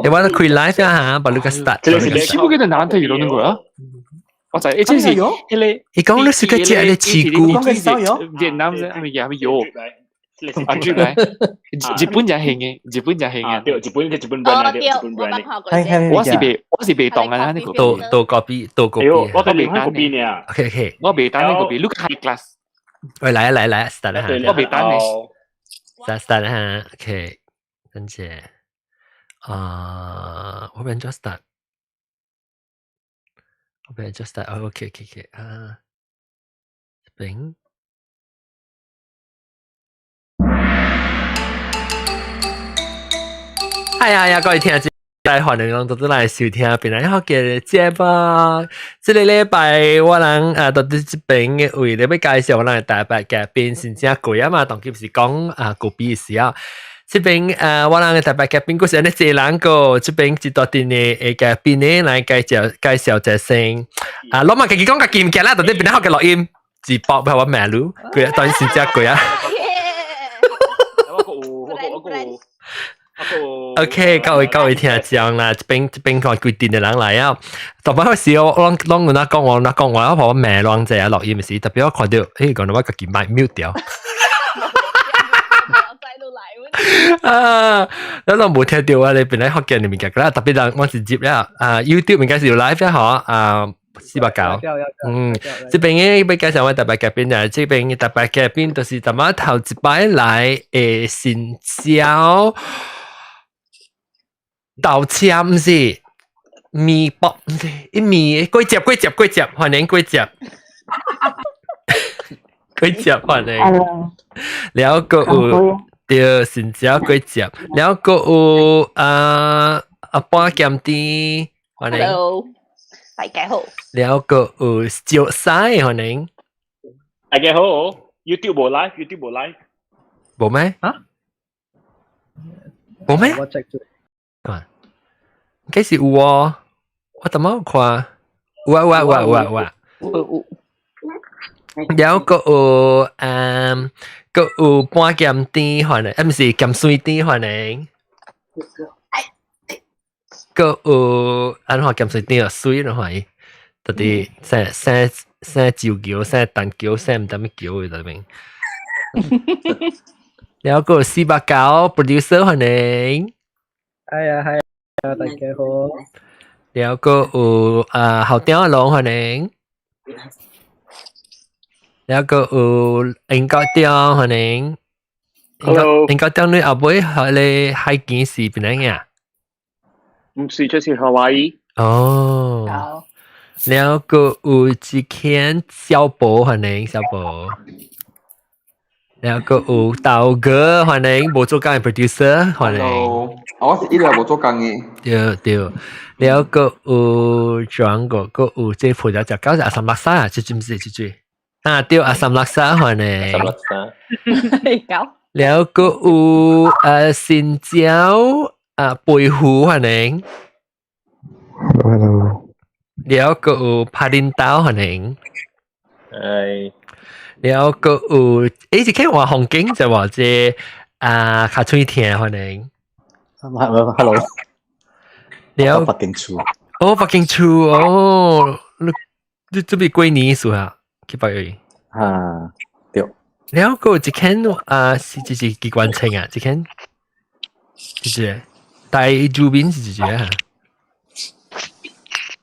你玩得開 live 啊嚇，把你個 start。 15개는 나한테 이러는 거야? 맞아. HC 헬레 伊講你是個食咧刺骨。越南係咪有？啊，住來，日本人興嘅，日本人興嘅。對，日本日本 brand 日本 brand。我是袂當啊，呢個。都都 copy 都 copy。我都未單 copy 呢。 OK OK。我袂當呢個比，look high class。喂，來來來，start 啦。我袂當呢。 start start 啦，OK，跟住啊，我變咗 start。我變咗 start，哦，OK OK OK，啊，邊。係啊，呀，各位聽眾，歡迎攏都來收聽，平安好嘅節目。這個禮拜我人啊，到佇這邊嘅為了欲介紹我人台北嘉賓，真正貴啊嘛，當今是講啊咖啡時啊。這邊啊，我人嘅台北嘉賓，閣是按呢濟人個，這邊一大陣的的嘉賓呢來介紹介紹一聲。啊，攏嘛家己講家己物件啦，到底平安好嘅錄音，直播俾我罵你，貴啊，當然真正貴啊。我個有，我個我個有。 OK，各位各位聽眾啦，這邊這邊看規陣的人來啊。特別時我攏攏有哪講我哪講話，我怕我罵亂者啊錄音時，特別我看到，欸，講到我家己麥 mute 掉。啊！咱攏無聽到啊！你本來福建的物件，特別人我是接了啊，YouTube 應該是有 live 啊，嗬啊，489。嗯，這邊嘅欲介紹我特別嘉賓啊，這邊特別嘉賓就是淡仔頭一擺來的新椒。豆簽毋是麵包，毋是一麵過接過接過接，歡迎過接，過接歡迎。了閣有對新椒過接，了閣有啊阿半鹹甜，歡迎。 Hello，大家好。了閣有石西，歡迎。大家好，YouTube 無 live，YouTube 無 live，無咩？啊？無咩？我 check 住。啊，幾時有哦？我怎麼看？有啊有啊有啊有啊有啊。有有。了閣有嗯，閣有半鹹甜歡迎，啊，毋是鹹水甜歡迎。閣有按怎鹹水甜啊？水咯歡迎，到底啥啥啥酒橋、啥蛋橋、啥毋知物橋的內面。了閣有489 producer 歡迎。係啊係啊，大家好。了閣有啊校長阿龍歡迎。了閣有英國長歡迎。 Hello。英國長你後尾彼个海墘是邊個啊？毋是，這是夏威夷。哦。了閣有一間小寶歡迎小寶。了閣有豆哥歡迎，無做工的 producer 歡迎。我是一來無做工的。對對，了閣有轉個，閣有這負責食狗是阿三六三啊，這是毋是這這？啊對，阿三六三歡迎。三六三。狗。了閣有新椒啊貝虎歡迎。 Hello hello。了閣有拍林刀歡迎。係。了閣有，欸，一個換風景就話這啊，較喙聽歡迎。 Hello hello。了。北京厝。哦，北京厝哦，你你準備過年數啊？去北京。啊，對。了閣有一間啊，是就是機關槍啊，一間，就是大住民是一個啊。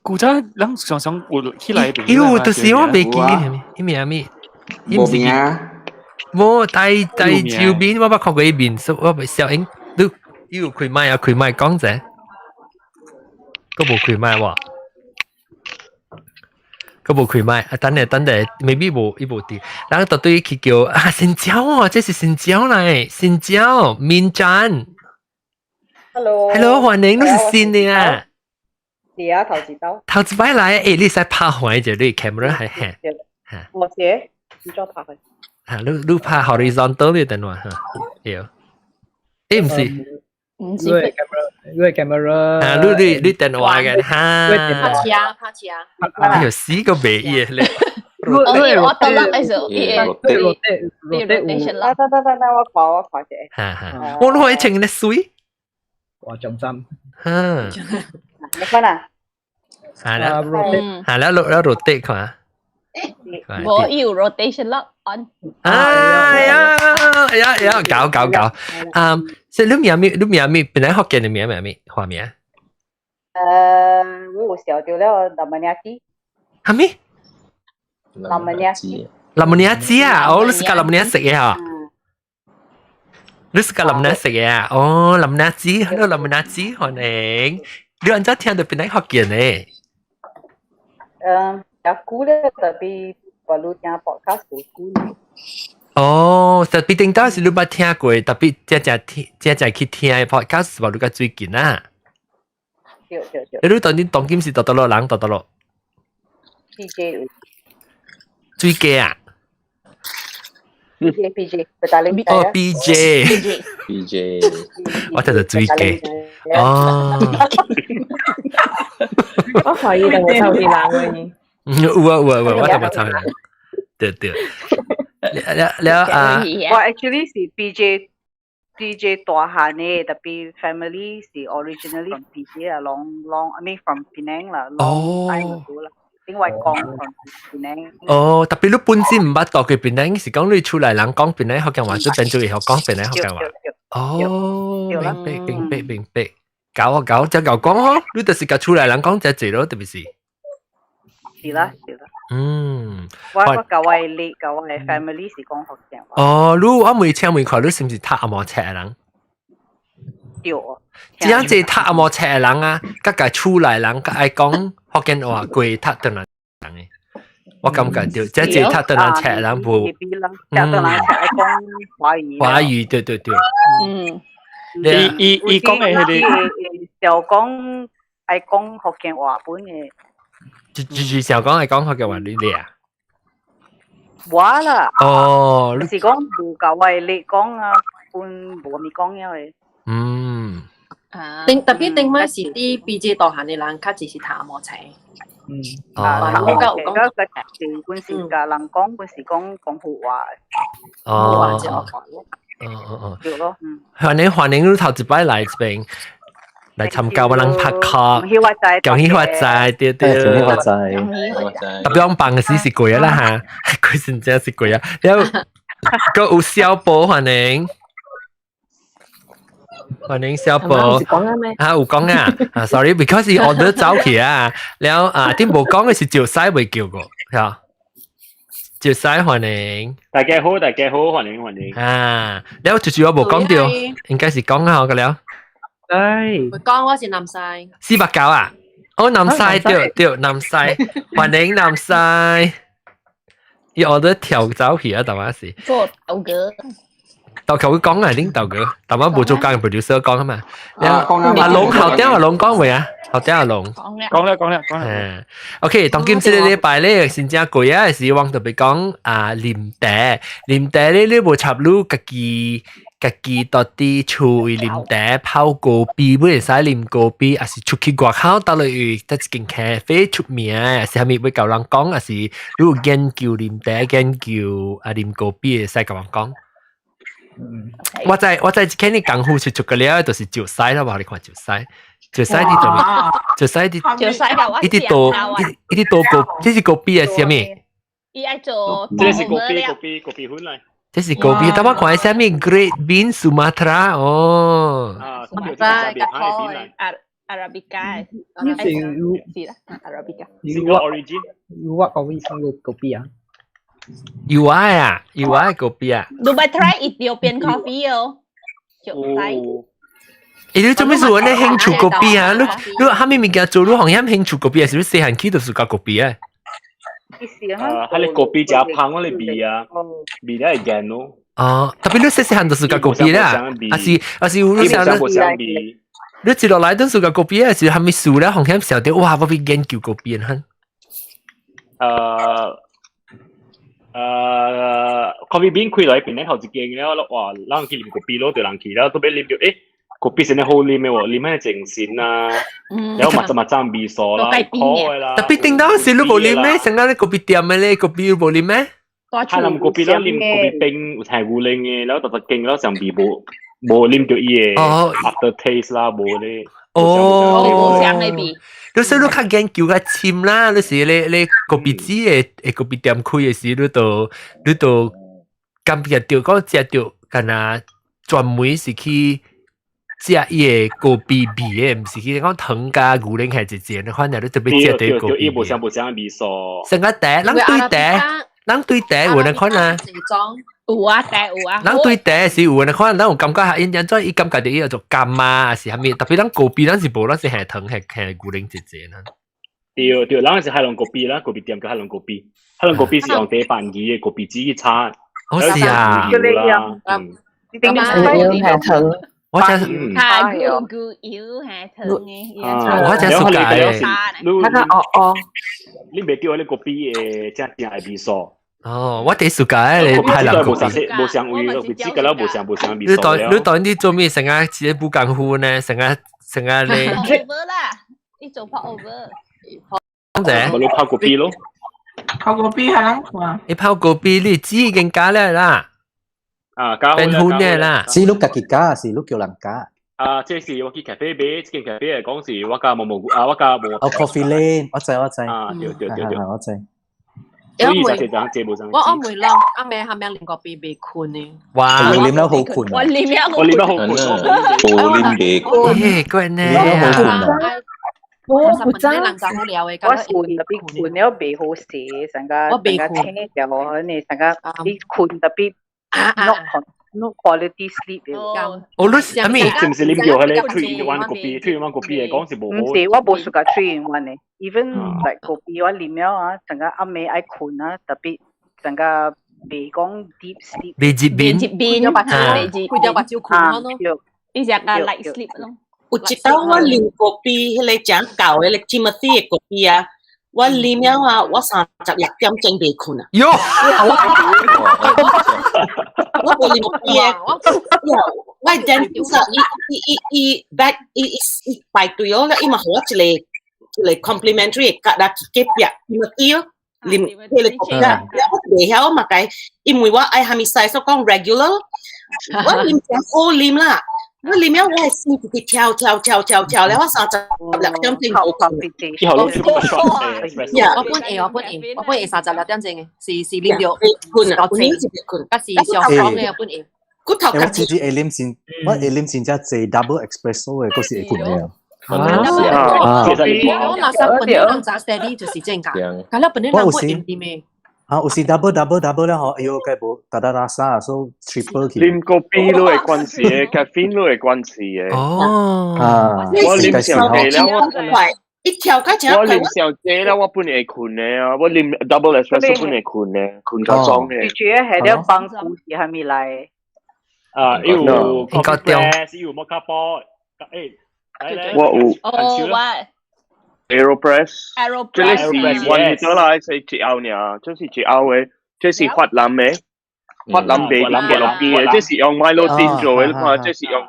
古早人常常有起來。喲，就是我袂記得，伊名咩？無名。無大大照片，我捌看過伊面，我袂小英，你你有開麥啊？開麥講者，閣無開麥喎，閣無開麥，啊等下等下，maybe 無伊無佇，然後就對去叫啊新椒哦，這是新椒來，新椒面讚。 Hello。 Hello，歡迎，你是新的啊？是啊，頭一道。頭一擺來，欸，你使拍橫一你 camera 還嘿。我寫，你怎拍開？嚇，你你拍 horizontal 你電話嚇，對。欸，毋是。毋是。你 camera，你 camera。啊，你你你電話嘅哈。拍起啊，拍起啊。哎呦，死個袂伊咧。我我倒落的時候，伊會 rotate rotation 啦。等等等等，我看我看者。哈哈，我攞去穿咧水。哇，長衫。嗯。你看啊？係啦，係啦，錄啦 rotate 看。無有 rotation lock on。哎呀，哎呀，哎呀，搞搞搞。嗯，所以你名咩？你名咩？本來福建的名名咩？花名？我有小掉了，林文雅基。哈咪？林文雅基。林文雅基啊！哦，你是講林文雅食嘅嚇？你是講林文雅食嘅啊？哦，林文雅基，hello 林文雅基，歡迎。你按怎聽到本來福建嘅？嗯，有久咧，tapi perlu 聽 podcast 無久。哦，tapi 頂當是你捌聽過，tapi 正正聽，正正去聽 podcast 無你較最近啊。對對對。你當今當今是多多落人多多落？ PJ。水雞啊？ PJ PJ，Petaling 哦，PJ。 PJ。我聽到水雞。哦。我懷疑你會抽啲冷嘅。有啊有啊有啊，我特別抽人。對對。了了啊！我 actually 是 PJ PJ 大漢嘅，tapi family 是 originally from PJ 啊，long long I mean from Penang 啦，long time ago 啦。另外講 from Penang。哦，tapi 你本身毋捌到過檳城，是講你厝內人講檳城福建話，就變做會曉講檳城福建話。哦，明白明白明白。搞啊搞，就夠講嗬，你就是共厝內人講這濟咯，特別是。是啦是啦。我舊位你舊位 family 是講福建話。哦，你我每請問看，你是毋是讀紅毛冊的人？對。這樣子讀紅毛冊的人啊，佮共厝內人較愛講福建話過讀唐人的。我感覺對，這這讀唐人冊的人無。讀唐人冊愛講華語。華語對對對。伊伊伊講的彼个。就講愛講福建話本的。就就就講愛講福建話，你咧啊？我啦。哦。是講無夠我你講啊，本無咪講了的。頂 tapi 頂擺是佇 PJ 大漢的人，較濟是讀紅毛冊。哦。我較有講。個是本是共人講，本是講廣府話。哦。哦哦哦。對咯，嗯。歡迎歡迎，你頭一擺來這邊來參加我人拍卡，恭喜發財，恭喜發財，對對，恭喜發財。特別我辦嘅時是貴啦嚇，佢真正是貴啊。然後閣有小寶歡迎，歡迎小寶。啊有講啊，啊 sorry，because 伊 order 走去啊，然後啊啲無講嘅是趙西未叫過，嚇。趙西歡迎，大家好，大家好，歡迎歡迎。啊，然後就是我無講到，應該是講好個了。哎，講我是南西。489啊？哦，南西對對，南西，歡迎南西。伊 order 跳走去啊，大媽是。做豆哥。豆求佢講啊，恁豆哥，大媽無做工 producer 講啊嘛。阿龍後頂阿龍講未啊？後頂阿龍。講啦。講啦講啦講啦。嗯，OK，當今這個禮拜咧，先正過啊，是我特別講啊，啉茶，啉茶咧，你無插你家己。家己到底厝位啉茶泡咖啡，欲會使啉咖啡，抑是出去外口到落去，佗一間咖啡出名，抑是啥物欲共人講，抑是你有研究啉茶、研究啊啉咖啡會使共人講。我知我知，今日功夫是出個了，就是石西啦，無你看石西，石西佇佗位？石西佇石西甲我伊佇倒伊佇倒咖，這是咖啡還是啥物？伊愛做，這是咖啡咖啡咖啡粉來。這是咖啡，但我看啥物 Great Bean Sumatra 哦。啊，阿 Arabica，呢是是啦，Arabica。 Single origin。有我講醫生個咖啡啊？有啊啊，有啊咖啡啊。你捌 try Ethiopian coffee 哦？石西。欸，你做咩事？你興趣咖啡啊？你你啥物物件做？你行業興趣咖啡，是你細漢起就是食咖啡啊？啊，彼個咖啡誠芳，我咧味啊，味了會硬咯。哦，tapi 你細細漢就是食咖啡啦，還是還是有你想你？你一落來都是食咖啡啊？是啥物事咧？風險想到哇，我欲研究咖啡哈。Coffee bean 開來變咧頭一間了，哇，人去啉咖啡咯，就人去了，特別啉到，欸，咖啡真係好啉的喎，啉彼精神啊，然後嘛就嘛爭味素啦，苦的啦。 Tapi 頂當時你無啉咩？成日你咖啡店的咧，咖啡無啉咩？係啉咖啡了，啉咖啡冰有太牛奶的，然後特特勁了，上味無無啉到伊个 after taste 啦，無咧。哦，無相的味。你說你較研究較深啦，你是你咖啡機的咖啡店開的時，你就感覺到講食到，敢若專門是去食伊个咖啡味的，毋是去講糖加牛奶係一隻，你反正你特別食這咖啡。伊無相無相味素。成個茶，人對茶，人對茶有人看啊。有啊，茶有啊。人對茶是有人看，咱有感覺下，因因怎伊感覺到伊叫做甘啊，是啥物？特別咱咖啡，咱是無，咱是係糖係牛奶一隻呢。對對，咱是海龍咖啡啦，咖啡店叫海龍咖啡，海龍咖啡是用茶飯機的咖啡機去炒。哦，是啊。係糖。我真係牛牛油係糖的。我真暑假的。那個哦哦。你袂叫你咖啡的正正的味素。哦，我第暑假咧派人咖啡。無相味，咖啡機個了無相無相味素。你當你做咩成日自己補功夫呢？成日成日咧。 over 啦，你做 pour over。講者。我你泡咖啡咯。泡咖啡係啷看？你泡咖啡，你紙已經加了啦。啊，加變粉的啦。是你家己加，是你叫人加？啊，這是我去咖啡買，這間咖啡來講是我加無無啊，我加無。哦，Coffee Lane，我知我知。啊，對對對對，我知。所以就這無我我每人阿妹下面啉咖啡袂睏的。哇！啉了好睏。我啉了我啉了好睏。無啉袂睏。耶，怪呢。啉了好睏啊！我不知。我睏特別睏了袂好勢，成個成個醒掉，你成個你睏特別 not quality sleep。哦，你是阿咪？是毋是啉著彼个 three in one 咖啡？three in one 咖啡來講是無好。毋是，我無 suka three in one 的，even like 咖啡我啉了啊，成個暗暝愛睏啊，特別成個袂講 deep sleep。袂入眠。入眠，開掉目睭睏咯。你食個 light sleep 咯。有一擺我啉咖啡，彼个誠舊的，彼個 Timothy 的咖啡啊，我啉了啊，我36點鐘袂睏啊。喲！我無啉咖啡的，我 dentist 伊伊伊伊 back 伊伊伊排隊哦，伊嘛予我一个一個 complimentary 的卡啦，去隔壁 Timothy 哦，啉彼个咖啡啊，我袂曉嘛該，因為我愛啥物 size 講 regular，我啉誠好啉啦。我啉了，我的心直直跳跳跳跳跳了，我36點鐘無睏。我本會，我本會，我本會36點鐘的，是是啉著睏啊，睏是睏，抑是上講的我本會。骨頭我直接會啉先，我會啉先只濟 double espresso 的，閣是會睏的。啊！我若三本人早 steady 就是正價，但係本人人會點點的。啊，有時 double double double 了吼，哎喲，該無噠噠拉沙，所以 triple 去。啉咖啡都會關事的，caffeine 都會關事的。哦，啊，我啉上濟了，我一跳開誠我啉上濟了，我本會睏的啊，我啉 double espresso 本會睏的，睏較爽的。最主要係了放故事係咪來？啊，有 coffee press，有 moka pot，誒，我有。哦，我。 Aeropress，這個是 one liter 啦，是一甌爾，這是一甌的，這是越南的，越南賣的落邊的，這是用 Milo tin 做的，你看，這是用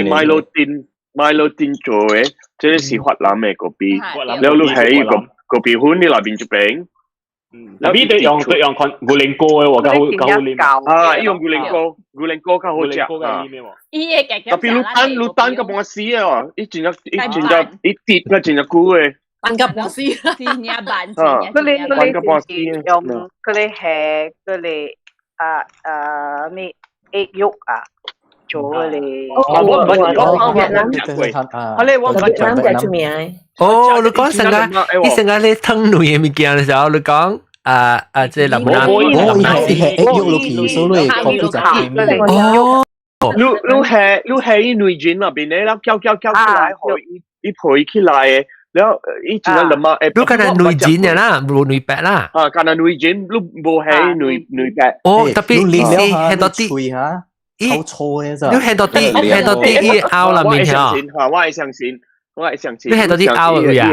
Milo tin Milo tin 做的，這是越南的咖啡，了你係個咖啡粉，你內面一邊，那邊對用對用看牛奶膏的喎，較好較好啉。啊，用牛奶膏，牛奶膏較好食啊。伊個特別你等你等個半死啊！伊真正伊真正伊跌個真正久的。等個半死，真正慢。佢哋用佢哋係佢哋啊啊咩 egg yolk 啊，做佢哋。我我越南啊，咧我越南最出名。哦，你講成個，你成個咧湯類的物件的時候，你講啊啊，這南南哦，伊係 egg yolk 落去，所以咖啡就甜。哦。你係內煎那邊咧，然後攪攪攪起來，予伊伊皮起來的，然後伊真正兩仔。你敢若內煎的啦，無內白啦。啊，敢若內煎，你無係內內白。哦，特別你是係到啲脆哈，好粗的咋？你係到啲係到啲伊拗啦面嚇。我會相信，我會相信。你係到啲拗嘅呀？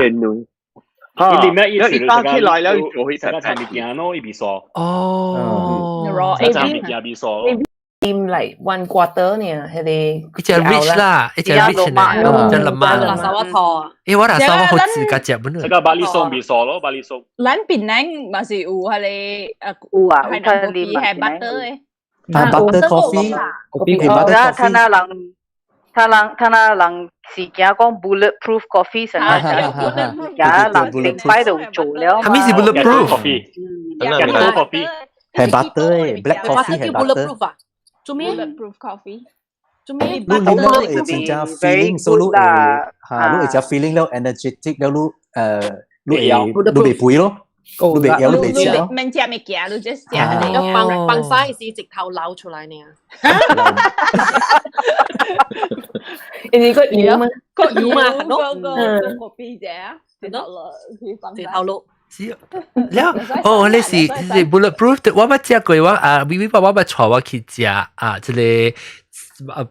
嚇！伊點樣？伊打起來了，伊做起成個物件咯，伊味素。哦。成物件味素。啉 like one quarter 呢，彼个一隻 rich 啦，一隻 rich 呢，隻林媽。垃圾我套啊！欸，我垃圾我好自家食本。這個巴里松味素咯，巴里松。咱檳榔嘛是有彼个有啊，海南咖啡係 butter 的。啊，butter coffee， kopi butter 啦， coffee。他人是驚講 bulletproof coffee 成日驚人頂擺就做了。係咪是 bulletproof？ coffee，coffee 係 butter 誒，black coffee 係 butter。 bulletproof 啊？做咩？bulletproof coffee？做咩？你啉了會真正 feeling，所以你會嚇，你會只 feeling 了 energetic 了，你會你袂肥咯，你袂枵，你袂食咯。免食物件，你只食。你個放放晒是直頭流出來呢？因為個油嘛，個油嘛，個個個 kopi 啫，直頭落，直頭落。是，了哦，你是 bulletproof，我捌食過，我啊，微微爸我捌帶我去食啊，這個啊，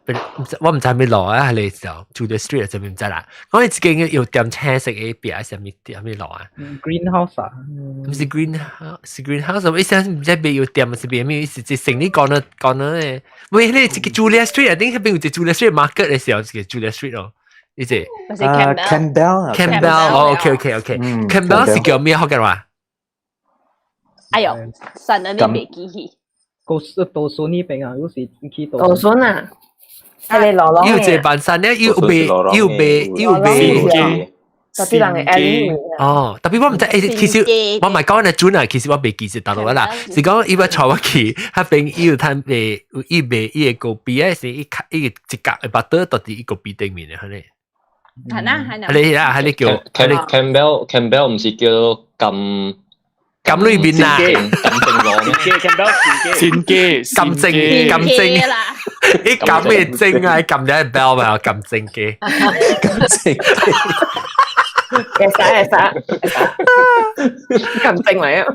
我毋知咩路啊，係你就 Julia Street 就唔知啦。講你自己有點青色嘅餅，啥物啥物路啊？Greenhouse 啊？毋是 greenhouse，是 greenhouse。意思毋知邊有店，是邊咩意思？就成你講了講了咧。喂，你這個 Julia Street 啊，頂彼邊有一個 Julia Street Market 嘅時候，這個 Julia Street 咯。你這啊，Campbell ，Campbell，哦，OK，OK，OK，Campbell 是叫咩福建話？哎喲，神啊，你袂記起。高多數呢邊啊，有時去多數啊，係你羅羅有一個板山咧，有賣有賣有賣，特別人嘅 alley 哦，特別我毋知，欸，其實我唔係講你準啊，其實我袂記得大陸啦，是講伊捌帶我去，彼邊伊有攤賣，伊賣伊個咖啡啊，是伊伊一格嘅 butter 到佇伊咖啡頂面嘅，係咪？係啦係啦。係你啊，係你叫 Campbell Campbell 唔是叫撳撳裏邊啊？撳正羅咩？Campbell 先機撳正撳正啦！你撳咩正啊？撳咗係 bell 嘛？撳正機。撳正機。會使會使，撳正嚟啊！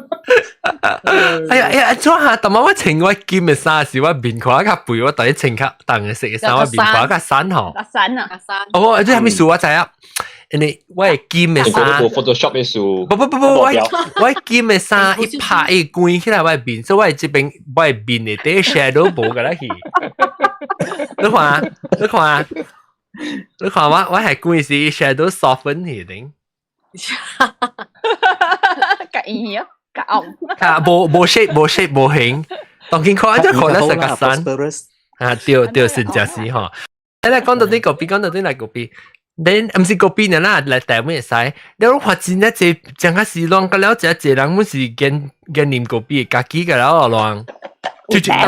哎呀哎呀，怎下？但我穿我金嘅衫時，我面看較肥，我第一穿較重嘅色嘅衫，我面看較瘦吼。較瘦啊，較瘦。哦，這啥物事我知啊？因為我的金嘅衫， Photoshop 嘅事。不不不不，我金嘅衫一拍一關起來，我的面，所以我這邊我的面內底 shadow 無個啦去。你看，你看，你看我我係關時 shadow soften 去頂。較圓啊，較暗。啊，無無 shape 無 shape 無形，當見看就看得實較瘦。啊，對對，真正是吼。你來講到啲咖啡，講到啲來咖啡。你毋是咖啡呢啦，來台灣會使。你講發真正濟，真較是亂個了，真濟人阮是見見啉咖啡，家己個了亂。就就今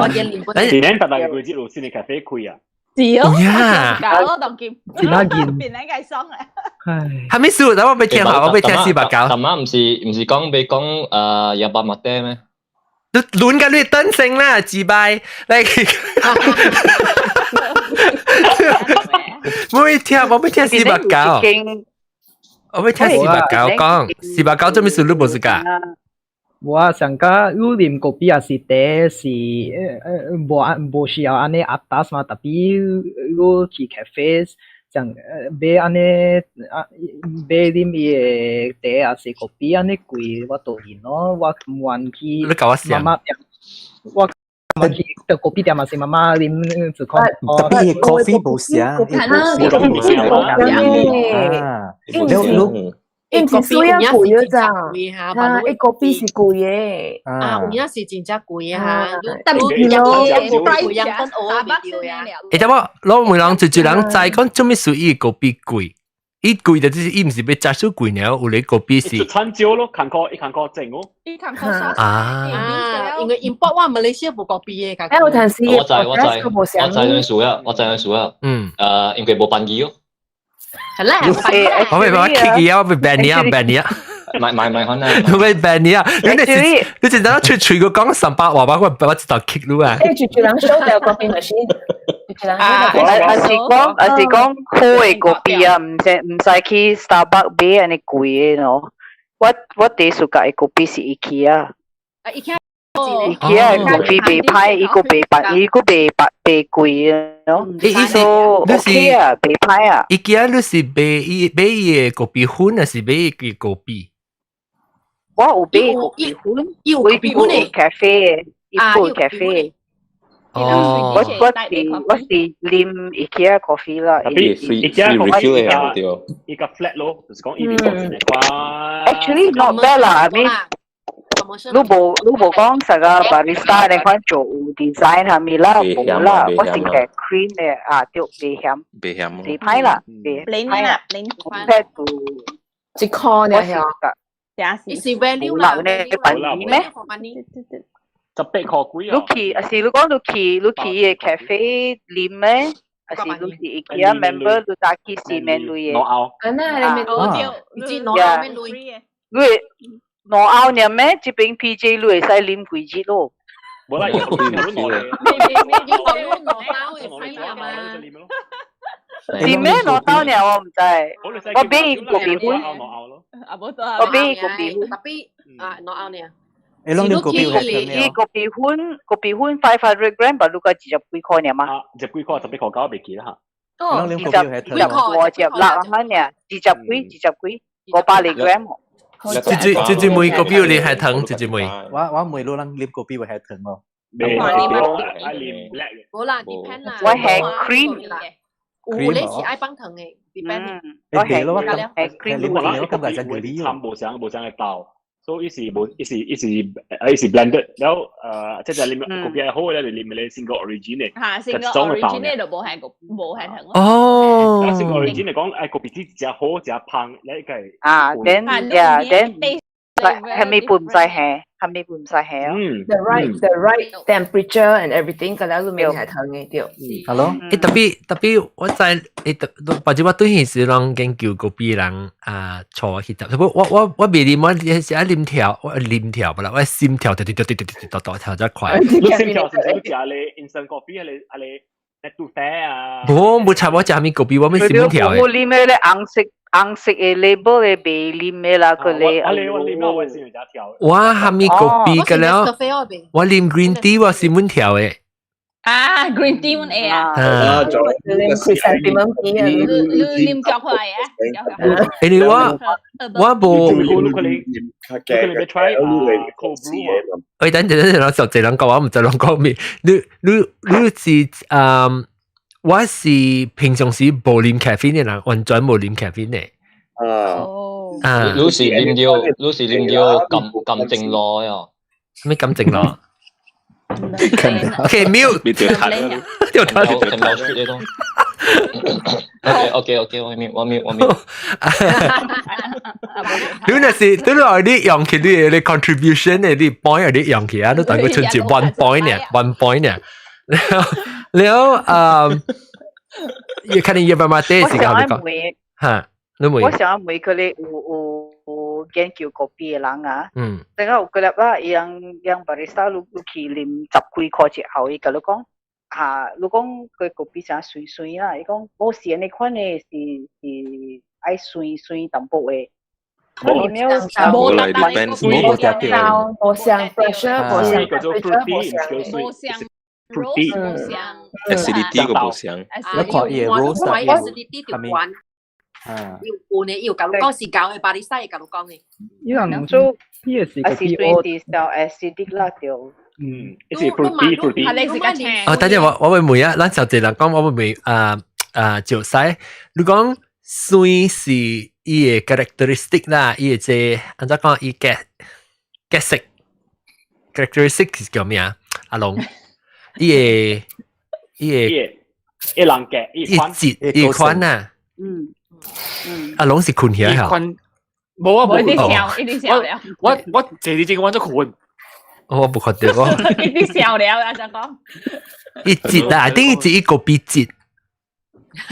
年特別季節有新的咖啡開啊！是哦，呀，搞咯，當見，真係見，變兩個爽啊！唉，係咪數？等我欲聽下，我欲聽四百九。尋晚毋是講欲講yerba mate 咩？你亂甲你等先啦，自拜，來。我欲聽，我欲聽四百九。我欲聽四百九講，四百九做咩事你無是㗎？我上個你啉咖啡也是茶是無無需要按呢壓打嘛，特別你去 cafe 像買按呢啊買啉伊的茶也是咖啡按呢貴，我就認咯，我毋願去媽媽店，我去到咖啡店嘛是媽媽啉一款。特別 coffee 無啥，無啥啊，你你。伊毋是需要貴了咋？啊，伊咖啡是貴的。啊，有影是真正貴啊！但是是咯，貴樣分學袂對啊。欸，但我老問人就一人知講做咩事伊咖啡貴，伊貴的就是伊毋是欲食少貴爾，有咧咖啡是。產少咯，看個一看個整哦。伊看個啊，因為 import 我馬來西亞無咖啡的。哎，有陣時我知我知我知那數啊，我知那數啊。因為無班機哦。係啦，我欲我 kick 伊啊，我欲 ban 你啊，ban 你啊。買買買可能。我欲 ban 你啊！你你你陣間出嘴個講三百話，我我知道 kick 你啊。欸，就一人收掉咖啡 machine。啊，還是講好的咖啡啊，毋使去 Starbucks 買按呢貴的喏。我第暑假的咖啡是 IKEA。啊，IKEA。 IKEA 的咖啡袂歹，伊閣袂白，伊閣袂白袂貴的喏。伊是 OK 啊，袂歹啊。 IKEA 你是買伊買伊的咖啡粉，還是買伊的咖啡？我有買咖啡粉，有咖啡粉的咖啡的，伊有咖啡。哦，我是啉 IKEA coffee 啦。 IKEA coffee 伊個 flat 咯，就是講伊邊個一塊。 Actually not bad 啦，I mean。promotion。你無講實個 barista 你款做有 design 係咪啦？無啦，我是嘅 cream 嘅啊，對，袂鹹，袂鹹。袂歹啦，袂 plain 啦，plain。 compared to 一箍呢係是伊是 value 啦，你品咩？ 18箍幾啊？你去，啊是你講你去伊個 cafe 啉咩？啊是你是 IKEA member，你早起是免鐳的。攞拗。啊，那係免鐳，你知攞拗免鐳。你攞拗呢咩？這邊 PJ 你會使啉幾支咯？無啦，伊個攞你講攞拗會使啊嘛？是咩攞兜呢？我唔知。我俾伊咖啡粉。我俾伊咖啡粉。特別啊，攞拗呢？你攏啉咖啡會伊咖啡粉，咖啡粉 500 gram，把你個20幾塊呢嘛？ 20幾塊，18箍9未記啦嚇。哦，20五、26蚊呢？20幾，20幾，500 gram。這這妹咖啡有你係糖，這這妹。我問你人啉咖啡會係糖哦。未，愛啉 black 嘅。無啦，depend 啦。我係 cream。有咧是愛放糖嘅，depend。我係係 cream。我感覺就係摻無相嘅豆。所以伊是無，伊是 blended，然後即係啉咖啡好咧，就啉咧 single origin 嘅，嚇，single origin 嘅就無係個無係糖。哦，single origin 嚟講，咖啡籽食好食芳，你個啊，then yeah then 係咪半唔使係？係咪半唔使係？嗯 The right temperature and everything，個了都未係糖嘅對。係咯。欸，特別我知，欸，特或者我對彼時攏研究咖啡人啊，坐去執，我未啉，我是愛啉跳，我啉跳不啦，我心跳跳跳跳跳跳跳跳跳得快。你心跳是唔是食咧 instant coffee 係咧嘟啡啊？無無插我食啥物咖啡，我咪心跳嘅。我啉咩咧紅色嘅 label 嘅袂啉嘅啦，佢咧。我啉啦，我先食跳。我蝦米咖啡嘅了，我啉 green tea 我心跳嘅。啊，green tea 阮會啊。啊， chrysanthemum tea 啊，你啉腳快啊？因為我無。你 try cold brew 啊？喂，等陣等陣，我實際人講，我唔知人講咩。你是嗯，我是平常時無啉咖啡的人，完全無啉咖啡的。啊。啊！你是啉著感情路喲？咩感情路？OK mute。掉頭掉頭出嚟咯。OK OK OK，我 mute 我 mute 我 mute。你那是你來你用起你 contribution 的你 point 你用起啊，你當個剩一 one point 呢，one point 呢。了了誒，要看你要慢慢啲時間你講嚇，你問。我想問佢哋有研究咖啡的人啊，等下有幾粒啦，伊人人 barista 你去啉10幾箍一盒，伊共你講，哈，你講佢咖啡誠酸酸啦，伊講無是按呢款的，是愛酸酸淡薄的。無無啦，depends，無無無相 pressure，無相叫做 temperature， fruity，無相 roast，無相 acidity 個無相。你看伊的 roast 啊，acidity 就懸。啊，有呢，有共你講是舊的巴黎西會共你講的。伊人做伊個是啊是酸是小 acidic 啦對。嗯，是 fruity fruity。哦，等陣我會問啊，咱小濟人講我會問啊啊，就使你講酸是伊個 characteristic 啦，伊個這按怎講伊個個色 characteristic 是叫咩啊？阿龍，伊個一人嘅一節一款啊。阿龍是困起來嚇。無啊，無一直笑，一直笑了。我坐佇這個我就困。我無看到我。一直笑了，阿就講。一節啊，等於一個比節，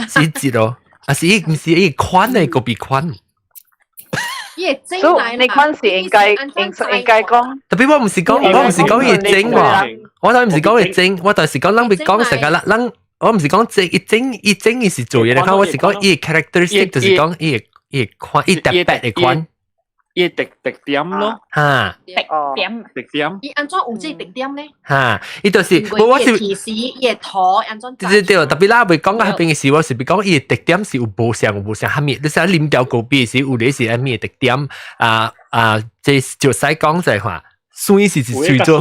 是一節咯，啊是一毋是一款的個比款。所以你款是應該講。特別我毋是講伊整喎，我當毋是講伊整，我就是講咱欲講成個咱咱，我毋是講整伊整伊整伊是做嘢，你看我是講伊 characteristic，就是講伊款伊特別的款。伊特點咯，哈，特點，特點。伊按怎有這特點咧？哈，伊就是我是提示伊的圖按怎？對對對，特別啦，袂講到彼邊的時，我是欲講伊的特點是有無相有無相蝦米？你使啉掉咖啡時有咧是蝦米特點？啊啊，這就使講就係話，酸是是隨做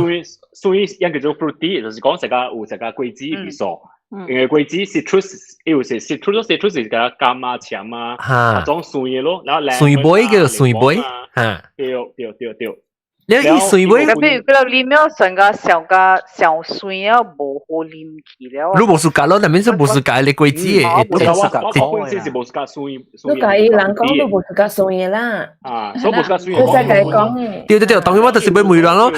酸酸，叫做 fruity，就是講食個有食個果子味素。因為果子 citrus，有是 citrus citrus 是個甘啊、甜啊，種酸的咯，然後酸杯叫酸杯，哈，對對對對。你伊水尾，特別佢啉了成個上個上酸啊，無好啉去了。你無暑假咯，那邊是無暑假你果子嘅。我本身是無暑假酸。你共伊人講都無暑假酸嘅啦。啊，所以無暑假酸。你再共伊講嘅。對對對，當然我就是欲問人咯。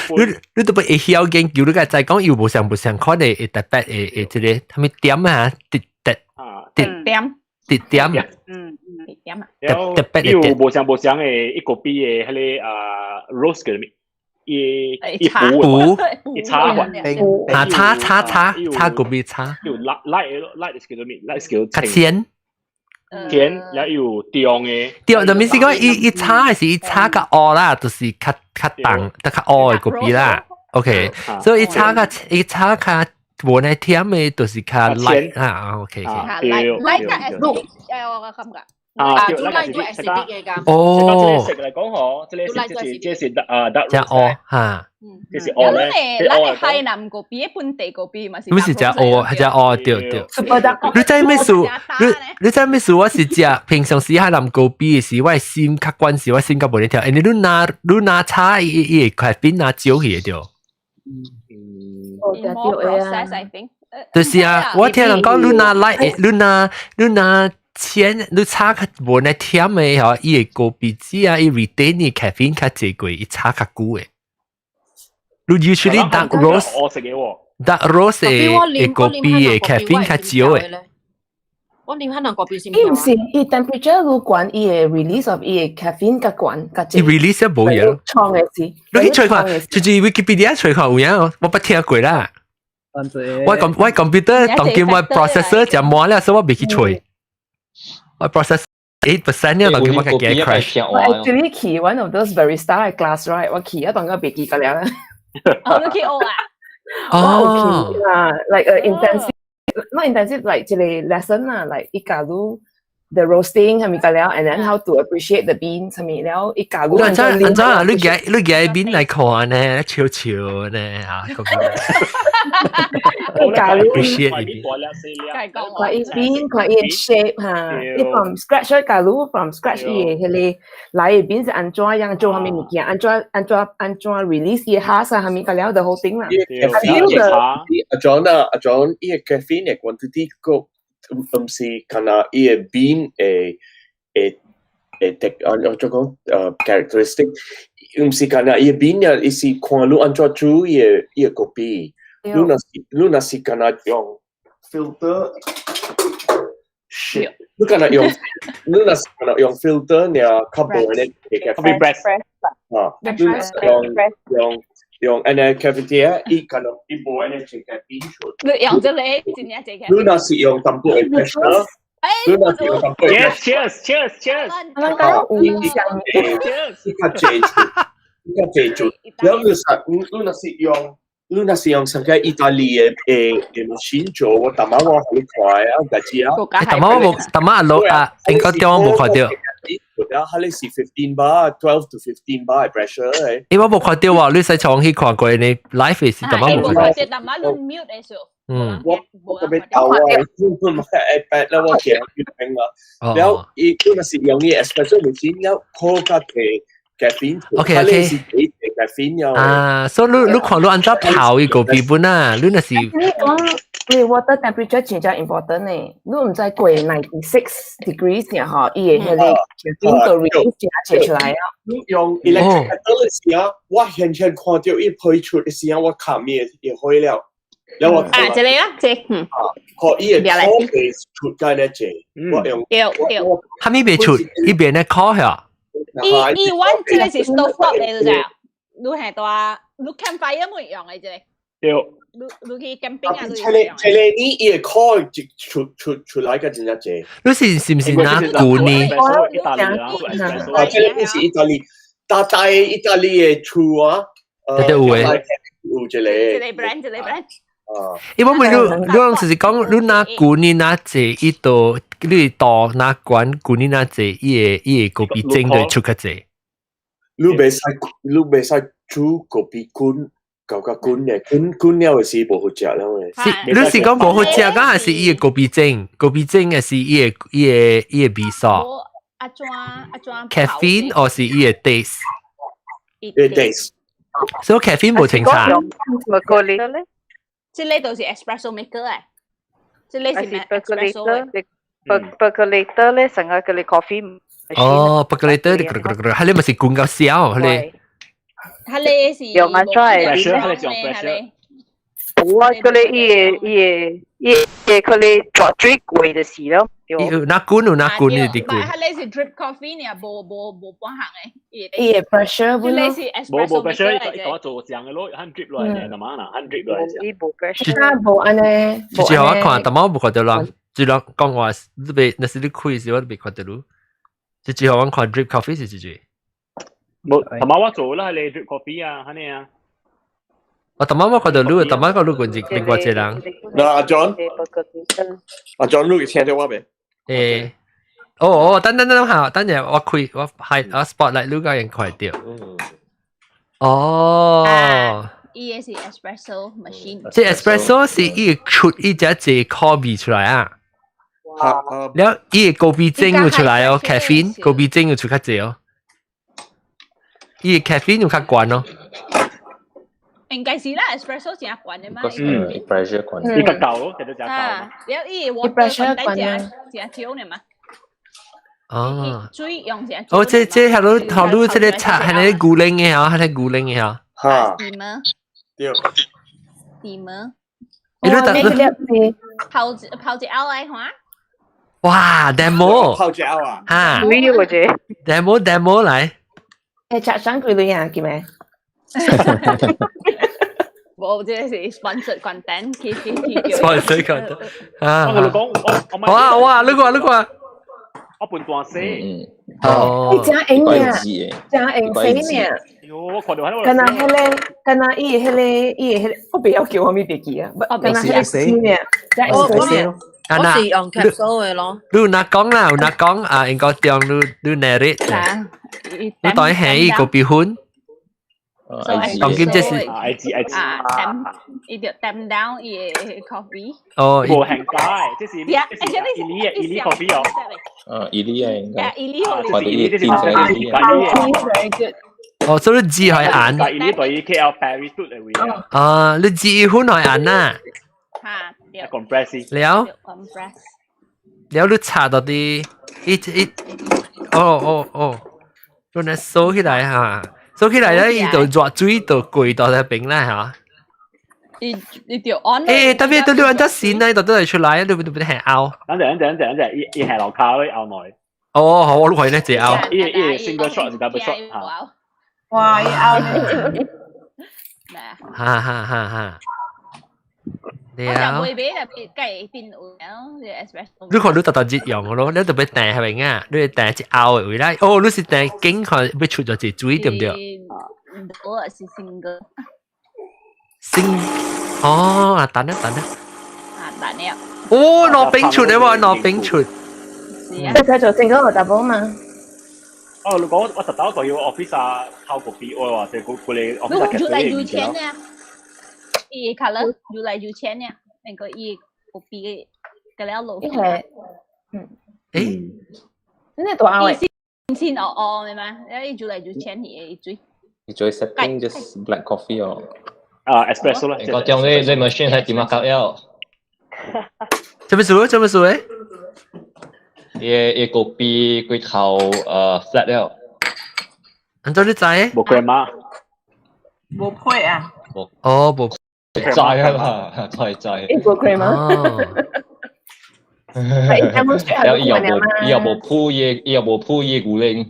你都欲會曉研究，你共知講又無相無相款的，會特別會會這個，啥物點啊？滴滴滴點。滴點。嗯，點啊。特特別有無相無相的一個比的彼個啊 roast 叫啥物？伊伊壺伊茶款，啊茶茶茶茶個比茶，有 light light light 是叫做咩？light 是叫較淺，甜，然後有中的。對，就意思講伊伊炒的是伊炒較烏啦，就是較較重、較較烏的個比啦。OK，所以伊炒較伊炒較無呢甜的，就是較 light 啊。OK， light light 較 acidic，誒我感覺。啊，對，light 做 acidic 嘅咁。哦，食嚟講嗬，這個是這是這是啊，食烏嚇，這是烏咧。咱的海南咖啡本地咖啡嘛是。不是食烏，係食烏對對。你知咩事？你知咩事？我是食平常時海南咖啡的時，我的心較懸時，我心較無咧跳。因為你若炒伊伊會快變若少去的對。嗯，對啊。就是啊，我聽人講，你若 light，你若淺，你炒較無呢甜的吼，伊會咖啡籽啊，伊 retain 的 caffeine 較濟過，伊炒較久的。你 usually dark roast，dark roast 的咖啡的 caffeine 較少的。我啉海南咖啡是。伊毋是，伊 temperature 愈懸，伊會 release of 伊的 caffeine 較懸較濟。伊 release 無嘢咯。創的是。你去揣看，就是 Wikipedia 揣看有影，我捌聽過啦。我 computer 當今我 processor 就慢了，所以我袂去揣。我 process 8% 了，當今我家己 crash。我 actually 去 one of those barista class right，我去啊，當個袂記個了。哦，你去學啊？哦，我有去啦，like a intensive，not intensive like 一個 lesson 啦，like 伊教你 the roasting 係咪個了，and then how to appreciate the beans 係咪了，伊教你。安怎安怎啊？你舉 bean 來看呢？笑笑呢啊！伊教你 appreciate 看伊 bean，看伊 shape 哈，伊 from scratch 教你 from scratch 伊的彼個來的 bean 是按怎樣做啥物物件，按怎按怎按怎 release 伊 husk 啊，啥物個了 the whole thing 啦。阿 John 啊，阿 John，伊個 caffeine 的 quantity 個毋是干焦伊個 bean 會會會特按怎講characteristic，毋是干焦伊個 bean 啊，伊是看你按怎煮伊個咖啡。你若是干焦用 filter shit，你若是干焦用 filter 爾較無呢個 coffee press 啊，你若是用按呢 cafetière，伊干焦伊無按呢這個 bean 出。你用這個真正這個。你若是用淡薄的 pressure，你若是用淡薄。 Cheers cheers cheers cheers。咱講有像。伊較濟出，伊較濟出。然後你若是用上個意大利的 machine 做，我逐擺我予你看啊，家己啊。逐擺我無，逐擺阿老啊，應該點我無看著。啊，彼是 15 bar, 12 to 15 bar pressure 誒。欸，我無看著喎，你使重去看過你 live 是逐擺無看著。逐擺你 mute 的時候。嗯。我特別頭啊，我買 iPad 啦，我行去聽啊。然後伊你若是用伊 espresso machine 了，靠較濟 caffeine。 OK。是幾濟 caffeine 了。啊，所以你看你按怎泡伊個基本啊，你若是。你講你 water temperature 真正 important 呢，你毋知過 96 degrees 爾吼，伊會彼個 caffeine 個 release 真濟出來啊。你用 electric kettle 的時候，我現現看著伊批出的時候，我卡面會開了。然後我啊，這個啊，這嗯。啊，可伊會烤袂出該呢濟，我用。對對。啥物袂出？伊邊咧烤遐？伊伊阮這個是 stove top 的咋？你係大，你 campfire 沒用的這個。對。你去 camping 啊？這個這個你伊會烤出來個真正濟。你是毋是拿舊呢？意大利啊，啊，這個是意大利，大大意大利的厝啊。對對有的。有這個。這個 brand，這個 brand。啊。因為你你就是講，你若舊年若濟，伊都你度若懸，舊年若濟，伊會咖啡整就出較濟。你袂使煮咖啡滾，搞較滾的，滾滾了的時無好食了的。是，你是講無好食，敢還是伊的咖啡整？咖啡整的是伊的味素？阿怎阿怎？Caffeine 或是伊的 taste？伊的 taste。所以 caffeine 無清茶。 Percolator 咧？這個就是 espresso maker 誒，這個是 espresso 嘅。 Percolator 咧，成個叫你 coffee。哦，percolator，係你咪是滾到燒，係你。係你是用安怎的 pressure，係你用 pressure。我叫你伊個伊個伊個佢你抓水過就是咯。有哪滾有哪滾你啲滾。係你是 drip coffee 呢？無無無半項嘅。伊個 pressure 不咯？無無 pressure，伊個做這樣嘅咯，很 drip 落嚟，嘛啦，很 drip 落嚟。伊無 pressure。啊，無按呢。直接我看，但我無看到人，就人講話，你別，若是你開時，我都未看到你。直接我看 drip coffee 是直接。無，頭仔我做啦，係你 drip coffee 啊，係呢啊。我頭仔我看到你，頭仔個你跟一另外一個人。嗱，阿 John，阿 John，你聽到我未？誒，哦哦，等等等下，等陣我開我係我 spotlight 你個人看到。哦。伊個是 espresso machine。這 espresso 是伊出一隻隻 coffee 出來啊。了伊個咖啡精又出來哦，caffeine 咖啡精又出較濟哦。伊個 caffeine 又較懸哦。應該是啦，espresso 真懸的嘛。嗯，pressure 懸。伊較高咯，其實真高。了伊個 water 真真少呢嘛。哦。水用真。哦，這這係咯，頭路這個茶係那個牛奶的吼，係那牛奶的吼。哈。點啊？對。點啊？你都得。泡泡一甌來看。哇，demo。泡一甌啊？哈。水我這。 demo demo 來。誒，食上幾類啊，叫咩？冇，這是 sponsored content，去去去。 sponsored content 啊！我同你講，我哇哇，你個你個，我半段死。哦。你真用啊！真用死呢！喲，我看到喺度。敢若彼个，敢若伊彼个，伊彼个，我袂曉叫啥物別記啊。敢若彼個死呢？真用死咯。我是用 capsule 的咯。你有哪講啦？有哪講啊？應該將你你 narrate。你當係伊個比分。當今這是 I G I G 啊，點伊就點 down 伊个 coffee。哦，無限加，這是這是伊利伊利 coffee 哦。啊，伊利啊，應該。伊利好，伊利，這是伊利。哦，所以你字係按。伊利對 KL Paris 都嚟位啊。啊，你字款係按啊。嚇，對。 compress。了。 compress。了，你插到啲，一一，哦哦哦，你來掃起來哈。掃起來咧，伊就熱水就過到那邊啦嚇。伊伊就按。誒，特別對你按只線咧，就都係出來，你唔係拗？等陣等陣等陣，伊伊係樓卡咧拗內。哦，好，我都可以咧，這拗。伊伊 single shot 是 double shot 嚇。哇！伊拗咧。哈哈哈哈。我就會俾特別計電腦咯，你看你特特熱用咯，你特別訂係咪啊？你訂一拗的位啦，哦，你是訂景看要出咗一水對唔對？我是 single。 single 哦，啊等一等一。啊等了。哦，攞冰出你喎，攞冰出。即係做 single 或 double 嘛？哦，你講我特登就要 office 啊，透過 B 我話就佢佢哋 office 越來越淺呢，伊 color 越來越淺呢，那個伊個比個了路。係，嗯。誒，你係大拗嘅？淺淺哦哦，明嘛？伊越來越淺伊水。你做 setting just black coffee 哦。啊，espresso 啦。我將你你 machine 係點啊？搞了。做咩事？做咩事？誒？伊伊個比佢頭flat 了。按怎你知？無 crema。無配啊。哦，無。知啊，知知。伊無 crema。哦。然後伊又無伊又無鋪伊伊又無鋪伊牛奶，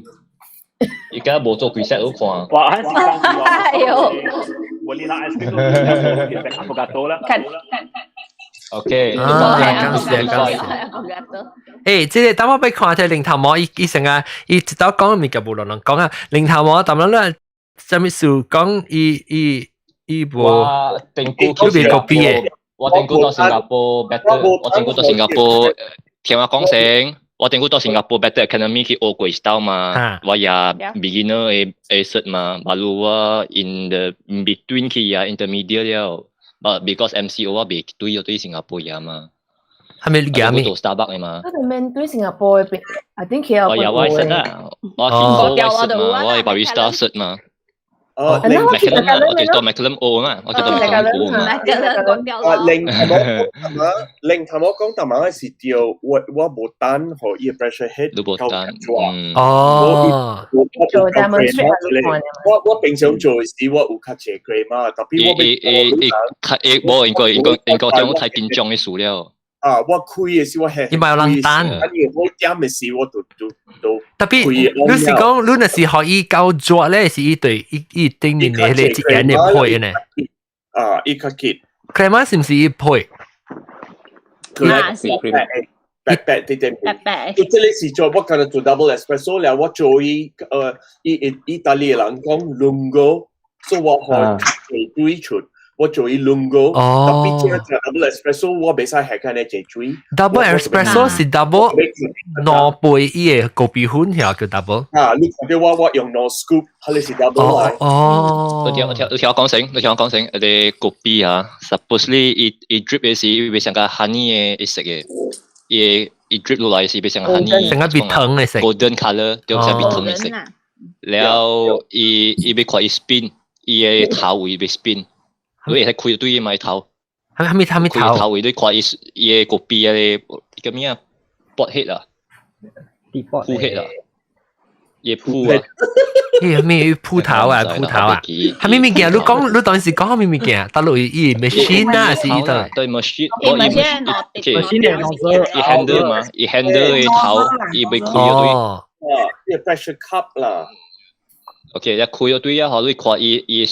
伊敢無做規 set 好看。哇！還是哎呦。我你拿 ice cream 都 affogato 啦。 OK，啊，講事講事。誒，這個等我欲看這零頭毛，伊伊成個伊一道講物件無論論講啊，零頭毛，但咱咧，啥物事講伊伊伊無，我頂久你袂 copy 的。我頂久到新加坡 better，我頂久到新加坡，聽我講先，我頂久到新加坡 Better Academy 去學過一道嘛，我也 beginner 的的 cert 嘛，馬路我 in the between 去啊 intermediate 了。But because MCO 我未對對新加坡嘢嘛，係咪夾咩？做 Starbucks 嘅嘛。我哋面對新加坡嘅，I think 佢有。我有我識啦，我聽過我識嘛，我係 barista 識嘛。哦， McLaren 我叫做 McLaren O 嘛，我叫做 McLaren O 嘛。啊，另頭我講淡另頭我講淡仔是對，我無等予伊 pressure head 你無等，哦，我我平常做時我有較濟 crema，特別我伊伊伊伊無應該將太緊張的事了。啊！我開的時我係，伊嘛有人等。啊！伊好點的時我就就就。特別你是講你若是予伊夠熱咧，是伊對伊伊頂面的彼個一眼的配呢？啊，伊較緊。 Crema 是毋是伊配？啊，是。白白啲啲。白白。伊這個是做我今日做 double espresso 了，我做伊伊意大利人講 lungo，所以我予水出。我做伊 lungo，特別這個 double espresso 我袂使下間咧濟水。 Double espresso 是 double 兩杯伊的咖啡粉遐叫 double。啊，你看到我用兩 scoop，彼個是 double 來。哦。你聽，你聽我講先，你聽我講先，彼個咖啡啊，supposedly 伊伊 drip 的時，伊會像個 honey 的色的，伊伊 drip 落來是變成 honey，成個變糖的色。 golden color，對，成變糖的色。了伊伊欲看伊 spin，伊的頭位欲 spin。你會使開對伊咪頭，係咪係咪頭？頭位你看伊伊个咖啡啊，叫咩啊？pod head 啊，鋪 head 啊，伊鋪啊，伊咩鋪頭啊？鋪頭啊？係咩物件？你講你當時講咩物件？大陸伊 machine 啊，是伊的。對 machine， machine 伊 handle 嘛，伊 handle 的頭，伊欲開咗對。哦，伊 pressure cup 啦。 OK，一開咗對啊，予你看伊伊。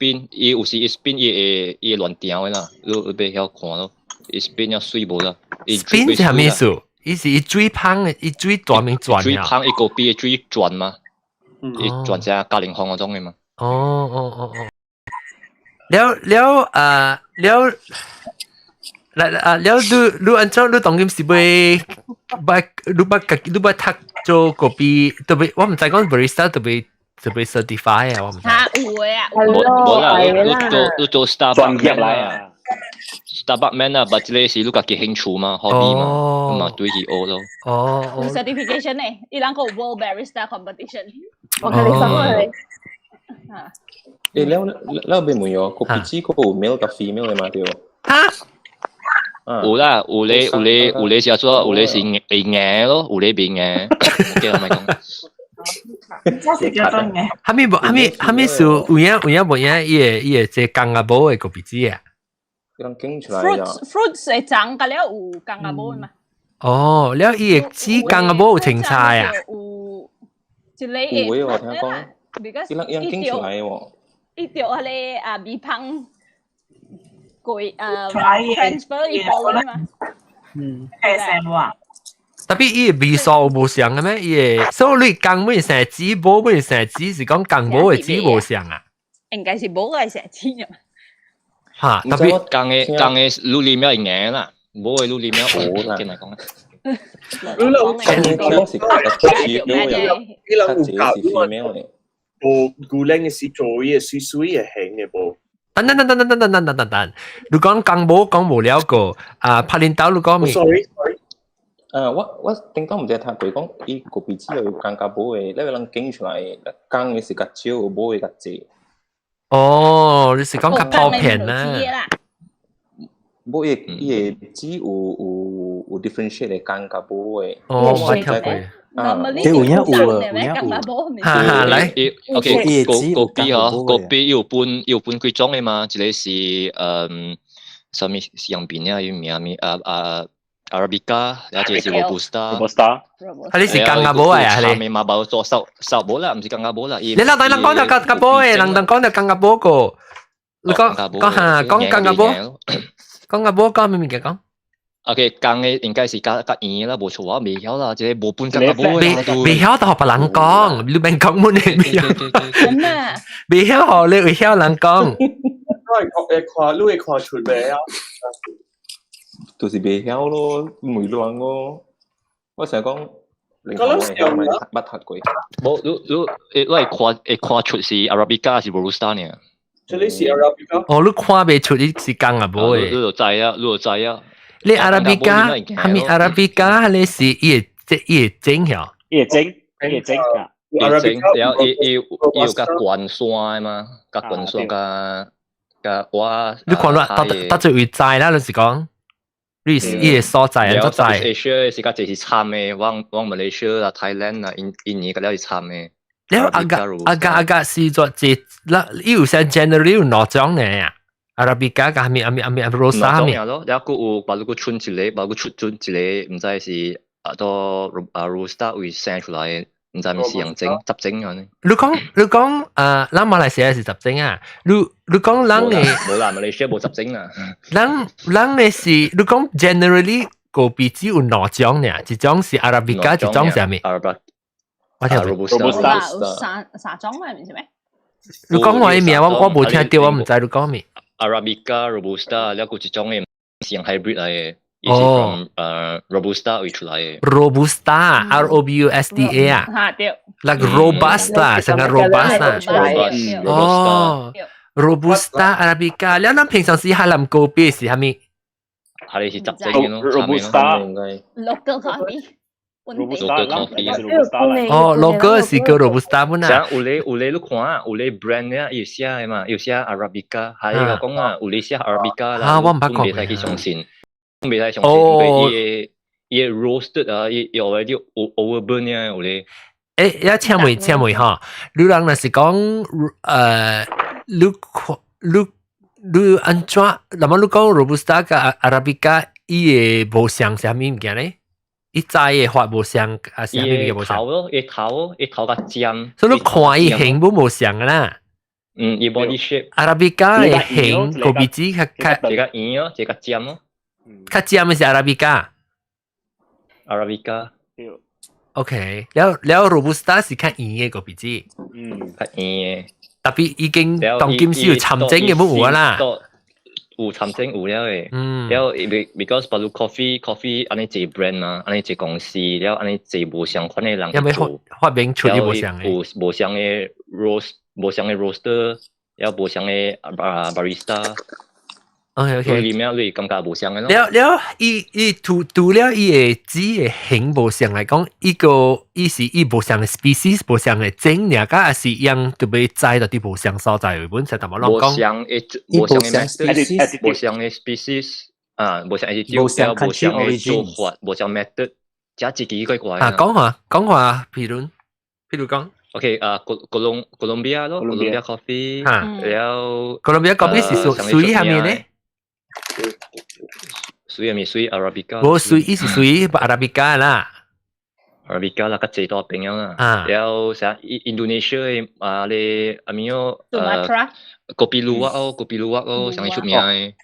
spin，伊有時伊 spin 伊會伊會亂調的啦，你你欲曉看咯，伊 spin 了水無啦。 spin 是啥物意思？伊是伊水芳的，伊水大面轉水芳伊咖啡的水轉嘛，伊轉成加檸風嗰種的嘛。哦哦哦哦。了了啊了，來啊了，你你按怎你當今是欲欲你欲你欲讀做咖啡，特別我毋知講 barista 特別。特別 certify 啊，我毋知。嚇有的啊，無無啦，你做你做 Starbucks 專業來啊，Starbucks man 啊，但這個是你家己興趣嘛，hobby 嘛，嘛對去學咯。哦，有 certification 呢，伊人個 World Barista Competition。我看你什麼嚟？誒，了了欲問哦，咖啡機個有 male 佮 female 的嘛對？哈？有啦，有咧有咧有咧是做，有咧是會硬咯，有咧袂硬。我記得咪講。這是叫做硬。哈咪無哈咪哈咪是有影有影無影？伊個伊個這公仔母的咖啡機啊？人揀出來啊 Fruits fruits 會長個了有公仔母的嘛？哦，了伊個紙公仔母有清菜啊？有一個有的我聽講，伊人伊人揀出來的喎。伊著彼个啊米芳過啊 transfer 伊波嘛。嗯。係成話。特別伊个味素有無相的咩？伊个所以你公母生子，母母生子是講公母的子無相啊？應該是母的生子啊。哈，特別公的公的滷裡面會硬啦，母的滷裡面烏啦，跟來講。你人講是你人有教無牛奶的是做伊個水水的型的無？等等等等等等等等等等，你講公母講無了個啊，柏林島你講咩？Sorry sorry。我頂當毋知讀過講，伊咖啡機有公佮母的，你人揀出來，公的是較少，母的較濟。哦，你是講較普遍啦？母伊伊的籽有有有 differentiate 的公佮母的。哦，我聽過。啊，這有影有啊，有影有。哈哈，來，OK，咖咖啡嗬，咖啡有分幾種的嘛？一個是嗯，啥物西洋邊啊，伊名物啊啊。Arabica，然後這是 Robusta。 Robusta。啊，你是公仔母的啊？你嘛無做瘦瘦無啦，毋是公仔母啦。你人人講就公仔母的，人人講就公仔母個。你講講下講公仔母，公仔母講咩物件講？ OK，公的應該是較較圓啦，無錯我袂曉啦，這個無分公仔母的。袂曉就予別人講，你免講阮的袂曉。真啊！袂曉予你會曉人講。我會看，你會看出來啊？就是袂曉咯，問亂咯。我想講，我捌讀過。無，你你你會看會看出是 Arabica 還是 Robusta 呢？這裡是 Arabica。哦，你看袂出你是公仔母的。你就知啊，你就知啊。你 Arabica，係咪 Arabica？你是伊個這伊個種曉？伊個種，伊個種啊。伊整了伊有較懸山嘛，較懸山較我。你看啦，到到最位在啦，就是講，你伊個所在按怎在？Asia 是較濟是參的，往往馬來西亞啦、Thailand 啦、印尼個了是參的。了阿個阿個阿個是做這，那伊有寫 generally 有兩種呢啊，Arabica 佮啥物啥物啥物 Robusta 啥物。咯，了閣有把如果剩一個，把如出準一個，毋知是啊到啊 Robusta 位生出來的，毋知毋是用整雜種啊？你講啊，咱馬來西亞是雜種啊？你講咱的無啦，馬來西亞無雜種啊。咱的是你講 generally 咖啡只有兩種呢，一種是 Arabica，一種是啥物？我聽 Robusta 有三種嘛，毋是咩？你講我的名，我無聽著，我毋知你講咩。 Arabica、Robusta，了閣一種的是用 hybrid 來的。哦，Robusta 位出來的。 Robusta，R O B U S T A 啊。嚇對。 Like robust 成個 robust 哦，Robusta Arabica，了咱平常時海南咖啡是啥物？係是雜種的咯，Robusta Local coffee。 Robusta 哦哦，local 是叫 Robusta 本啊。有咧，你看，有咧 brand 咧，有寫的嘛，有寫 Arabica，還有個講啊，有咧寫 Arabica 啦。啊，我毋捌看。袂使去相信，袂使相信，因為伊個 roasted 啊，伊 already overburn 啊，有咧。欸，請問吼，你人若是講，你看你按怎？那麼你講 Robusta 佮 Arabica，伊會無相啥物物件咧？伊栽的法無相，啊啥物物件無相？頭咯，伊頭，伊頭較尖。所以你看伊形本無相啦。嗯，伊 body shape。 Arabica 的形咖啡籽較較這個圓咯，這個尖咯。較尖的是 Arabica。 Arabica。 OK，了了 Robusta 是較圓的咖啡籽。嗯，較圓的。 Tapi 已經當今是有參整的冇有啦。有參整有了的，了 because 巴魯 coffee 按呢濟 brand 嘛，按呢濟公司，了按呢濟無相款的人去做，發明出無相的，有無相的 roast，無相的 roaster，了無相的啊 barista。 OK。裡面你感覺無相的咯。了了，伊除了伊的籽的形無相來講，伊個伊是伊無相的 species，無相的種爾，佮抑是樣特別栽到佇無相所在，本身淡薄攏講。無相的，無相的 method，無相的 species 啊，無相的無相無相的做法，無相 method，這一奇怪怪。啊，講下講下，譬如講。 OK 啊，哥倫比亞咯，哥倫比亞 coffee，了。哥倫比亞 coffee 是屬於啥物咧？屬於咪屬於 Arabica？無屬於是屬於 Arabica 啦。 Arabica 啦，較濟多邊樣啦。了啥印度尼西亞的啊咧，阿咪喲，kopi luwak 哦，kopi luwak 哦，上出名的。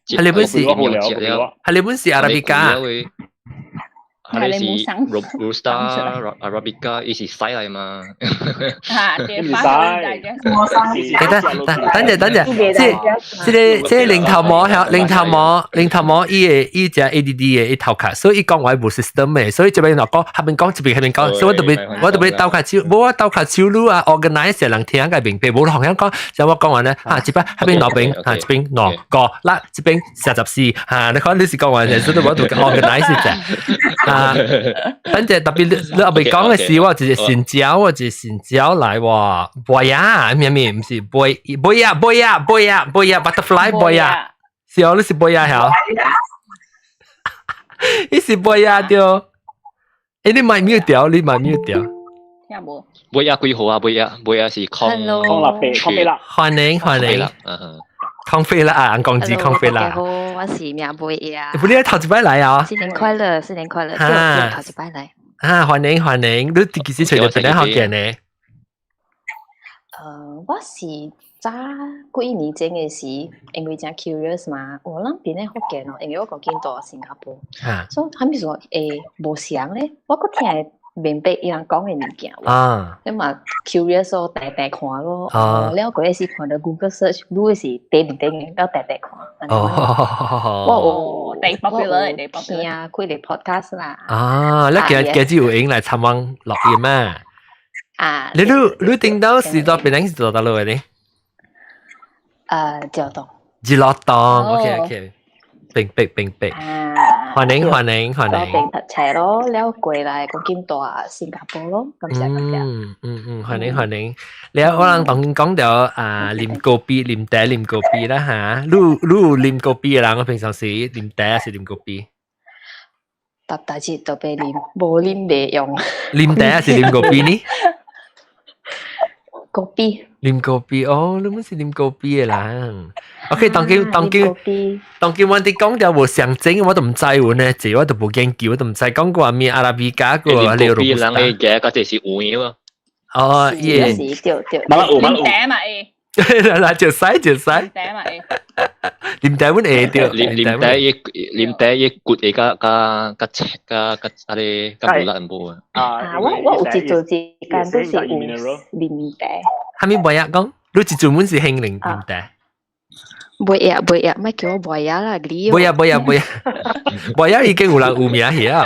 係你本是，係你本是 Arabica。係你是 Robusta Arabica，伊是西來嘛？嚇，對，發等等等陣等陣，這個零頭毛曉零頭毛零頭毛，伊個伊隻 ADD 的伊頭殼，所以伊講話無 system 的，所以這邊若講，下邊講，這邊下邊講，所以我特別鬥較手，無我鬥較手擼啊，organize 人聽個明白，無同樣講，像我講完咧，嚇，這邊下邊兩邊，嚇，這邊兩個，啦，這邊44，嚇，你看你是講完嘅，所以我就 organize 者，啊，等陣特別你後邊講嘅是我一個新椒，我一個新椒來喎，boy 啊，咩咩，毋是 boy boy 啊 boy 啊 boy 啊 boy 啊 butterfly boy 啊，是哦，你是 boy 啊，曉？你是 boy 啊對？欸，你賣 mute 掉，你賣 mute 掉。聽無？尾啊幾號啊？尾啊尾啊是空空啦，空飛啦，歡迎歡迎，康飛啦啊，公子康飛啦。大家好，我是名貝啊。不，你頭一擺來啊？新年快樂，新年快樂，對，頭一擺來。啊，歡迎歡迎，你幾時出嚟邊學見呢？我是早幾年前的時，因為真 curious 嘛，我咱邊咧福建哦，因為我講緊住新加坡，所以啥物說會無相咧，我閣聽會明白伊人講的物件。啊，你嘛 curious 咯，大大看咯，了嗰時看到 Google search，愈是短短的，了大大看。哦，我有我有聽幾個 podcast 啦。啊，你今今日有閒來參訪錄音啊？啊！你頂到是到邊陣是做到落嚟呢？石樂洞。石樂洞，OK OK。明白明白。歡迎歡迎歡迎。我邊讀冊咯，了過來講緊蹛新加坡咯，感謝感謝。嗯嗯嗯，歡迎歡迎。你可能當講到啊，啉咖啡、啉茶、啉咖啡啦嚇。你你有啉咖啡的人，我平常時啉茶還是啉咖啡？逐代誌都欲啉，無啉袂用。啉茶還是啉咖啡呢？咖啡。啉咖啡哦，你們是啉咖啡的人。OK，當今當今當今我哋講到無相整，我都毋知有呢，這我都無研究，我都毋知講過咩阿拉比卡個咖啡人嘅嘅，嗰隻是有樣啊。哦，耶。是對對。啉茶嘛會。嗱，就使就使。啉茶嘛會。啉茶阮會對。啉茶伊啉茶伊骨會較較較較較啊咧較無力無啊。啊，我有一陣時間都是有啉茶。哈咪袂啊講？你一陣阮是興啉啉茶。袂啊袂啊，莫叫我袂啊啦，你。袂啊袂啊袂啊，袂啊已經有人有名去啊。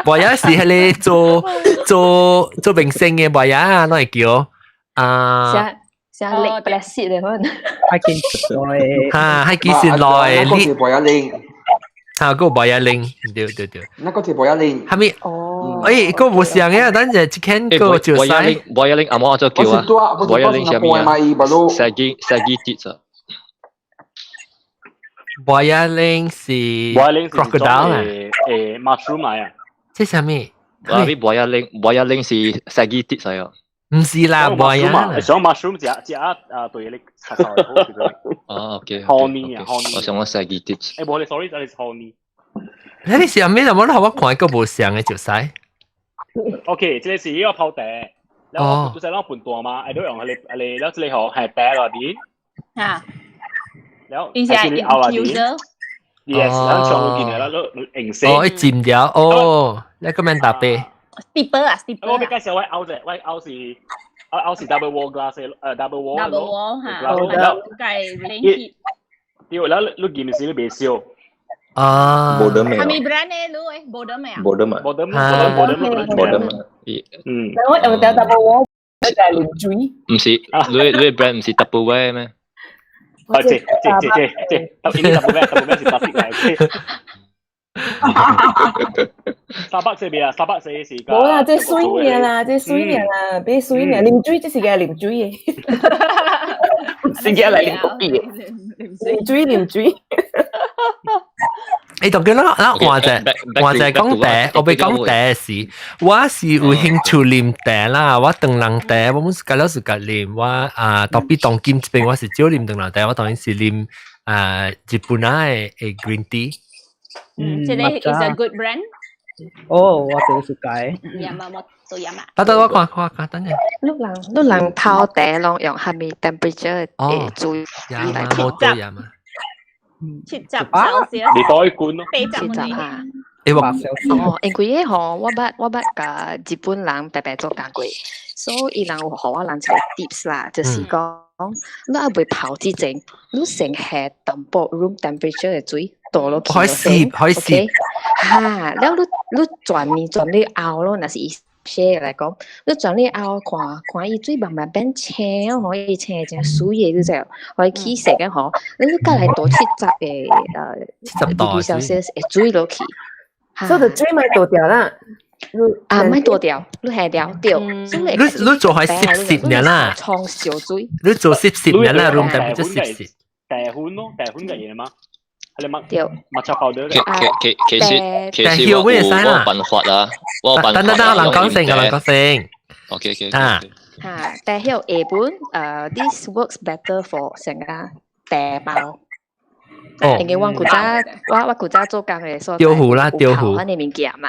袂啊是彼个做做做明星的袂啊，攏會叫啊。寫力 bless 的款。海基來。哈，海基先來。那個是袂啊玲。啊，個袂啊玲，對對對。那個是袂啊玲。哈咪？哦。欸，個無像嘅，等陣一間個就使。袂啊玲，袂啊玲，阿媽就叫啊。袂啊玲啥物啊？saggy saggy tits 啊。袂啊玲是 crocodile 啊？誒，mushroom 嚟啊？這啥物？我啲袂啊玲，袂啊玲是 saggy tits 嚟啊。毋是啦，袂啊。想 mushroom 食食啊對你擦手好。哦，OK。 Honey 啊，honey。我想講 saggy tits。欸，無你 sorry，這是 honey。你是啥物？我都我看個無像的就使。 OK，這個是伊個泡茶，然後就是咱盤大嘛，愛都用彼个彼个，了這個吼係茶內邊。啊。了，伊是 infuser。 Yes，咱上見來啦，都顏色。哦，一浸掉，哦，你個免特別。 Steeper 啊，steeper。我欲介紹我拗者，我拗是我拗是 double wall glass double wall。 Double wall 嚇。了，計 heat。對，了你見時你袂燒。啊。無得咩？係咪 brand 咧？你誒，無得咩啊？無得嘛。無得嘛，無得嘛，無得嘛。嗯。我用掉 double wall，就係啉水。毋是，你 brand 毋是 double wall 咩？啊，這這這這這，double wall，double wall 是 plastic 嚟。沙北這邊啊，沙北這是。無啦，這水爾啦，這水爾啦，別水爾，啉水這是個啉水的，是個來啉咖啡的，啉水啉水。欸，當佢咱咱換者換者講茶，我欲講茶是，我是有興趣啉茶啦，我長人茶，我們是甲了是甲啉，我啊特別當今這邊我是少啉長人茶，我當然是啉啊日本仔的 green tea。嗯，這個 is a good brand。哦，我就是解。山本山。得得，我看看看，等陣。你人泡茶攏用啥物 temperature 會煮來泡？山本。 70 Celsius。你多一罐咯。 80啊。欸，我哦，因為吼，我捌共日本人白白做工過，所以伊人有予我人一個 tips 啦，就是講你猶未泡之前，你先下淡薄 room temperature 的水倒落去。可以試，可以試。哈，了你你轉呢轉你後咯，若是伊寫來講，你轉你後看看伊水慢慢變青哦，伊青誠媠的，你知無？予伊起色的吼，你閣來倒70個70度 Celsius 的水落去。所以就水莫倒掉啦。啊，莫倒掉，你下掉對。你你做係濕濕爾啦。沖燒水。你做濕濕爾啦，room temperature 濕濕。茶粉咯，茶粉嘅嘢嗎？係你乜？對。抹茶包的。其其其實其實我有我有辦法啦，我有辦法。等等等，人講先，人講先。 OK OK。啊。嚇，茶葉下本，this works better for 成個茶包。哦。因為我古早我我古早做工的所在，雕壺啦，雕壺。款的物件嘛。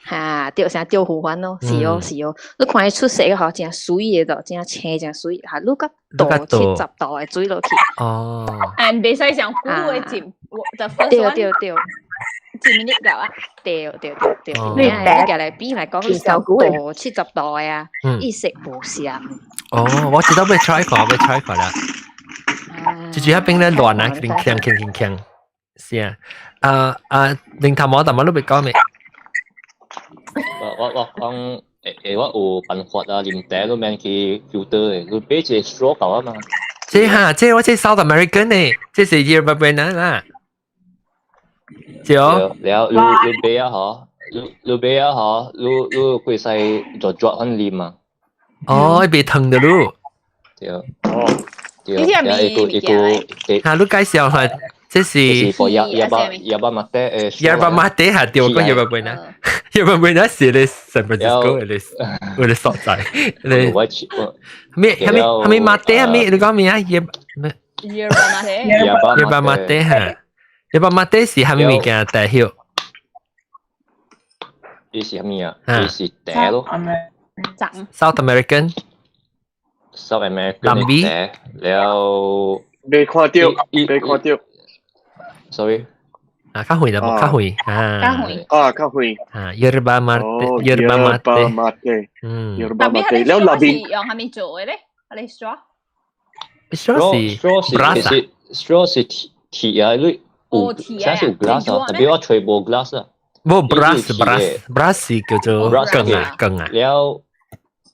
哈，對，啥雕壺款咯，是哦是哦。你看伊出色吼，誠媠的，誠青誠媠，哈，你閣倒70度的水落去。哦。 And 袂使上久的浸，the first 對對對。一 minute 夠啊？對對對對，你你來比來講，你倒70度的啊，伊色無相。哦，我知道欲 try 過，欲 try 過啦。就住喺邊咧亂啊，鏗鏗鏗鏗，是啊，啊啊，零頭毛淡薄你欲講未？我我講誒誒，我有辦法啊，啉茶都免去 filter 的，你買一個 straw 夠啊嘛。這哈，這我這 South American 呢，這是 Yerba Buena 啦。對。了，你買啊嗬，你買啊嗬，你會使做做很啉嘛？哦，袂燙的咯。對。哦。對。一個一個。嚇，你介紹下，這是。 Yerba yerba mate 誒。 Yerba mate 係對，我講 yerba buena。Yerba buena 是咧 San Francisco 嘅咧，嗰個所在。咧。咩？係咪係咪 mate 係咪？你講咩啊？Yerba 咩？Yerba mate。 Yerba mate 嚇。Yerba mate 是係咪物件代表？呢是啥物啊？呢是茶咯。 South American。 South American 南美。茶，了。未看到，未看到。 Sorry。啊，較遠啦，無較遠啊。較遠。啊，較遠。啊，yerba mate，yerba mate，嗯。 Yerba mate，了那邊用啥物做的咧？啊，你 straw？ Straw 是 straw 是其實 straw 是鐵鐵啊，你有啥是有 glass 啊？特別我揣無 glass 啊。無 brass brass brass 是叫做鋼啊鋼啊。了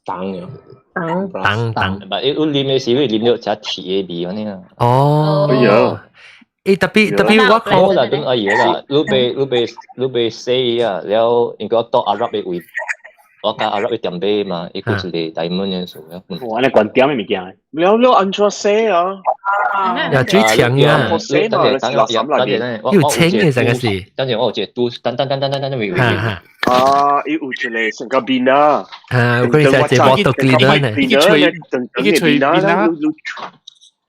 銅啊。銅銅。唔係，你啉的時你啉到只鐵的味按呢啊。哦。哎呀。誒，特別特別我看。我那邊哎呀啦，你欲洗啊，了應該到阿拉的位，我佮阿拉的店買嘛，伊閣一個 diamond 的數啊。哇，你關點的物件。了了按怎洗啊？又最強啊！等陣，有清嘅成個是。等陣我有一個拄，等等等等等等，未未。啊，伊有一個成個面啊。啊，佢就係 bottle cleaner 呢。伊吹，伊吹邊啊？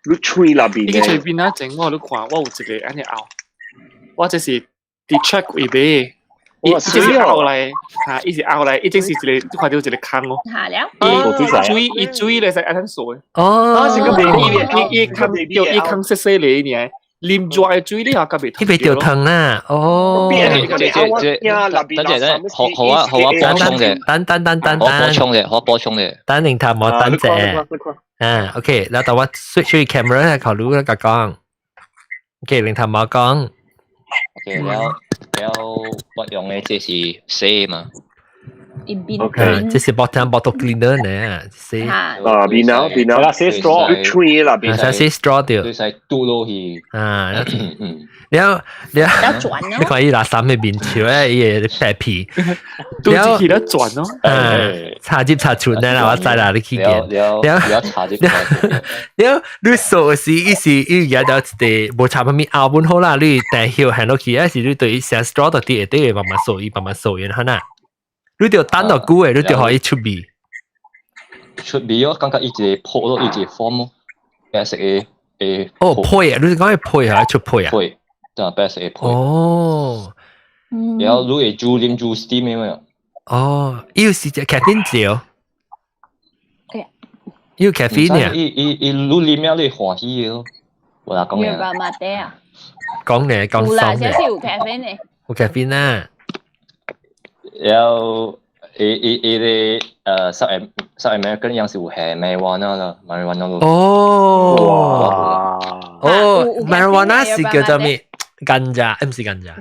你吹那邊？伊吹邊啊？整我你看，我有一個按呢拗，我這是佇 check 位買。伊這是拗來，嚇，伊是拗來，伊這是一個，你看到一個空哦。下了。伊水，伊水咧是按怎數的？哦。伊伊伊空叫伊空細細個爾，啉熱的水你也較袂伊袂著燙啊！哦。這這這，等陣咧，好好啊好啊，補充嘅。等等等等我補充嘅，我補充嘅。等陣頭冇等者。啊，OK，然後我 switch 去 camera 考慮咧，講。OK，零頭冇講。 OK，了了，我用的這是洗嘛。 OK，這是 bottle bottle cleaner 呢，洗。啊，邊啊邊啊，洗 straw，吹啦邊。啊，洗 straw 掉。對，使嘟落去。啊，了了，你看伊拿三個面笑咧，伊個白皮。嘟入去咧轉咯。嗯，插入插出呢啦，我知啦，你去見。了了插入。了，你掃時伊是伊而家就一個無插啥物拗本好啦，你但曉行落去，還是你對成 straw 到底下底慢慢掃，伊慢慢掃完，哈呐。你就等落久的，你就予伊出味。出味哦，感覺伊一個泡咯，伊一個 form 咯，白色的的。哦，配啊！你是講伊配啊，出配啊？配，對，白色的配。哦。然後你會煮啉煮 steam 的沒？哦，伊有是隻咖啡酒。有咖啡呢？伊伊伊你啉了你歡喜的咯，我來講呢。Yerba mate 啊？講呢，講有啦，這是有咖啡呢。有咖啡呢？然後伊伊伊個South American 樣是有係 marijuana 啦，marijuana 咯。哦，哦，marijuana 是叫做咩？Ganja，唔是 ganja。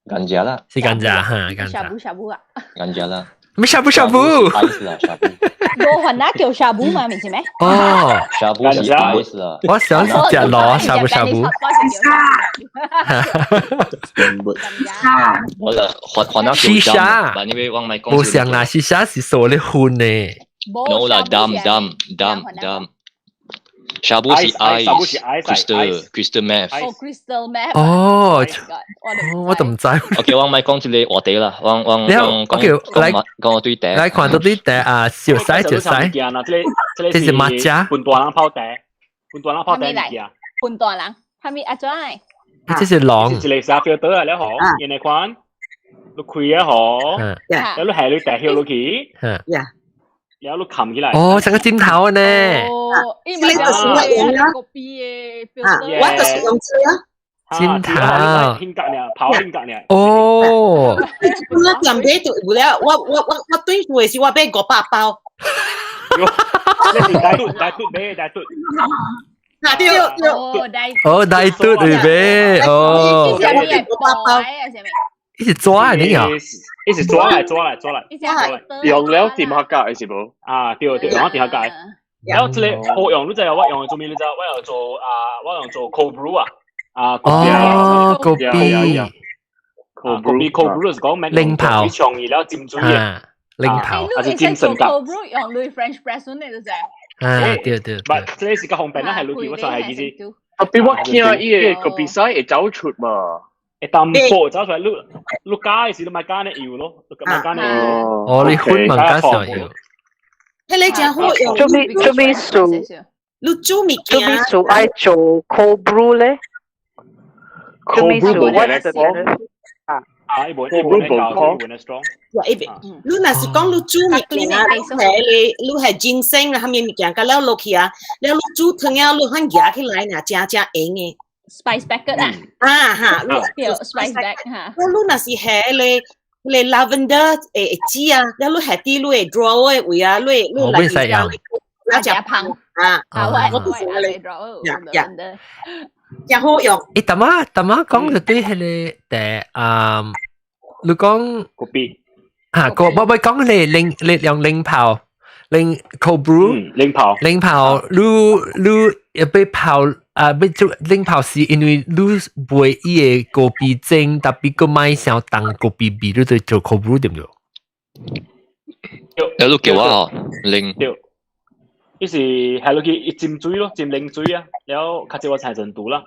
Ganja 啦。是 ganja 哈，ganja。 Shabu shabu 啊。 Ganja 啦。咩 shabu shabu？ Ice 啦，shabu。無雲那叫 shabu 嘛，唔是咩？哦，shabu 是 ice 啦。我想食螺 shabu shabu。我啦，雲雲那叫 Shisha。因為我咪講。無像啦，shisha 是掃咧熏呢。 No 啦，dum dum dum dum。Shabu 是 ice，crystal crystal meth。哦，crystal meth。哦，我都唔知。 OK，我咪講這個話題啦，我我我講講講對茶。來看到對茶啊，小西小西。這是抹茶。笨大人泡茶，笨大人泡茶物件。笨大人，係咪阿怎？這是龍。一個沙 filter 啊，了嗬，然後款，你開啊嗬，然後你下你茶葉落去，然後你冚起來。哦，成個枕頭呢。哦，因為就是我用啊，我就是用這啊。枕頭。輕格呢，跑輕格呢。哦。我點買就有了，我對付的時我買500包。你是大嘟大嘟買大嘟。啊對對。哦，大嘟對買哦。 500包。伊是紙的你啊？伊是紙來紙來紙來。用了點下格是無？啊對對，用了點下格。然後這個好用，你知影我用的做咩？你知我用做啊，我用做 cold brew 啊。啊，哦，咖啡，咖啡 cold brew 是講咩？冷泡，長熱了浸水嘅，冷泡，還是浸成 cold brew 用類 French press 呢？就是。啊，對對。唔，這個是較方便啦，係攞去我上係意思。特別我驚伊個咖啡使會走出嘛，會淡薄走出來，你你加的時你咪加呢油咯，你咪加呢油。哦，你粉嘛加上油。迄個真好用。做咩做咩數？你煮物件。做咩數愛做 cold brew 咧？ cold brew 無咧啊。啊，伊無伊無咧搞，伊無咧 strong。哇！伊邊，你若是講你煮物件啊，你係你係 ginseng 啦，啥物物件，佮了落去啊，了你煮湯了，你反夾起來若真正用的。 Spice packet 啊。啊哈，對，spice bag 哈。你若是下個個 lavender 會籽啊，了你下佇你的 drawer 的位啊，你你來使用。那食芳啊，我我我來 drawer lavender。真好用。欸，淡仔淡仔講就對彼个茶啊，你講咖啡啊，個我我講你冷你用冷泡冷 cold brew 冷泡冷泡，你你欲泡啊，欲做冷泡是因為你袂伊个咖啡精，特別閣莫傷重咖啡味，你就做 cold brew 對毋對？有你叫我哦，冷。對。伊是係落去伊浸水咯，浸冷水啊，了較濟我菜程度啦。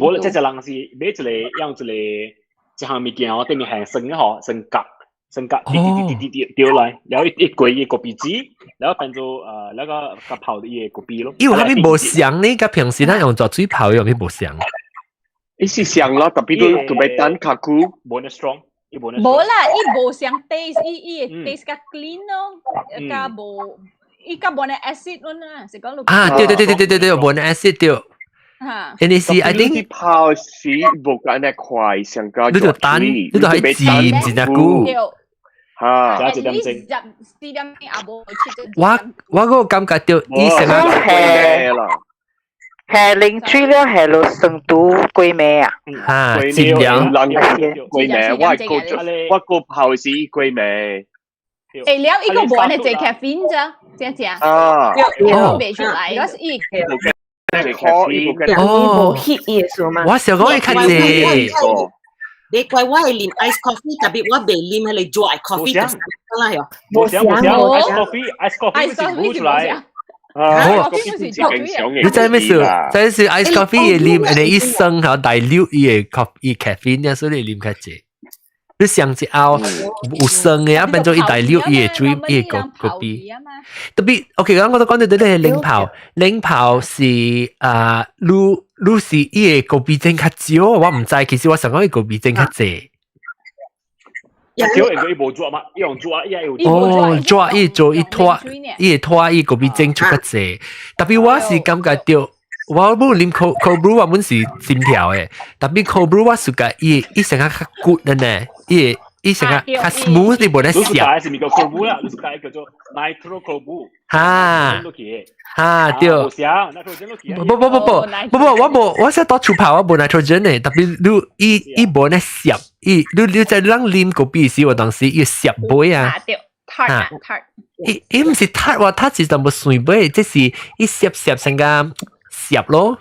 無，這隻人是買一個用一個一項物件哦，頂面係酸的吼，酸角，酸角滴滴滴滴滴掉來，了伊一過伊咖啡籽，了變做那個個泡伊个咖啡咯。伊有啥物無相呢？佮平時咱用熱水泡有啥物無相？伊是相咯，特別都特別等較久，無呢 strong。無啦，伊無相 taste，伊伊 taste 較 clean 咯，較無。伊較無呢 acid 咯啊，是講啊，對對對對對對對，無呢 acid 對。嚇。因為是 I think 泡時無咁呢快，上加你就等，你就係浸真久。嚇，一點鐘。 4點也無7點。我我個感覺到伊成個係係冷水了，係落成都龜眉啊！嚇，盡量龜眉，我個我個泡時龜眉。會了，伊個無按呢濟 caffeine 咋，正正。啊，哦，袂出來，我是伊。哦，無 hit 伊的數嘛。我想講伊較濟。你怪我會啉 ice coffee，特別我袂啉彼個 dry coffee 就啦喲。無想無想，ice coffee，ice coffee 是煮出來。啊，你知咩事？這是 ice coffee 會啉，你一生吼 dilute 伊个 coffee 伊 caffeine，所以你啉較濟。你上一後有酸的啊，變做伊 dilute 伊个水，伊个咖啡。特別 OK，剛我都講到這個冷泡，冷泡是啊，你你是伊个咖啡精較少，我毋知，其實我想講伊咖啡精較濟。少因為伊無煮嘛，伊用煮啊，伊也有。哦，煮伊做伊拖，伊會拖伊咖啡精出較濟。特別我是感覺到，我無啉 cold cold brew 我本是心跳的，特別 cold brew 我是覺伊伊成個較骨的呢，伊伊成個較 smooth，你無咧澀。你是解是咪叫 cold brew 啦？你是解叫做 nitro cold brew。哈哈對。不不不不不不，我無我說到厝泡我無 nitrogen 的，特別你伊伊無咧澀，伊你你在人啉咖啡時，我當時伊澀尾啊。對，tart 啊 tart。伊伊毋是 tart 喎，tart 是淡薄酸尾，這是伊澀澀成個澀咯，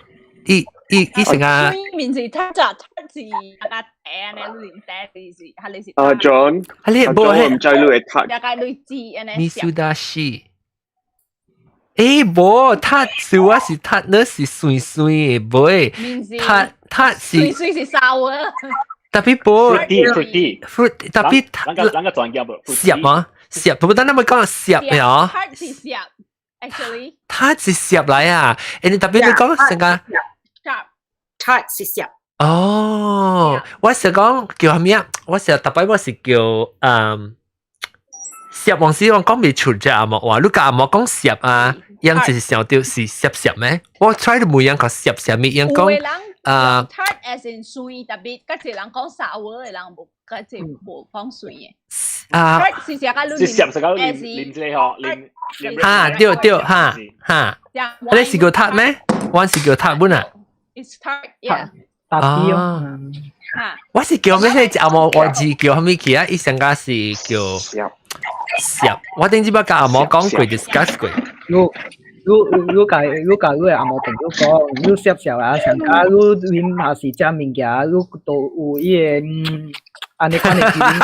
伊伊伊成個。面是 tart 咋，tart 是大家茶呢，你啉茶是係你是。阿 John，係你無我毋知你會 tart。大概類似按呢。味蘇達西。欸，無，tart 是我是 tart，那是酸酸的，無的。tart tart 是。酸酸是 sour。特別無。 fruity fruit 特別。咱個咱個專業無？澀嗎？澀，不過等咱咪講澀呀。 tart 是澀，actually。 tart 是澀來啊！欸，你特別你講成個。 tart 是澀。哦，我是講叫啥物啊？我是特別我是叫澀往時我講袂出隻阿莫話，你甲阿莫講澀啊，樣就是想到是澀澀咩？我 try 到每樣個澀澀物樣講啊。tart as in 酸，特別較濟人講 sour 的人無，較濟無講酸的。啊，是澀甲是澀是甲啉啉這個吼，啉啉。哈對對哈哈，你是叫 tart 咩？我是叫 tart 本啊。 It's tart, yeah. 啊，我是叫咩？隻阿毛我字叫啥物去啊？伊上家是叫澀，我頂次捌甲阿毛講過，discuss 過。你你你共你共你的紅毛朋友講，你攝攝啊，上加你啉若是食物件，你都有伊个按呢款的 feeling。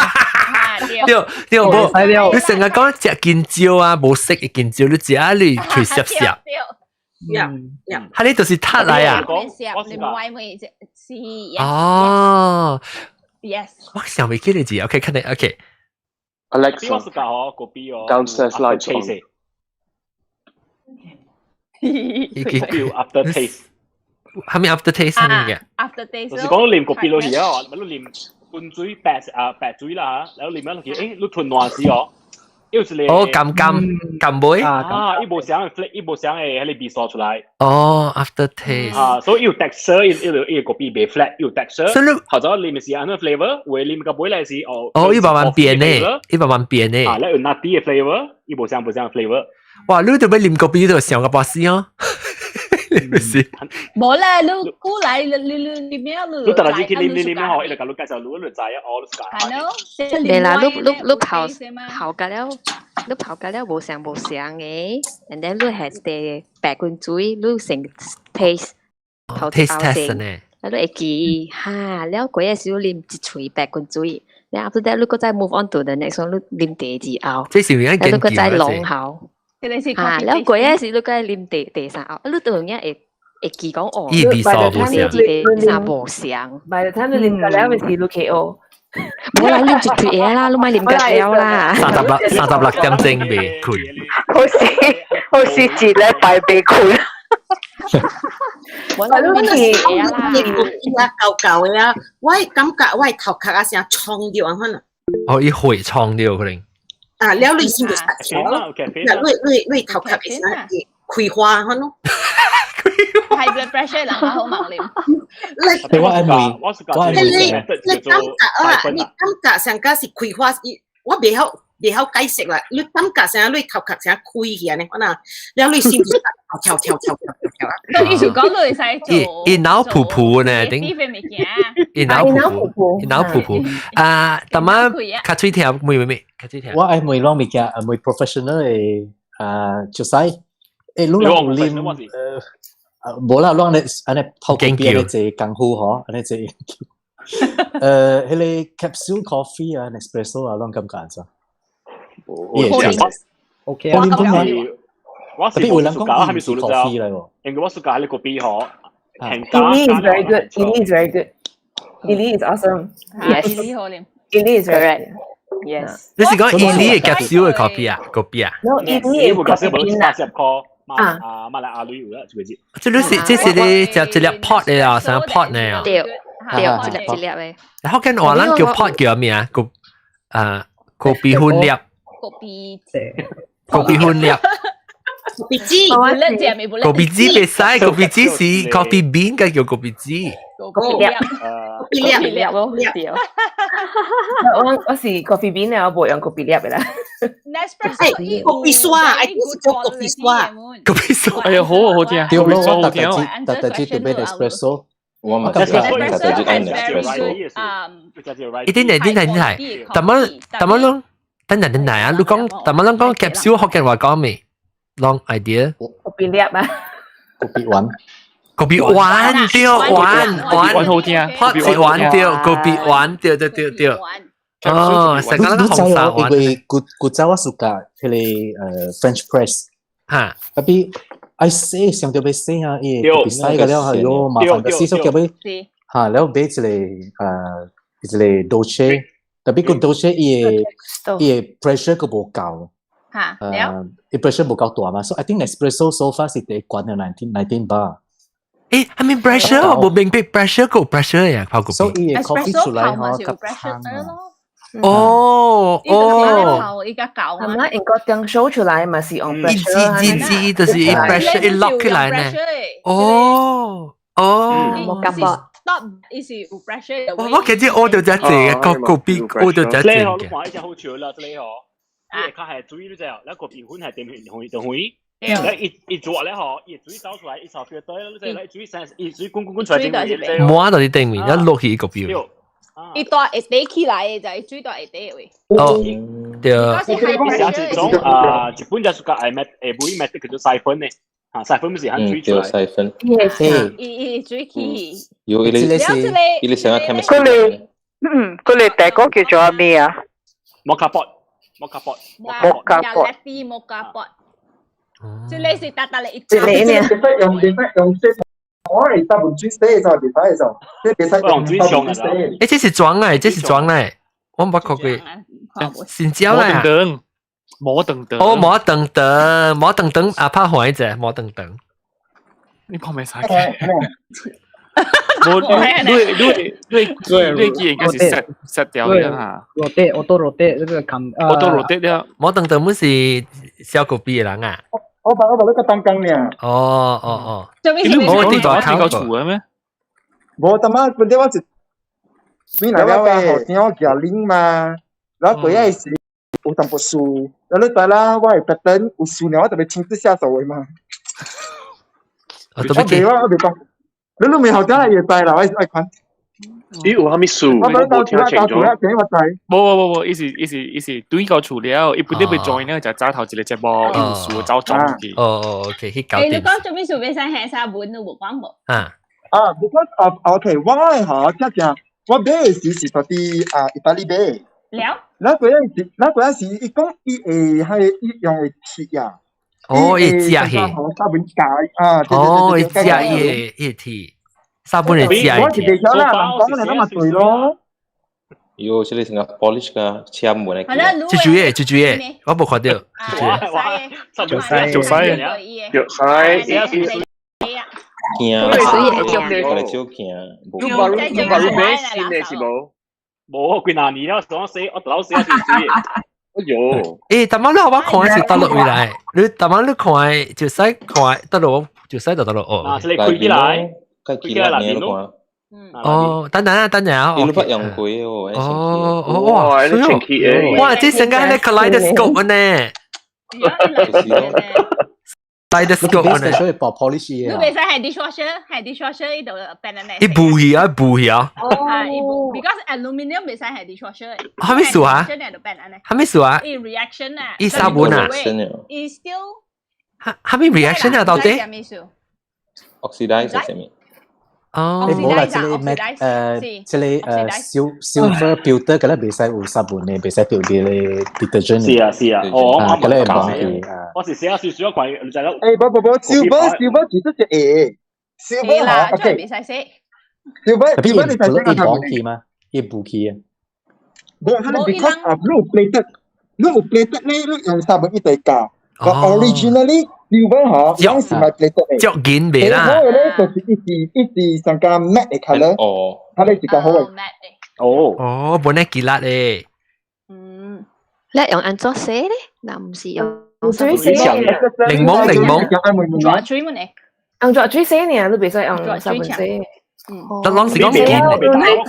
對對，無，你成日講食見椒啊，無識嘅見椒，你食啊你喙澀澀。 Yeah. 哈，你就是撻來啊？你唔愛咪是。哦。 Yes。我想未記得字，OK，肯定 OK。 Alexa, downstairs lights on. After taste，係咪 after taste 係咪嘅？After taste 就是講啉咖啡落去啊，咪你啉滾水白啊白水啦嚇，然後啉咗落去，誒，你吞爛時哦，又一個哦，甘甘甘味啊，伊無啥嘅，伊無啥嘅，彼個味素出來。哦，after taste 啊，所以有 texture，伊伊伊咖啡袂 flat，有 texture。後咗啉是按怎 flavor，有啉個尾來是哦。哦，伊慢慢變呢，伊慢慢變呢。啊，咧有 nutty 嘅 flavor，伊無啥無啥 flavor。哇！你都欲啉咖啡都想個把死哦，你唔是？無啦，你過來你你你咩你？你突然間去啉啉啉吼，伊就共你介紹，你你知啊，哦，你係對啦，你你你泡泡甲了，你泡甲了無相無相嘅，and then 你係啲白滾水，你先 taste 頭 taste test 呢？你會記哈，了過個時啉一喙白滾水，然後 after that 你閣再 move on to the next one，你啉第二喉，這是有你閣再濃喉。啊，了過個時你閣啉第第三喉，你當然會會記講哦，伊味素無相，第三無相。 By the time 你啉到了，咪是你 KO。無啦，啉一喙會啦，你莫啉甲了啦。 36點鐘袂睏。好似好似一禮拜袂睏。我諗你你啊，舊舊的啊，我感覺我頭殼啊，成創掉按款啊。哦，伊會創掉可能。啊，了你先就實條咯，嗱，你你你頭殼會成開花按款咯。 High blood pressure 人好猛啉。你我愛問，我愛你你感覺啊，你感覺上個是開花，我袂曉袂曉解釋啦。你感覺上你頭殼成開起來呢，可能了你先就跳跳跳跳跳啊。你就講你會使做。伊腦噗噗呢，頂。伊腦噗噗，伊腦噗噗。啊，大媽較喙聽，妹妹妹，較喙聽。我愛問攏物件，問 professional 的啊，就使，誒，你若有啉，無啦，攏咧按呢泡咖啡按呢做功夫嗬，按呢做研究。彼個 capsule coffee 啊，Nespresso 啊，攏感覺按怎？ OK 啊，我特別有人講係咪數 coffee 嚟喎？因為我暑假你個比嗬， Illy is very good. Illy is very good. Illy is awesome. Yes. Illy 好啉。 Illy is very good. Yes. 你是講 Illy 嘅 capsule 嘅 coffee 啊？咖啡啊？ No, Illy 嘅 coffee 八十塊。啊，馬來亞女有啦，這個字。這你是這是你食一粒 pod 的啊，啥 pod 呢啊？對對，一粒一粒的。然後跟話咱叫 pod 叫咩啊？個啊，咖啡粉粒。咖啡。咖啡粉粒。咖啡籽，咖啡籽袂使，咖啡籽是咖啡 bean，個叫咖啡籽。咖啡粒，咖啡粒咯，對。我我是 coffee bean 啊，我無用咖啡粒的啦。 Nespresso 咖啡刷，哎，叫咖啡刷。咖啡刷。哎呀，好啊，好聽。對咯，我特特特特特買 Nespresso。我嘛特特特愛 Nespresso。一定係，一定係，一定係。但乜但乜攏？等陣等陣啊！你講但乜攏講 capsule 福建話講未？Long idea。咖啡粒啊。咖啡丸。咖啡丸對，丸丸好聽，泡是丸對，咖啡丸對對對對。哦，成個那個紅沙丸。因為古古早我暑假彼個French press，哈， tapi 愛洗上著欲洗啊，伊會洗個了後喲麻煩個洗所叫欲哈，了買一個一個 Dolce，tapi 個 Dolce 伊的伊的 pressure 閣無夠。哈，伊 pressure 無夠大嘛，所以 I think Nespresso so far 是第一懸的19 bar。誒，係咪 pressure？我無明白 pressure 個 pressure 呀，泡個。所以伊的 coffee 出來吼較香啊。哦哦，伊較夠係咪？應該剛 show 出來嘛是用 pressure。一支一支就是伊 pressure 一落起來呢。哦哦，冇感覺。 Stop，伊是有 pressure。我記得學到這個個個比學到這個。你看一隻好笑啦，這個嗬，伊較係水你知哦，那個麵粉係點紅紅紅。一一做咧嗬，伊水走出來，伊炒 filter，你知咧，水成，伊水滾滾滾出來頂面。摸到佇頂面，一落去一個表。伊大會底起來的，就係水大會底位。哦，對。是一種啊，日本就是個愛買，下晡買的叫做 siphon 的。嚇，siphon 是含水出來。 siphon。伊伊水起。有伊個，伊個成個 chemistry。佢哋，嗯，佢哋第個叫做咩啊？ Moka pot，moka pot。 Moka pot。 Moka pot。這個是達達嚟一。這個呢？用用用我係大部水洗就袂使就，這袂使用水沖啊！誒，這是裝嚟，這是裝嚟，我毋捌看過。新椒嚟啊！摩登燈，哦，摩登燈，摩登燈，阿拍換一隻摩登燈。你講咩啥嘅？我你你你你你應該是 set set 掉嘅嚇。 Rotate auto rotate 這個冚。 Auto rotate 了。摩登燈本是小狗幣的人啊。我把你個當工呢。哦哦哦。你冇啲大口厝嘅咩？無，他媽本來我是，你來了嘅後生我寄拎嘛，然後過來時有淡薄輸，然後你知啦，我會特登有輸了，我特別親自下手的嘛。我都未我未講，你都未後生也知啦，我愛看。你有啥物事？我無聽清楚。無無無無，伊是伊是伊是對到厝了，伊本來欲 join 呢，就早頭一個節目，伊有事走轉去。哦哦，OK，去搞掂。誒，你講做咩事袂使下沙文，你無講無？啊啊，because of OK，我嗬，正正我買的時是佇佇啊意大利買。了。那嗰陣時，那嗰陣時，伊講伊會係伊用的鐵啊。哦，伊食去。沙本解啊！哦，伊食伊伊鐵。沙本會食我是袂曉啦，人講的那麼對咯。喲，這個成個 polish 個簽門來。這句嘢，這句嘢，我無看到。做西，做西，做西。驚，我來少驚。你把你把你買新的是無？無，幾若年了，上洗，我老洗是水。哎喲！欸，逐擺你我看的是佗落位來？你逐擺你看的就使看佗落，就使到佗落哦。啊，這個開起來，開起來呢看。哦，等等啊，等陣啊，你都捌用過哦。哦，哦，哇，哇，這成個係 kaleidoscope 呢。kaleidoscope 呢。所以薄 polish 你袂使係 dishwasher，係 dishwasher 伊就變安呢。伊補去啊，補去啊。哦，伊補，because aluminium 袂使係 dishwasher。啥物事啊？啥物事啊？伊 reaction 啊。伊沙本啊。伊 still。啥物 reaction 啊？到底？oxidize 係啥物？哦，你冇啦，這個咩誒，這個誒 silver pewter 嗰個袂使有沙本的，袂使掉啲咧 detergent。是啊是啊，哦，我嗰個忘記。我是寫少少一塊，你知啦。誒，不不不，silver silver 其實是會，silver 嚇，OK。袂使洗。 silver silver 你使伊忘記嗎？伊補去啊。無，佢係 because of 你有 plated，你有 plated 咧，你用沙本一齊加。But originally silver 嗬，攏是買 plated 的。足緊袂啦。好嘅咧，就是一直一直上加 matte 的 colour，哦，佢咧是較好嘅。哦。哦，本來幾辣的。嗯。你用按怎洗咧？那毋是用水洗。檸檬檸檬。濁水麼呢？用濁水洗呢，你袂使用沙本洗。嗯。但攏是講緊。你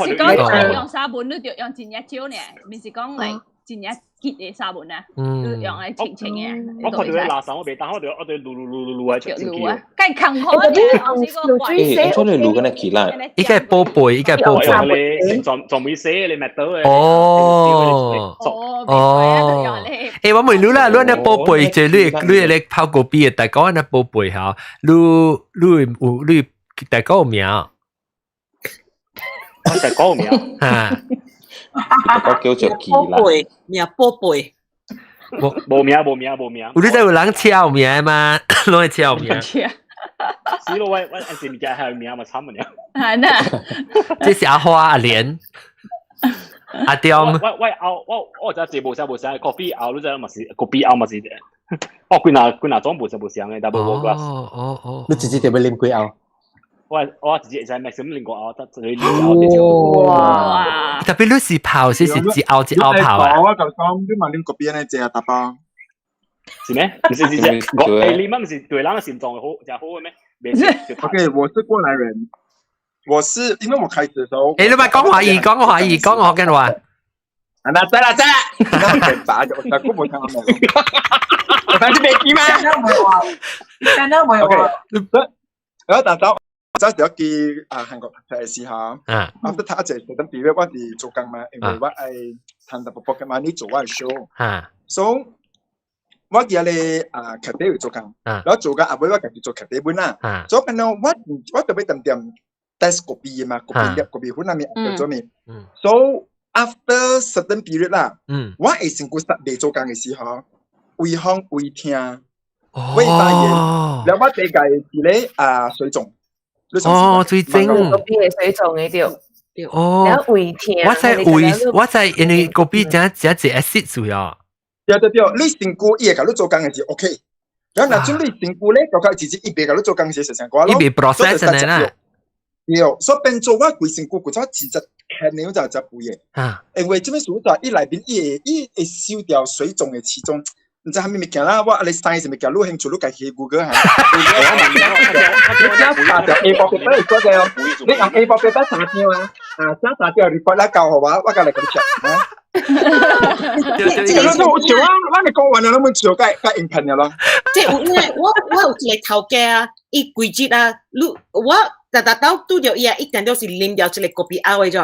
是講用沙本，你就用真正少呢，毋是講嚟真正結的沙本啊，用來清清的。我看到垃圾我袂當，我就我就滷滷滷滷滷來出進去。梗艱苦啲，欸，出嚟滷緊係起來。伊個寶貝，伊個寶貝。仲仲未洗你咪到嘅。哦。哦。欸，我問你啦，你那寶貝，就你你咧泡咖啡的，大家那寶貝哈，你你有你大家有名？我大家有名。哈。我叫做奇寶貝，名寶貝。無無名無名無名。有你知有人車有名嗎？攏會車有名。死咯！我我按時物件還有名嘛，慘啊！係呐。這是阿花阿蓮阿刁。我我熬我我知這無啥無啥，咖啡熬你知嘛是咖啡熬嘛是。哦，幾若幾若種無啥無相的，double glass。哦哦哦。你直接特別啉幾甌？我我直接會使 maximum 啉五甌，得一個兩哇！特別你是泡，是是一甌一甌泡啊？我就講你嘛啉咖啡呢，這大包。是咩？唔是是是，我誒你媽唔是對人嘅心臟好，真好嘅咩？OK，我是過來人，我是因為我開始的時候，誒你咪講華語，講華語，講福建話。啊，那得啦得啦，那打就我估冇聽到。我反正未記嘛。真係冇話。我打到。早時我記啊韓國讀冊的時候，啊，都讀一個等比如我佇做工嘛，因為我愛趁淡薄 pocket money 做我的 show，啊，所以我記咧啊，咖啡有做工，然後做工後尾我家己做咖啡本啦。所以變咗我特別點點 test 咖啡嘛，咖啡粒、咖啡粉啊咩做咩。So after certain period 啦，我會身軀實未做工嘅時候，胃風胃痛、胃發炎，然後我第個是咧啊水腫。哦，水腫。咖啡係水腫嘅對。哦。然後胃痛。我在胃，我在因為咖啡真真濟 acid 水啊。對對對，你身軀伊會共你做工嘅是 OK，然後若種你身軀咧，就較直接伊袂共你做工時成成歌咯。伊袂 process 呢啦。對，所以變做我規身軀，古早真正牽牛就真肥的。啊。因為這本書在伊內面，伊會收掉水腫的其中，毋知啥物物件啦，我按呢 science 物件，你有興趣你家己 Google 下。你寫三條 A 4 paper 會做嘅哦，你用 A4 paper 三張啊，啊寫三條 report 來交予我，我共來共你 check 啊。這個都好笑啊！咱哋講完了，攏滿笑，該該應聘了咯。這有影，我有一個頭家啊，伊規日啊，你我逐逐晝拄著伊啊，一定都是啉掉一個咖啡後的咗。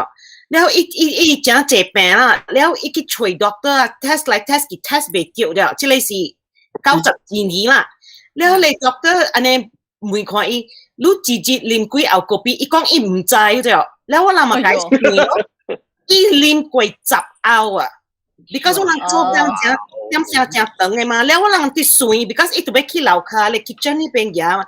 了後伊誠濟病啦，了後伊去揣 doctor 啊，test 來 test 去 test 袂著了，這個是92年啦。了後你 doctor 按呢問看伊，你一日啉幾甌咖啡？伊講伊毋知咗。了我人嘛共伊算咯。伊啉過10甌啊！because 我人做工誠點聲誠長的嘛，了我人佇算，because 伊著欲去樓跤咧 kitchen 彼邊行嘛。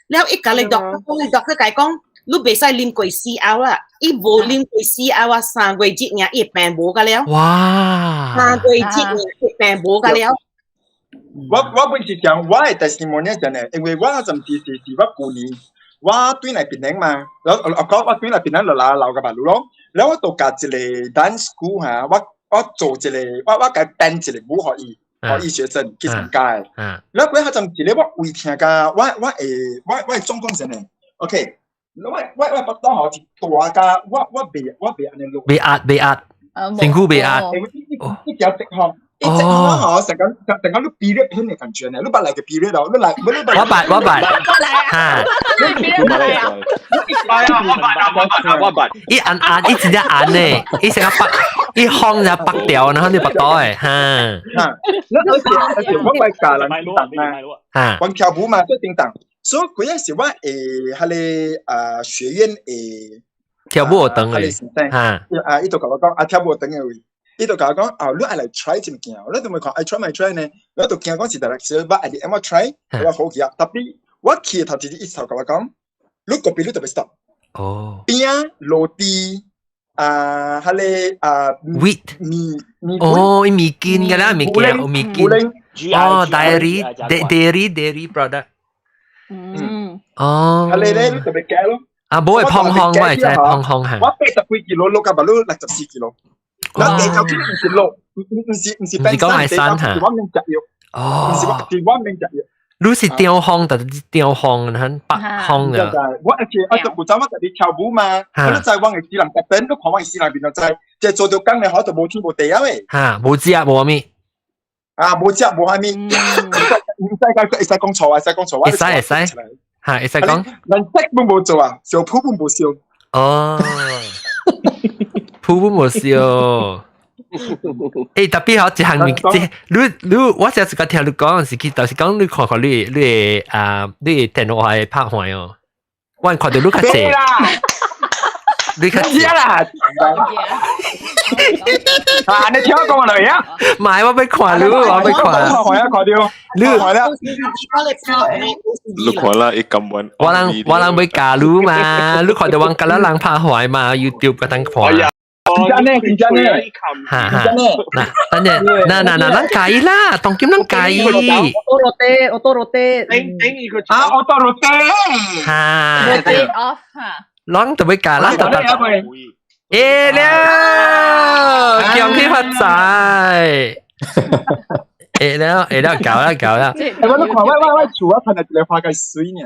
了伊共咧 doctor 講，doctor 共伊講，你袂使啉過4甌啦。伊無啉過4甌啊，3個月爾，伊病無甲了。哇！3個月爾，伊病無甲了。我本是講我的 testimony 真的，因為我陣時是我舊年我轉來檳城嘛，然後我講我轉來檳城就來留個馬路咯。然後我就共一個 dance school 哈，我做一個，我共編一個舞予伊，予伊學生去參加的。然後過後陣時咧，我胃疼甲我會狀況是呢？OK，我腹肚吼是大甲，我袂按呢落。袂壓袂壓，身軀袂壓。一條直吼，一直吼，成個成個你 period 片的感覺呢？你捌來過 period 咯？你來，你捌？我捌我捌，哈。我捌我捌。伊按按，伊真正按呢，伊成個白，伊風就白掉，然後你白到的，哈。哈，而且我愛教人叮當啊，我跳舞嘛做叮當，所以嗰陣時我會彼個啊學院會跳舞學堂的，哈。啊，伊就共我講啊跳舞學堂的位。伊就共我講，啊，你愛來 try 一物件，你就會看愛 try 咪 try 呢？我就驚講是特別，我愛按怎 try，我好奇啊。特別我去頭一日伊頭共我講，你咖啡你特別 stop。哦。餅仔、螺絲啊，彼個啊，wheat 麵麵哦，伊麵筋嘅啦，麵筋，麵筋。哦，dairy dairy dairy product。哦。彼個咧，你特別改咯。啊，無會胖胖，我會知胖胖係。我80幾 kilo，落甲目64 kilo。嗱，地球其實毋是落，毋是毋是講係山嚇，是我免食藥。哦，毋是我是我免食藥。你是中風，但是中風，很北風嘅。我而且我就古早我家己跳舞嘛，我都知我的死人特登，你看我的死人面就知，即係做到工咧，好就無天無地啊喂。嚇，無食無啥物。啊，無食無啥物，毋使講會使講錯啊，會使講錯，會使會使，嚇會使講。連色都無做啊，燒鋪本無燒。哦，鋪本無燒。特別好一項物，這你我上次個聽你講是去，就是講你看看你啊，你電腦係拍壞哦，我看到你較濟，你較濟啦，啊，你聽我講落啊，唔係我欲看你，我欲看，看啊，看到，你看啦，你看啦，伊咁穩，我人欲教你嘛，你看到我教人拍壞嘛，YouTube 個當看。真呢，真呢，哈哈，嗱，等陣，嗱嗱嗱，咱介意啦，當今咱介意。 Auto rotate, auto rotate。啊，auto rotate。哈。 Rotate off 哈。咱就欲教，咱就得。欸了，恭喜發財。會了會了，搞啦搞啦。欸，我你看我我我厝我噴了一個花較媠呢。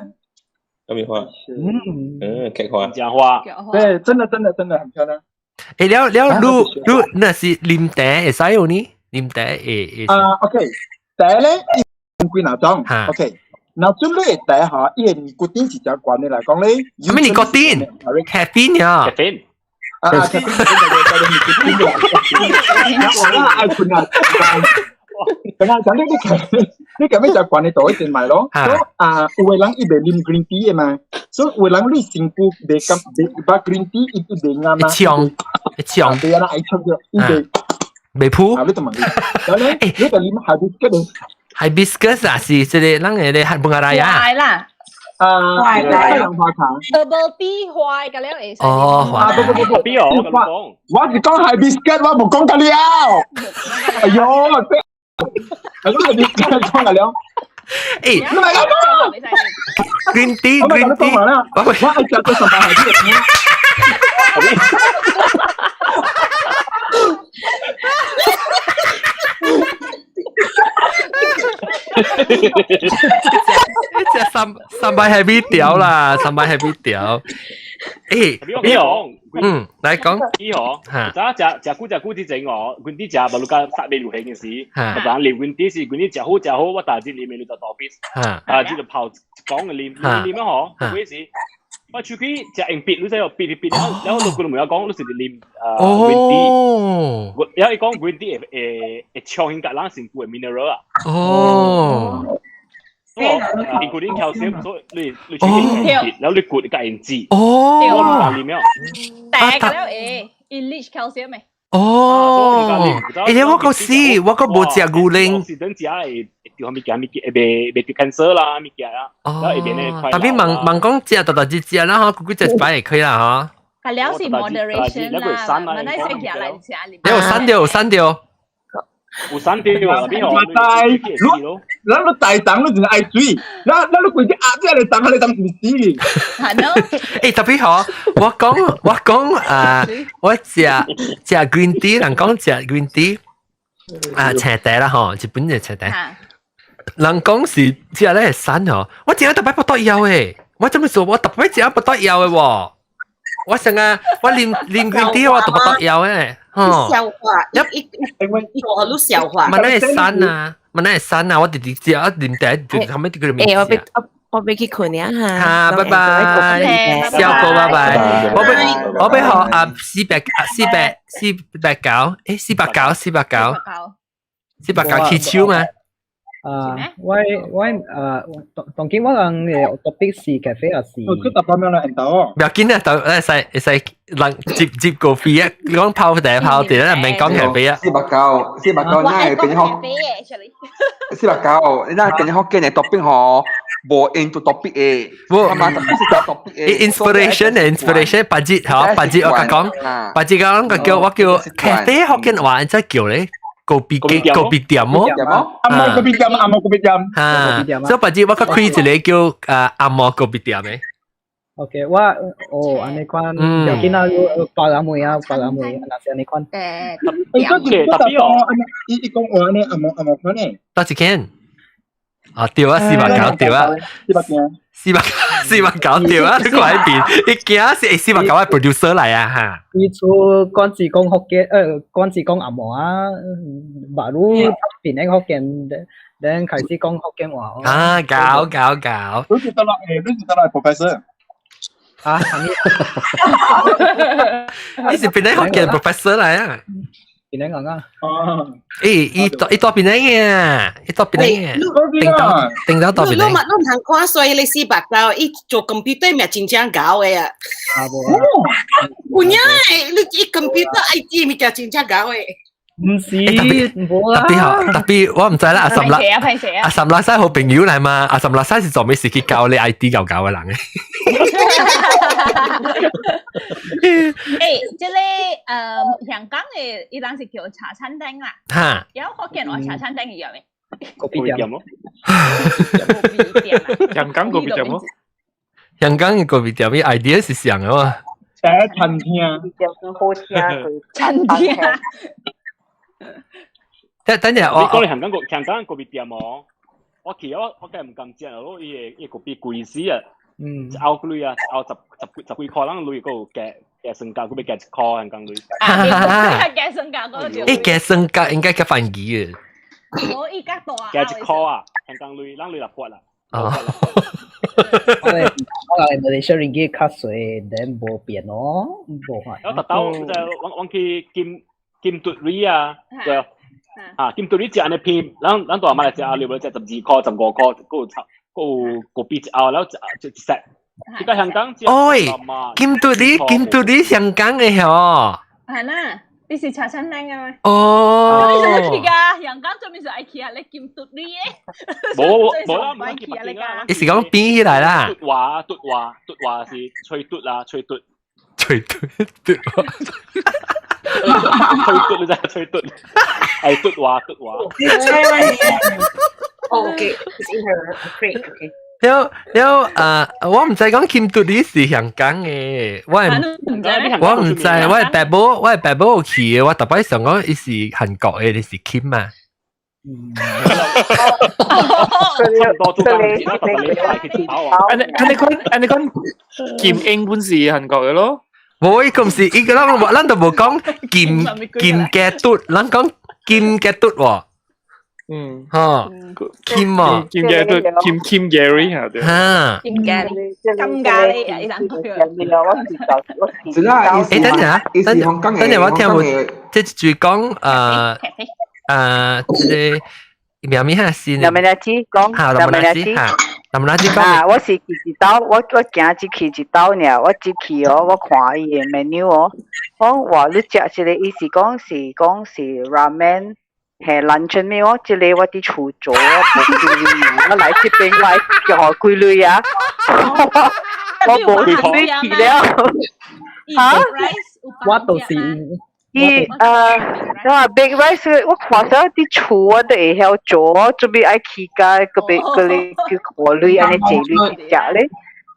什麼花？嗯，菊花。講花。對，真的真的真的很漂亮。欸，了了，你你那是啉茶會使有呢？啉茶會會。啊，OK，茶咧，分幾若種？OK，若種類茶吼，伊的尼古丁是誠懸的來講咧。啥物尼古丁？咖啡呀？咖啡。啊，咖啡，對對對，尼古丁啦。我愛困啊。等下，等你你你咁樣就慣你多一點咪咯。所以啊，有個人伊袂啉 green tea 的嘛，所以有個人你身軀袂甘袂把 green tea 伊伊袂啱啊。嗆，嗆。對啊，愛嗆咗，伊袂袂鋪。啊，你就問你，然後咧，你就啉 hibiscus。 hibiscus 啊，是這個咱個咧bunga raya。壞啦。啊，太陽花茶。 Herbal tea 壞個了會使。哦，啊，不不不不，我是講 hibiscus，我無講個了。哎呦，係講 hibiscus 講個了。誒，你咪講 green tea green tea，我愛食個什麼 hibiscus？這三三擺係咪屌啦？三擺係咪屌？誒，你講，嗯，來講。伊嗬，早食食久食久之前哦，阮啲食無路甲殺未流行嘅時，特別啉阮啲是阮啲食好食好，我大日啉嘅就大 office，大日就泡講嘅啉啉啊嗬，嗰時我出去食用筆，你知哦，筆筆筆，然後然後佢哋講，你是啉啊 green tea，然後伊講 green tea 會會會強興甲咱身軀嘅 mineral 啊。哦。 including calcium，所以你你出去用筆，然後你骨甲用脂。哦。我唔啉了。大個了會，伊 leach calcium 嘅。哦，欸，我個是，我個無食牛奶。是等食會掉物件物件，會袂得 cancer 啦物件啊。哦。特別問問講食特特只食啦，嗬，佢幾隻擺會可以啦，嗬。個了是 moderation 啦，唔係食起來食。有刪掉，刪掉。有刪掉，邊我知，你咱都大檔，你淨係愛水，咱咱你規只鴨仔嚟當，嚟當是死。係咯。欸，特別好，我講我講啊，我食食 green tea，人講食 green tea 啊，青茶啦吼，日本嘅青茶。人講是食咧會瘦吼，我食特別不得腰誒，我怎麼做？我特別食不得腰的喎。我成日我啉啉 green tea 我特別得腰誒。消化，一一一個都消化。問你會瘦啊？問你會瘦啊？我直直食，我啉茶就後尾就叫欸，我欲我欲去睏啊哈。哈，拜拜，小哥拜拜。我欲我欲予啊四百四百四百九，欸四百九四百九，四百九起手嘛？啊，我我啊，當當今我人嘅 topic 是咖啡還是？佢特別咩啦？唔要緊啊，就會使會使人接接咖啡啊，講泡茶泡茶啦，唔免講咖啡啊。四百九，四百九，那係變學。四百九，你那變福建嘅 topic 嗬，無 into topic 嘅，無，嘛特別是 topic 嘅。 inspiration inspiration，白節嗬，白節我甲講，白節講我叫我叫咖啡福建話，真叫咧。咖啡機咖啡店哦，紅毛咖啡店，紅毛咖啡店。啊，所以白節我較開一個叫啊紅毛咖啡店嘅。 OK，我哦，按呢款，要緊啊，別人問啊，別人問，若是按呢款。誒，特別哦，伊伊講話呢，紅毛紅毛款呢。多一間。啊，對啊，四百九對啊，四百九，四百四百九對啊，你看喺邊，伊驚是四百九嘅 producer 嚟啊嚇。伊厝管是講福建，管是講紅毛啊，馬路邊個福建，then 開始講福建話。啊，搞搞搞！你是得啦，誒，你是得啦，professor。啊，你是邊個福建 professor 嚟啊？邊個講啊？哦。欸，伊伊到邊個嘅？伊到邊個嘅？頂到頂到到邊個？你嘛你毋通看衰你四百九，伊做 computer 咪真正𠢕的啊！啊無。有影的，你伊 computer IT 物件真正𠢕的。毋是，無啦。特別好，特別我毋知啦。阿岑啦，阿岑拉西好朋友嚟嘛？阿岑拉西是做咩事去教你 IT 𠢕𠢕的人嘅？欸，這個香港的伊人是叫茶餐廳啦。哈。有福建話茶餐廳一樣的。咖啡店咯。咖啡店啊。香港咖啡店咯。香港的咖啡店，伊 idea 是像的嘛？茶餐廳。好聽餐廳。等等陣我你講你香港個香港咖啡店哦，我去我我梗係毋甘食咯，伊個伊咖啡貴死啊！嗯，一甌鐳啊，一甌十十幾十幾箍，咱鐳閣有加加霜加，閣欲加一箍香港鐳。加霜加嗰個欸，加霜加應該較番薯啊。我伊較大。加一箍啊，香港鐳，咱鐳六八啦。哦。我哋我哋馬來西亞人較細，then 無變咯，無法。我特登就我我去金金奪瑞啊，對啊，啊，金嘟你食按呢片，咱咱大媽來食啊，你無食12塊、15塊，閣有炒，閣有咖啡一甌，然後一一 set。這個香港食，哦，金嘟你金嘟你香港的嗬？係啦，你是茶餐廳嘅咩？哦，你是去㗎？香港做咩事愛去啊？你金嘟你嘅？無無啦，唔去北京啊！你是講變起來啦？嘟話嘟話嘟話是吹嘟啦，吹嘟。吹嘟嘟話。吹嘟你真係吹嘟，係嘟話嘟話。 Oh, okay. It's in her crate. Okay. 了了我毋知講金嘟你是香港嘅，我我毋知，我係爸母，我係爸母有去嘅，我逐擺想講伊是韓國嘅，你是金啊？按你按你講按你講金英本是韓國嘅咯？無，伊個毋是，伊個咱咱都無講金金嘅嘟，咱講金嘅嘟喎。嗯，吼，金啊，金嘅嘟，金金 Gary 嚇對。嚇，金咖喱，金咖喱啊！伊人是啦，誒，等陣啊，等陣，等陣我聽無，這句講這個苗咪下先。林美娜子講，嚇，林美娜子嚇，林美娜子講。啊，我是去一道，我我行只去一道爾，我只去哦，我看伊的 menu 哦，我話你食這個，伊是講是講是 ramen。係 luncheon 咩？我這個我佇厝做，無我來這邊我叫幾鐳啊！我無準備去了。嚇？我都是。伊啊 baked rice 我看到佇厝我都會曉做，準備愛去甲個別個咧去考慮按呢坐鐳去食咧。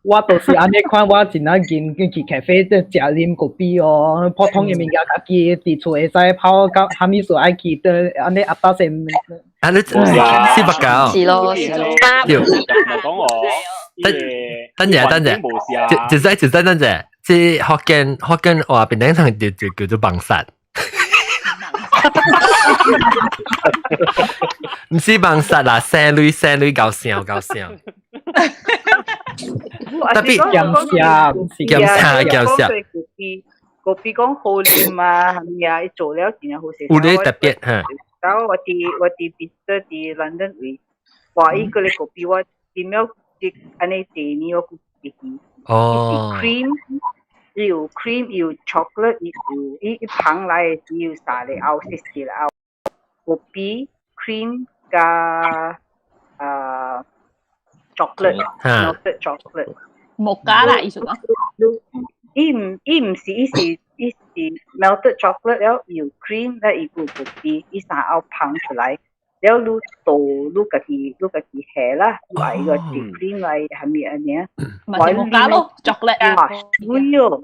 我就是按呢款，我真啊見去咖啡即食啉咖啡哦，普通的物件家己佇厝會使泡，到啥物事愛去的按呢壓到先。啊，你四百九。是咯，是咯。對。講我。等等陣，等陣，就就就就等陣，這福建福建話檳榔糖就就叫做網殺。毋是網殺啦，生女生女搞笑搞笑。特別鹹鹹鹹鹹鹹鹹。咖啡講好啉啊，係咪啊？伊做了真正好食。有咧特別嚇。然後我佇我佇彼得佇倫敦位，哇！伊個咧咖啡我點樣即按呢第二我閣會記。哦。cream，伊有 cream，伊有 chocolate，伊有伊一捧來的時有三個凹，四個凹。咖啡 cream 加啊 chocolate，melted chocolate。木加啦，意思講。伊毋伊毋是，伊是伊是 melted chocolate 了，有 cream 了，伊有咖啡，伊三凹捧出來，了你倒你家己你家己下啦，你愛個 cream 來蝦米按呢？咪是木加咯，chocolate 啊。哇，水哦！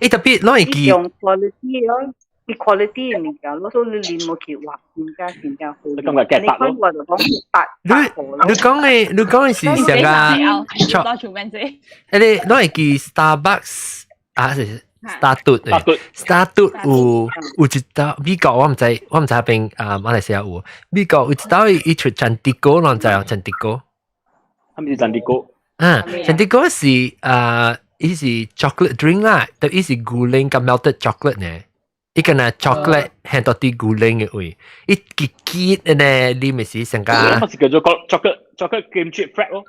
伊特別攏會記。用 quality 咯，伊 quality 的物件，我說你啉落去，哇，真正真正好。你感覺你看我就講八你你講的你講的是啥個？誒，你攏會記 Starbucks 啊？是 Starbucks Starbucks 有有一道美國我毋知我毋知彼邊啊馬來西亞有美國有一道伊出 Chantico，攏知哦？Chantico，啥物是 Chantico？啊，Chantico 是啊，伊是 chocolate drink 啦，但伊是牛奶佮 melted chocolate 呢。伊敢若 chocolate 係到啲牛奶的味，伊結結的呢，你咪是成個。我是叫做 chocolate chocolate cream chip frap 咯。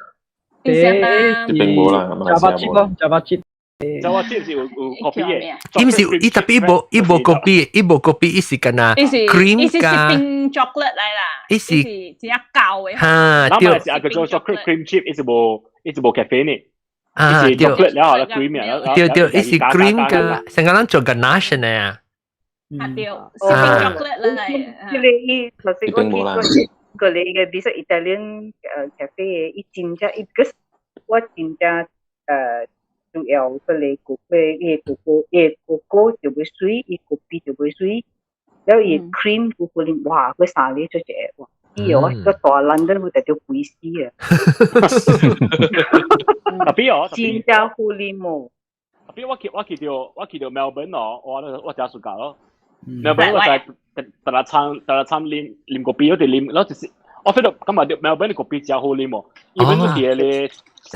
誒，並冇啦， Java chip 咯，Java chip。 Java chip 是有有咖啡的。伊毋是伊特別無伊無咖啡，伊無咖啡，伊是敢若 cream 加。伊是冰 chocolate 來啦。伊是真正厚的。哈，對。是啊，叫做 chocolate cream chip，伊是無伊是無咖啡呢。啊，對。 chocolate 了後啦 cream 啊。對對，伊是 cream 加，成個咱做 ganache 呢啊。啊對，是冰 chocolate 來。這個伊頭先我去過過嚟個，比如說 Italian cafe，伊真正伊個我真正主要過嚟咖啡，伊個果伊個果就會水，伊咖啡就會水，了伊 cream 有可能哇，佢三個做一個哇，伊哦個大倫敦會得到肥死啊！特別哦，真正好啉哦。特別我去我去到我去到 Melbourne 哦，我我食暑假咯。Melbourne 我就特特餐特餐啉啉咖啡，我哋啉，我就是我 feel 到今日 Melbourne 的咖啡真好啉哦，因為我佇咧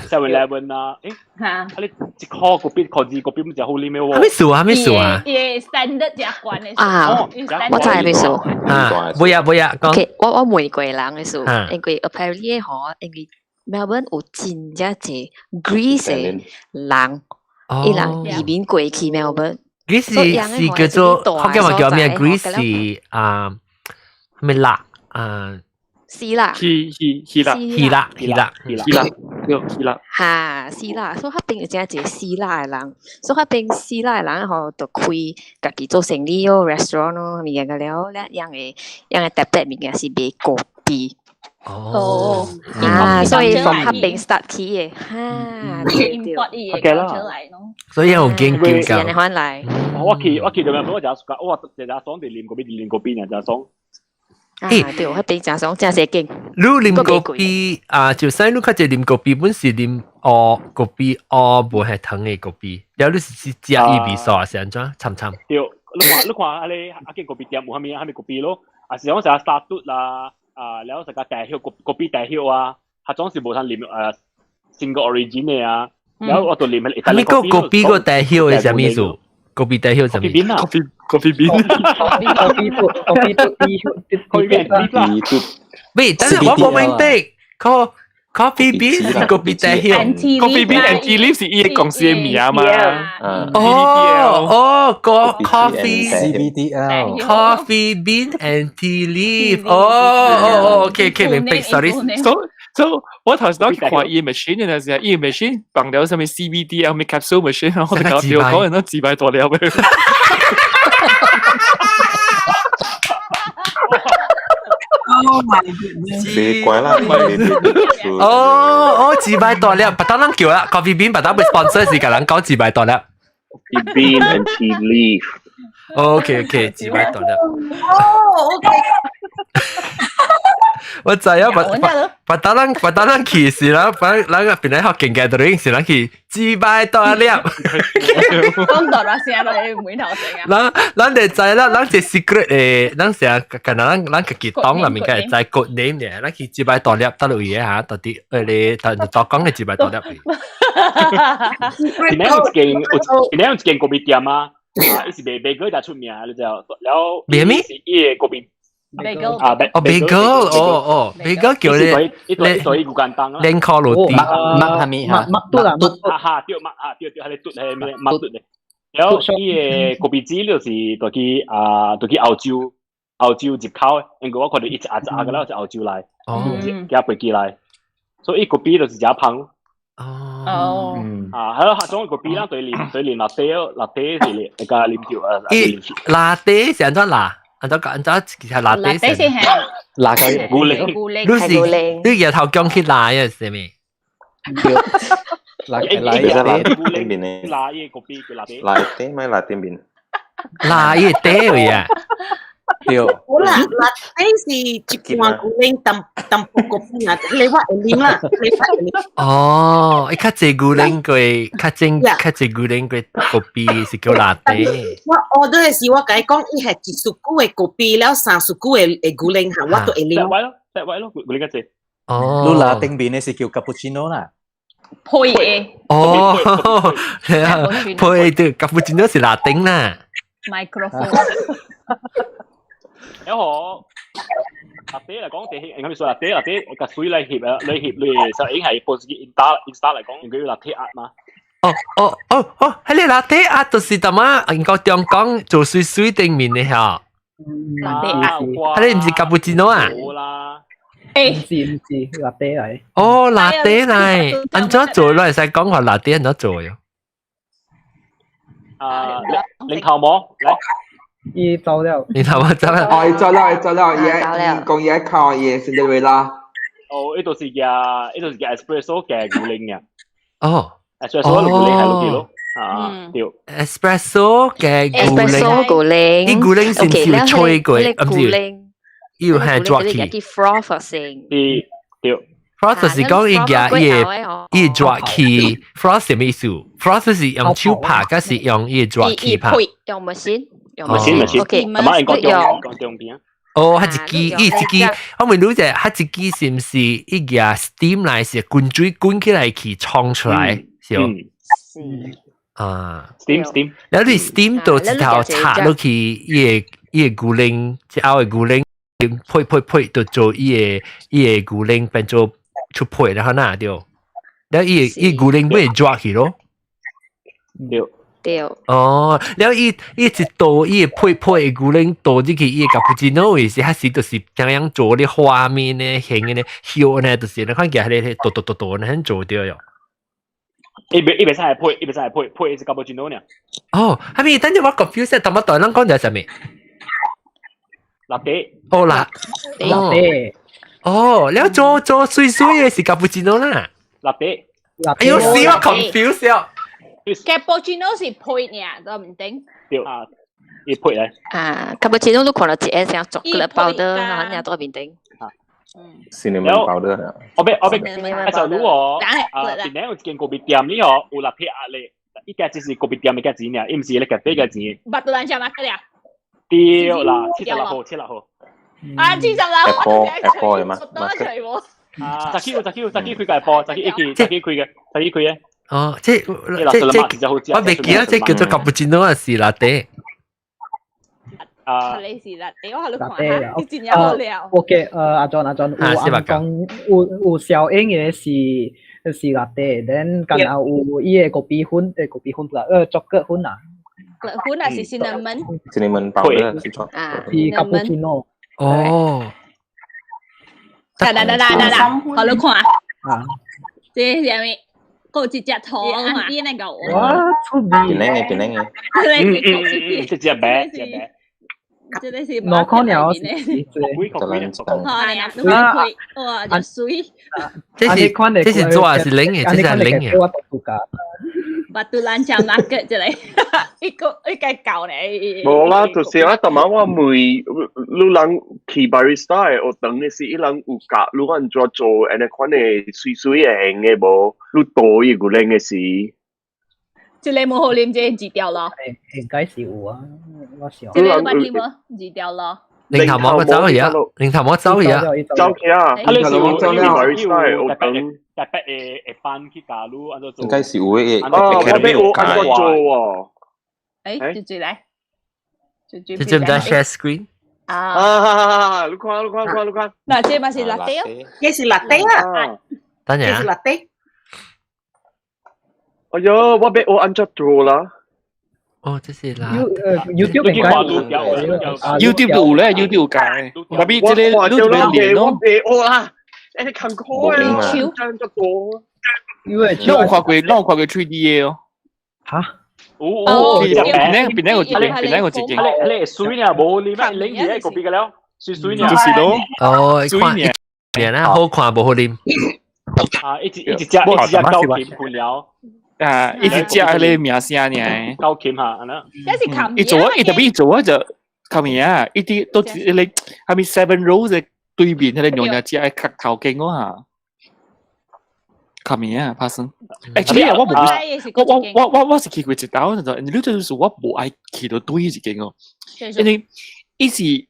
7-Eleven 啊，誒，啊你一箍個邊，箍二個邊，唔就好啉咩喎？啥物數啊？啥物數啊？伊 standard 只關的。啊，我知咩數。啊，不要不要，講。 OK，我問過人的數，因為 apparently 吼，因為 Melbourne 有真正濟 Greece 的人，伊人移民過去 Melbourne。 Greece 是叫做福建話叫咩？Greece 是啊，咩辣啊？希臘，希希希臘，希臘，希臘，希臘，對，希臘。哈，希臘，所以彼邊有真濟希臘的人，所以彼邊希臘的人吼，就開家己做生意咯，restaurant 咯，物件個了，咧樣的樣的特別物件是賣咖啡。哦，啊，所以從彼邊 start 起的，哈，對對。 OK 啦，所以有研究是按呢款來。我去就咩？我食我食食爽佇啉咖啡，佇啉咖啡爾，誠爽。啊，對，彼邊誠爽，誠濟間。你啉咖啡啊，就使你較濟啉咖啡，本是啉烏咖啡烏無係糖的咖啡，了你是食伊味素還是按怎？摻摻。對，你看你看，啊你啊間咖啡店有啥物啥物咖啡咯？啊是講食沙嘟啦，啊了食個大葉咖啡大葉啊，彼種是無通啉single origin 的啊，了我就啉彼啥物個咖啡個大葉是啥物意思？咖啡大葉啥物？咖啡咖啡邊？咖啡嘟咖啡嘟咖啡邊？喂，但是我無明白，coffee bean 是咖啡大葉，coffee bean and tea leaf 是伊個公司的名嘛？哦哦，個 coffee CBDL coffee bean and tea leaf，哦哦哦，OK OK，明白，sorry。 So 我頭先去看伊 machine 嘅時候，伊 machine 放了啥物 CBD 咩 capsule machine，我就搞笑，講人都自擺大粒嘅。 Oh my goodness！別怪啦，哦哦，自擺大粒，白當人叫啦，coffee bean 白當被 sponsor 是共人講自擺大粒。 Coffee bean and tea leaf。 OK OK，自擺大粒。哦，OK。我知啊，白白當人白當人去是啦，反正咱個本來學勁 gathering 是咱去自擺大粒。講大把聲落去門頭聲啊！咱咱就知啦，咱這 secret 誒，咱成日近咱咱家己黨內面個知 code name 嘅，咱去自擺大粒得落去嚇，到底你到到講嘅自擺大粒。邊有一間有邊有一間咖啡店啊？啊，伊是賣貝果就出名，你知道？了後賣咩？是伊个咖啡。貝啊，哦，貝果，哦哦，貝果叫你你對牛簡單啊，兩塊落地，麥係咪嚇？麥嘟啦，麥哈哈，對麥啊，對對，係你嘟係咩？麥嘟咧。然後伊个咖啡機就是就去啊，就去澳洲，澳洲入口，因為我看到伊一盒一盒个了，是澳洲來，寄飛機來，所以伊咖啡就是誠芳。哦。啊，係咯，客莊咖啡啦，對啉對啉拿鐵，拿鐵是你個啉酒啊，伊拿鐵是按怎拿？按怎按怎其實拿鐵是拿個牛奶，你是你日頭講起拿嘅是咩？拿拿拿頂面咧，拿伊個咖啡叫拿鐵，拿鐵咪拿頂面，拿伊底位啊！對。好啦，拿鐵是一半牛奶，淡淡薄咖啡啊，你我會啉啦，你我會啉。哦，伊較濟牛奶過，較正較濟牛奶過咖啡是叫拿鐵。我 order 的時，我共伊講，伊係一絲久的咖啡了，三絲久的牛奶哈，我都會啉。位咯，位咯，牛奶較濟。哦。你拿頂面的是叫 cappuccino 啦。配的。哦，係啊，配對 cappuccino 是拿頂啦。 Microphone。然後拿鐵嚟講，地應該說拿鐵拿鐵個水來翕啊，來翕來，就應係 post Insta Insta 嚟講，應該要拿鐵壓嘛。哦哦哦哦，彼个拿鐵壓就是淡仔，應該中港做水水頂面的嚇。拿鐵壓。彼个毋是卡布奇諾啊？欸，毋是毋是，拿鐵來。哦，拿鐵來，按怎做？你會使講話拿鐵按怎做喲？啊，領頭毛來。伊走了。你頭毛走了。哦，伊走了，伊走了，伊伊講伊愛靠伊聖德瑞拉。哦，伊就是加，伊就是加 espresso 加牛奶嘅。哦。 espresso 牛奶係落去咯。啊，對。 espresso 加牛奶。 espresso 牛奶。伊牛奶是毋是有吹過？毋是。伊有係抓起。叫 froth 先。對對。 froth 是講伊夾伊伊抓起，froth 什麼意思？froth 是用手拍，還是用伊抓起拍？用 machine。用 machine machine。 OK，咁啊，應該用講中邊。哦，佢一支，伊一支，我問你者，佢一支是毋是一個 steam 來是滾水滾起來去沖出來，是哦。是。啊，steam steam，然後你 steam 到一頭插落去，伊個伊個牛奶，一後的牛奶配配配，就做伊個伊個牛奶變做出配，然後哪對？然後伊伊牛奶會抓去咯。對。對。哦，然後伊伊一倒伊個配配的牛奶倒入去伊個卡布奇諾的時，還是就是怎樣做啲畫面呢，形的呢，笑呢，就是你看見迄個倒倒倒倒呢，很做對喲。伊袂伊袂使係配，伊袂使係配，配是卡布奇諾呢。哦，係咪？等陣我 confuse，頭先台人講就係啥物？拿鐵。哦，拿拿鐵。哦，你做做水水的是卡布奇諾啦。拿鐵。哎呦，死我 confuse 啊！ Cappuccino 是配呢，都唔定。對啊，伊配咧。啊，cappuccino 都看到一個像巧克力 powder，然後你都面頂。 cinnamon powder 我俾我俾，啊就如果啊，邊咧有一間咖啡店呢哦，有 latte art 咧，伊家只是咖啡店的價錢爾，伊毋是咧咖啡價錢。捌到咱食乜嘅了？對啦，76號，76號。啊，76號。 Apple Apple 嘅嘛？多除喎。啊，十幾十幾十幾開個波，十幾一期，十幾開嘅，十幾開嘅。哦，這這這，我未記得這叫做卡布奇諾還是拿鐵？啊，你是拿鐵，我喺度看下，你真係好料。 OK，阿 John 阿 John，有阿講有有小英嘅是是拿鐵，then 敢若有伊個咖啡粉，誒咖啡粉啦，巧克力粉啊。粉啊是 cinnamon。 cinnamon powder 是錯。啊，是卡布奇諾。哦。來來來來來，好你看。啊。這是啥物？夠一隻糖啊！邊那個？哇，出名！邊個邊個？嗯嗯嗯，這隻白，這白。這個是。兩塊了，是這。哇，就水。這是這是做還是冷的？這是冷的。巴杜蘭醬那個這裡，一個一個搞咧。無啦，就是啊，逐晚我問你人去 barista 的學堂的時，伊人有教你按怎做按呢款的水水的形的無？你倒伊牛奶的時。這個無好啉，這個字掉咯。應該是有啊，我想。這個捌啉無？字掉咯。零頭毛個走去啊！零頭毛走去啊！走去啊！你是有走了 barista 的學堂。特別會會班去教你按怎做。應該是有的，啊，我欲學按怎做哦。誒，就這來，就這這毋知 share screen。啊！你看，你看，你看，你看。嗱，這嘛是 latte 哦，這是 latte 啊。等陣啊。這是 latte。哎呀，我欲學按怎做啦。哦，這是啦。 YouTube 應該 YouTube 都有咧，YouTube 有教。特別這個你就要練咯。我袂學啦。欸，你艱苦啊！這多。因為你有看過，你有看過 3D 的哦？哈？哦，邊個邊個一間，邊個一間？你你水呢？無你咩？拎起來個別個了，水水呢？就是咯。哦，看一啊，好看無好啉。啊，一直一直食，一直食高琴盤了。啊，一直食彼个名聲爾。高琴哈，按呢。這是冚伊做啊，伊特別伊做啊就冚名啊，伊啲都是彼个啥物 Seven Rose 的對面彼個娘娘食的較頭間我哈。冚名啊，拍算。Actually 我無，我我我我我是去過一道，就你就是我無愛去到對一間哦，因為伊是伊，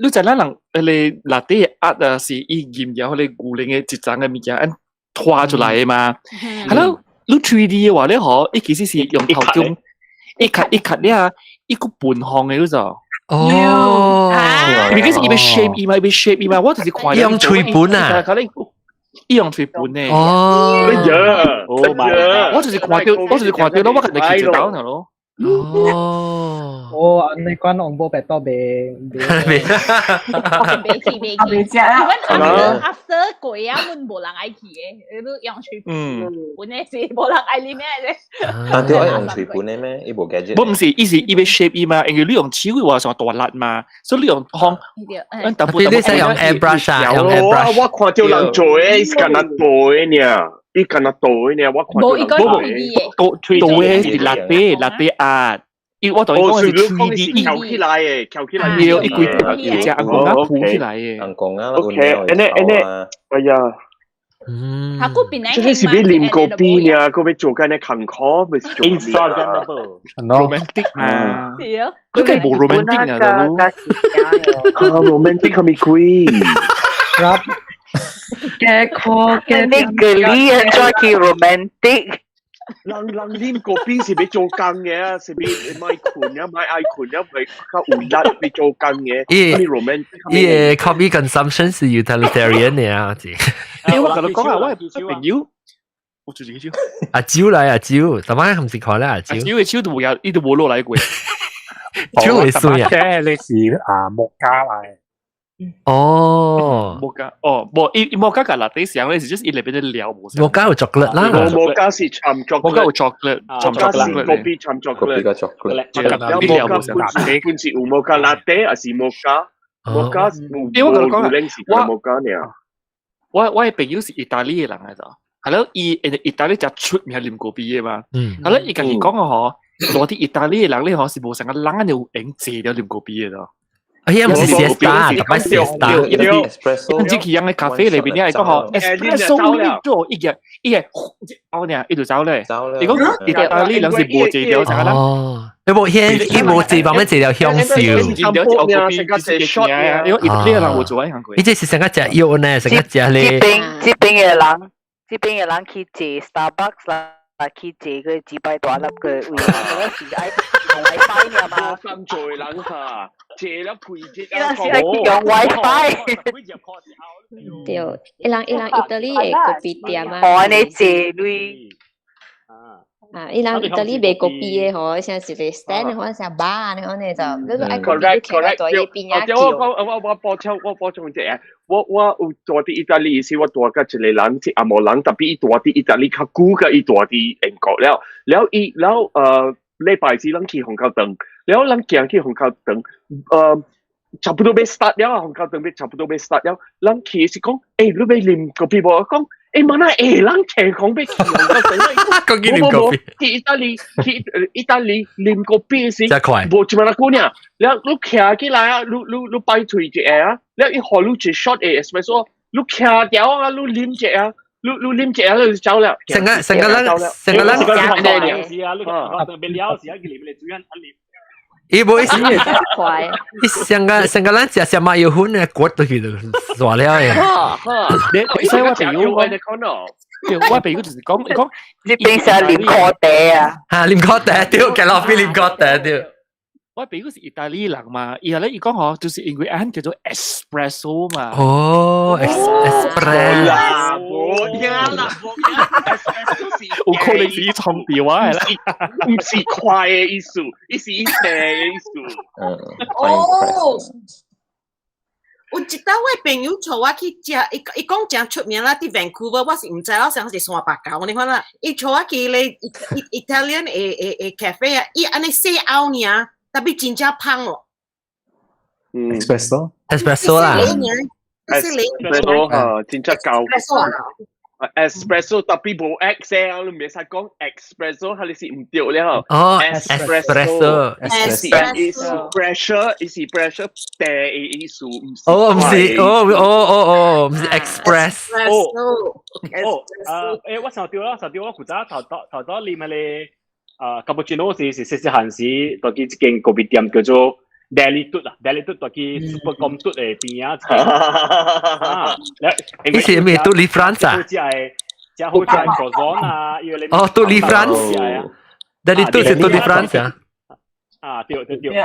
你知咱人彼个 latte art 啊，是伊吟搖彼個牛奶的一層的物件，按拖出來的嘛。係咯，你 3D 的話咧，嗬，伊其實是用頭中一卡一卡了，一個半方的，你知？哦，因為是伊欲 shape 伊嘛，伊欲 shape 伊嘛，我就是看用吹盤啊。伊用吹盤呢？哦，哎呀， Oh my！我就是看到，我就是看到，我家己去一道咯。哦，哦，按呢款紅波白多袂袂去袂去，袂食啦。 after 過啊，阮無人愛去的，你用喙盤的是無人愛啉的咧。但對愛用喙盤的咩？伊無 gadget。不，毋是，伊是伊欲 shape 伊嘛，因為你用手的話上大力嘛，所以你用方。咱特別你使用 airbrush 啊，用 airbrush。我看到人做的，伊是敢若倒的爾，伊敢若倒的爾，我看到人做的。倒倒的是 latte latte art。伊我同伊講是 3D，翹起來的，翹起來。對，伊規一隻紅公仔鋪起來的。紅公仔 OK，按呢按呢，哎呀，嗯，他古邊這個是欲啉咖啡呢，閣欲做緊咧工課，欲是做 Instagrammable romantic 啊，對啊，佢係無 romantic 啊，大佬。啊，romantic 係咪鬼？嘅可嘅你個你很中意 romantic。人人啉咖啡是欲做工嘅，是欲買困啊，買愛困啊，咪較有力欲做工嘅。伊 romantic 伊個 coffee consumption 是 utilitarian 嘅啊，是。欸，我同你講啊，我係朋友，我做自己手。阿蕉來阿蕉，大媽唔是看咧阿蕉。阿蕉嘅手都冇有，伊都冇落來過。蕉會水啊！你是啊木加來。哦，摩加哦，無伊摩加甲 latte 上咧是就是伊裏邊的料無。摩加有 chocolate 啦，摩加是摻 chocolate，摩加有 chocolate，摻 chocolate，咖啡摻 chocolate，咖啡加 chocolate。摩加本本是有摩加 latte，還是摩加？摩加因為我同你講啊，我摩加爾。我的朋友是意大利的人來咋，係咯，伊因為意大利誠出名啉咖啡的嘛，係咯，伊家己講啊嗬，落啲意大利的人咧嗬是無成個人有閒坐了啉咖啡的咯。哎呀，唔是 siesta，特別 siesta。唔知佢樣嘅咖啡裏邊，你係講嗬，espresso 你做一個一個，哦呢，伊就走咧。伊講意大利人是無坐了成個人。哦，你無香，伊無坐旁邊坐了香燒。成個食 shot 因為意大利人無做啊，韓國。伊這是成個食藥呢，成個食咧。這邊這邊嘅人，這邊嘅人去坐 Starbucks 啦，去坐個幾百大粒個位，我是愛用 WiFi 呢嘛。咁做人嚇，借了幾節啊，是愛用 WiFi。對，伊人伊人意大利的咖啡店啊。哦，你借鐳。啊，伊人意大利賣咖啡的吼，像是個 stand，可能像 bar 那款的就，你愛咖啡，你企到伊邊仔叫。我講我我補充我補充一下，我我有住佇意大利時，我住佮一個人是紅毛人，特別伊住佇意大利較久過伊住佇英國了，了伊了禮拜四咱去虹口頓，了咱行去虹口頓，差不多欲 start 了，虹口頓欲差不多欲 start 了，咱去是講，欸，你欲啉咖啡無？我講。欸，媽那欸，人聽講欲去虹口頓，講去啉咖啡。去意大利，去意大利啉咖啡時，無這麼久爾，了你徛起來啊，你你你擺喙一下啊，了伊予你一 shot 的 espresso，你徛掉啊，你啉一下，你你啉一下你就走了。成個成個人成個人是啊，你特別了時啊，佢啉嚟主人一啉。伊無意思，伊上個上個咱食啥馬油粉的骨都去就煞了呀。你所以我朋友講，我朋友就是講，伊講你平時啉咖啡啊？嚇，啉咖啡對，咖啡啉咖啡對。我朋友是意大利人嘛，伊後咧伊講嗬，就是因為按叫做 espresso 嘛。哦，espresso。啦，無聽啦，espresso 是有可能是伊創調啊，係啦，毋是快的意思，伊是伊甜的意思。哦，有一道我朋友帶我去食，伊伊講誠出名啦，佇 Vancouver，我是毋知我想是山白狗，你看啦，伊帶我去咧 Italian 的的的 cafe 啊，伊按呢細甌爾，特別真正芳哦。嗯，espresso，espresso 啦，espresso 嚇，真正夠。espresso 特別無 X 啊，你袂使講 espresso，係你是毋對了。哦，espresso，伊是 pressure，伊是 pressure 茶的意思，毋是。哦，毋是，哦哦哦哦，毋是 express。哦哦，誒，我想到啦，想到我古早頭頭頭早啉彼个啊，cappuccino 是是細細漢時，蹛去一間咖啡店叫做 Daily 嘟啊，Daily 嘟蹛去 Super Com 嘟的邊仔。啊，你是咩？嘟里 France 啊？食食好食 croissant 啊，哦，嘟里 France，Daily 嘟是嘟里 France 啊？啊，對對對。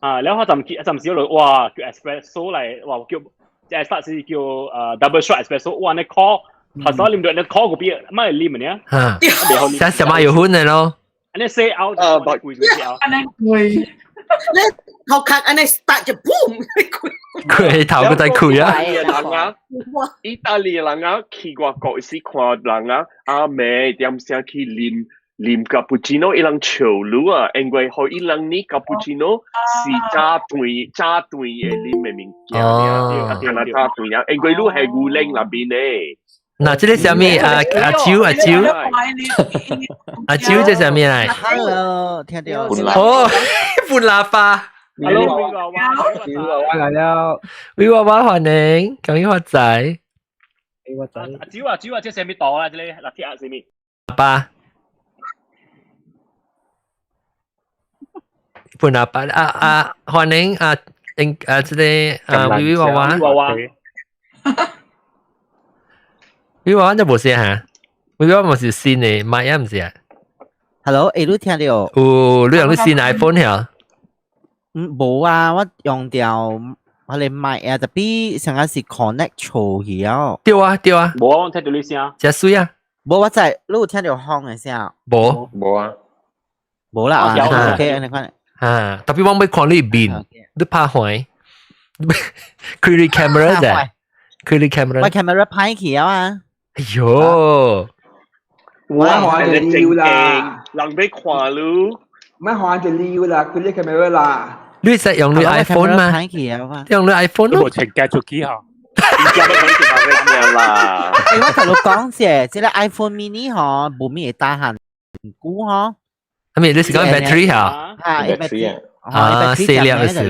啊，然後我暫時暫時落，哇，叫 espresso 來，哇，叫即係 start 是叫double shot espresso，哇，你 call 頭先啉到你 call 嗰邊，乜嚟啉呢？嚇，像小馬有粉的咯。按呢細甌，啊，貴貴細按呢貴。你頭殼按呢 start 就 boom，開頭閣再開啊！人啊，意大利人啊，去外國時看人啊，阿妹點聲去啉啉卡布奇諾，伊人笑你啊，因為予伊人呢卡布奇諾是早斷早斷的啉的物件，啊，敢若早斷啊，因為你係牛奶內面的。嗱，這個啥物啊？阿秋阿秋，阿秋這啥物來？Hello，聽到。哦，半喇叭。 Hello，我來了。威娃娃歡迎，恭喜發財。我知。阿蕉啊蕉啊，這啥物刀啊？這個拿鐵啊，啥物？爸。本阿爸啊啊，歡迎啊，應啊，這個啊，微微娃娃，娃娃，微娃娃就無聲嚇，微微娃娃是新的，買啊毋是啊？Hello，欸，你聽到？有，你用你新 iPhone 嚇？嗯，無啊，我用掉彼个麥啊，特別上個是 connect 錯去啊。對啊，對啊。無啊，我聽到你聲。誠媠啊！無，我知，你有聽到風的聲？無，無啊，無啦啊，OK，按呢款。啊，特別我欲看你面，你拍壞，開你 camera 啫，開你 camera。我 camera 歹去啊！哎喲，我看就溜啦，人欲看你，莫看就溜啦，開你 camera 啦。你是用你 iPhone 嗎？用你 iPhone 咯。無穿加出去吼。啦。欸，我同你講者，這個 iPhone mini 吼，無咩會打限久吼。係咪你是講 battery 嚇？啊，battery 啊，四粒是四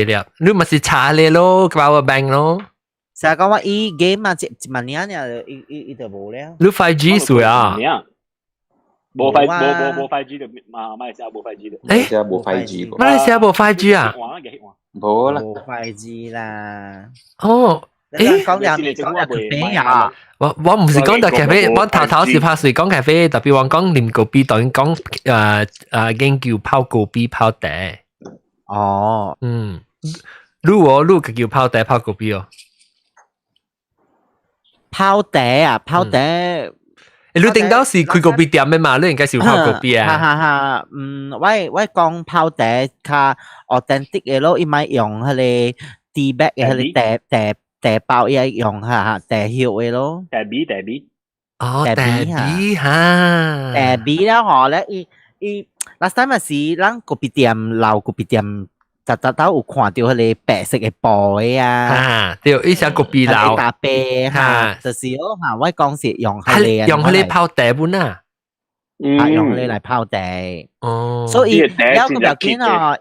粒，你咪是插咧咯，power bank 咯。成日講我伊 game 啊，一萬年爾，伊伊伊就無了。你 5G 數啊？無 5無無無 5G 的，馬馬來西亞無 5G 的。欸，無 5G。馬來西亞無 5G 啊？無啦。無 5G 啦。哦。欸，講兩講咖啡啊！我唔是講到咖啡，我頭頭是拍水講咖啡，特別我講啉咖啡，當然講研究泡咖啡泡茶。哦，嗯，你哦，你家己有泡茶泡咖啡哦？泡茶啊，泡茶。欸，你頂到是開咖啡店的嘛？你應該是有泡咖啡啊。哈哈哈，嗯，我我講泡茶較 authentic 的咯，伊莫用彼个 tea bag 的彼个茶茶。茶包伊愛用哈茶葉的咯，茶米茶米，哦茶米哈，茶米了吼咧，伊伊 last time 是咱咖啡店老咖啡店，逐逐都有看著彼个白色的布的啊，啊對，伊是咖啡老，咖啡哈，就是哦哈，我講是用彼个，用彼个泡茶本啊。啊，用彼个來泡茶，哦，所以了個要緊哦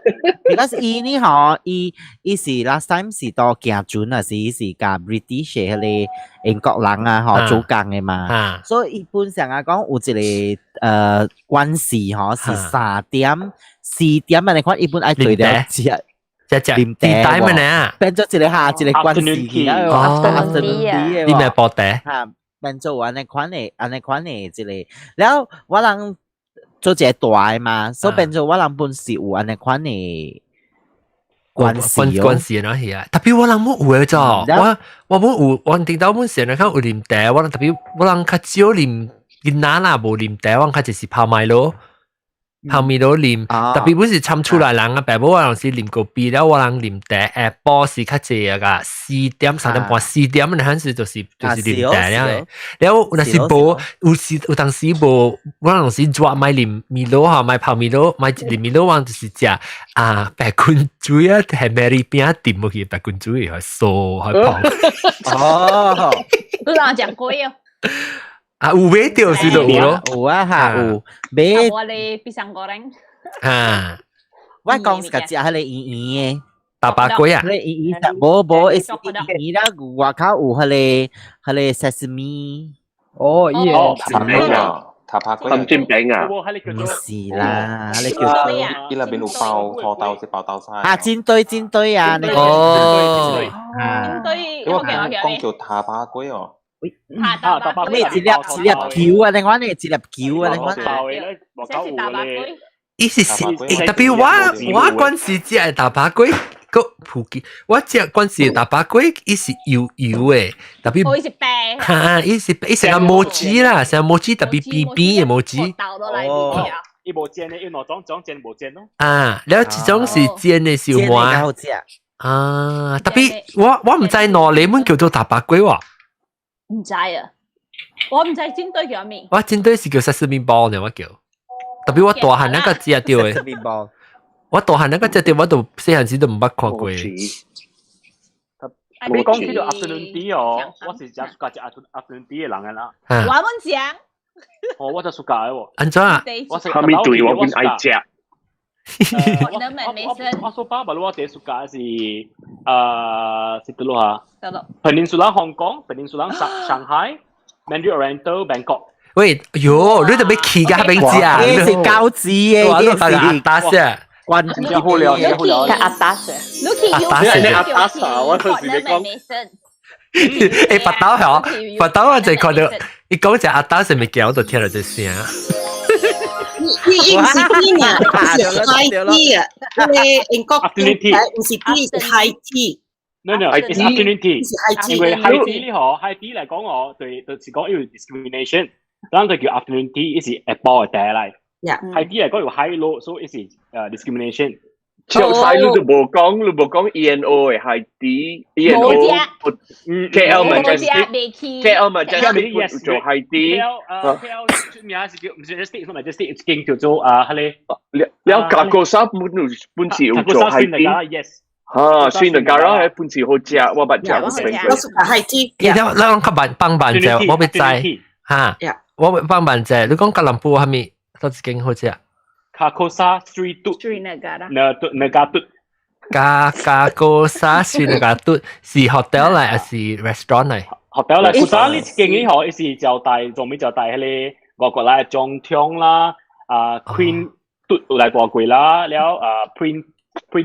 ，because 伊呢吼，伊伊是 last time 是到行船啊，是是共 British 彼个英國人啊吼做工的嘛，所以一般上啊講有一個關係吼是3點4點啊，你看一般愛對著食食食啉茶嘛呢，變做一個哈一個關係哦，你咪煲茶。變做按呢款的，按呢款的一個，了我人做一個大的嘛，所以變做我人本是有按呢款的關係關係喏係啊，特別我人無有的咋，我我本有，我頂到本時咧較有啉茶，我人特別我人較少啉囡仔啦，無啉茶，我較就是泡麥咯。泡麵都啉，特別本是參厝內人啊，爸母我人是啉咖啡了，我人啉茶，下晡是較濟啊個，四點3點半4點，那陣時就是就是啉茶了的。了若是無有時有當時無，我人是熱莫啉米露吼，莫泡米露，莫啉米露，我人就是食啊白滾水啊，係 Mary 餅浸落去白滾水，係酥係泡。哦，你人食過哦？啊，有買著是就有咯，有啊哈，有買。我咧pisang goreng。啊，我講是食彼個圓圓的大白粿啊，彼個圓圓，無無，是圓圓啦，外口有彼個彼個 sesame。哦，伊個塔餅啊，塔白粿。煎餅啊？毋是啦，彼個叫做。伊內邊有包土豆，是包豆沙。啊，煎堆煎堆啊，那個。哦。煎堆。我講叫塔白粿哦。啊，大白咩一粒一粒球啊？你看呢一粒球啊？你看。伊是是，特別我我嗰時食的大白粿，閣普及，我食嗰時大白粿，伊是油油的，特別。哦，伊是白。哈，伊是伊成個麻糬啦，成個麻糬特別扁扁的麻糬。倒落來哦。伊無煎的，伊兩種種煎無煎咯。啊，了一種是煎的是有麻。啊，特別我我毋知哪裡面叫做大白粿喎。毋知啊，我毋知煎堆叫咩。我煎堆是叫 sesame ball 呢，我叫。特別我大漢那個食著的。我大漢那個食著，我都細漢時都毋捌看過。你講起到 afternoon tea 哦，我是誠 suka 食 afternoon tea 的人的啦。我們講。哦，我就 suka 的喎。按怎啊？我啥物對我本愛食。我說巴巴我第一家是是倒落嚇。Peninsula Hong Kong、Peninsula 上海、Mandarin Oriental、Bangkok。喂，喲，你特別去㗎邊知啊？呢是高級嘅，我都發覺阿達先。關真好料，真好料。阿達先。你阿達先。阿達先，我頭先你講。欸，白豆係白豆我就看到，伊講隻阿達是物件，我就聽到這聲。伊毋是 tea 呢，是 high tea 啊！你英國毋是 tea，是 high tea。 No no，it's afternoon tea。是 high tea。因為 high tea 呢嗬，high tea 嚟講我對就是講因為 discrimination，咱就叫 afternoon tea，伊是下晡的茶嚟。high tea 嚟講有 high low，所以伊是discrimination。詳細你都無講，你無講 ENO 的 high tea，ENO KL Majestic，KL Majestic 做 high tea。 KL 出名是叫毋是 Majestic，唔係 Majestic，間叫做啊，彼個。了 Carcosa 本本是有做 high tea。 Yes。哈，雖然加拉本是好食，我捌食。我是 high tea。你咱較慢放慢者，我欲知哈。我欲放慢者，你講吉隆坡啥物？佗一間好食？ Carcosa Sri Tut。 Sri Negara。 Negara Tut。 Carcosa Sri Negara Tut 是 hotel 嚟，還是 restaurant 嚟？hotel 嚟，古早呢間呢嗬，伊是招待，專門招待彼個外國來的總統啦，啊 Queen 嘟有來過過啦，了啊 Prince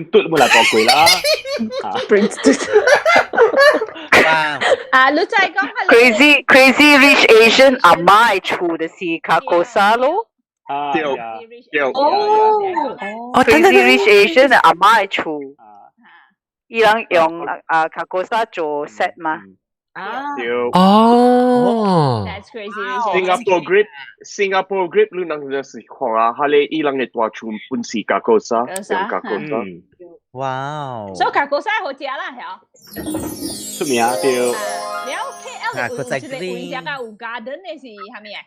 嘟有來過過啦。 Prince 嘟。啊，你再講 Crazy Crazy Rich Asian 阿媽的厝就是 Carcosa 咯。啊，對對。哦，Crazy Rich Asian 阿媽的厝，伊人用啊 Carcosa 做 set 嘛。對。哦。 That's crazy. Singapore Grip Singapore Grip 你能就是看啊，彼个伊人的大厝本是 Carcosa，用 Carcosa。哇哦！所以 Carcosa 好食啦，曉。出名對。了 KL 有一個位食個有 garden 的是啥物啊？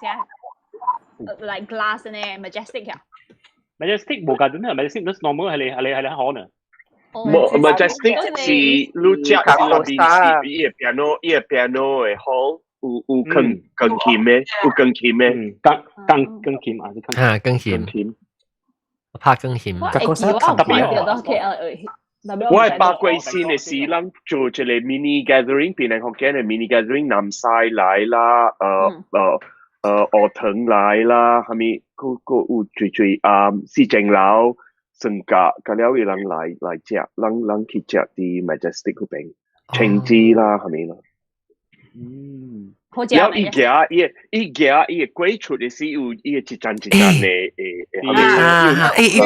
食 like glass 呢，Majestic 呀。 Majestic 無 garden 啊，Majestic 都 normal 係你係你係你可能。無 Majestic 是你食是內面是伊個 piano 伊個 piano 的 hall 有鋼鋼琴的，有鋼琴的，鋼鋼鋼琴啊，啊鋼琴，拍鋼琴。我會記我有看到 KL 我係八桂線的時，咱做一個 mini gathering，檳城福建的 mini gathering，南西來啦，學堂來啦，啥物，閣閣有濟濟啊，四正樓。算價，甲了伊人來來食，咱咱去食佇 Majestic 嗰邊，青枝啦，啥物啦。嗯。了伊行伊伊行伊會過出的時有伊會一層一層的會啊，欸，伊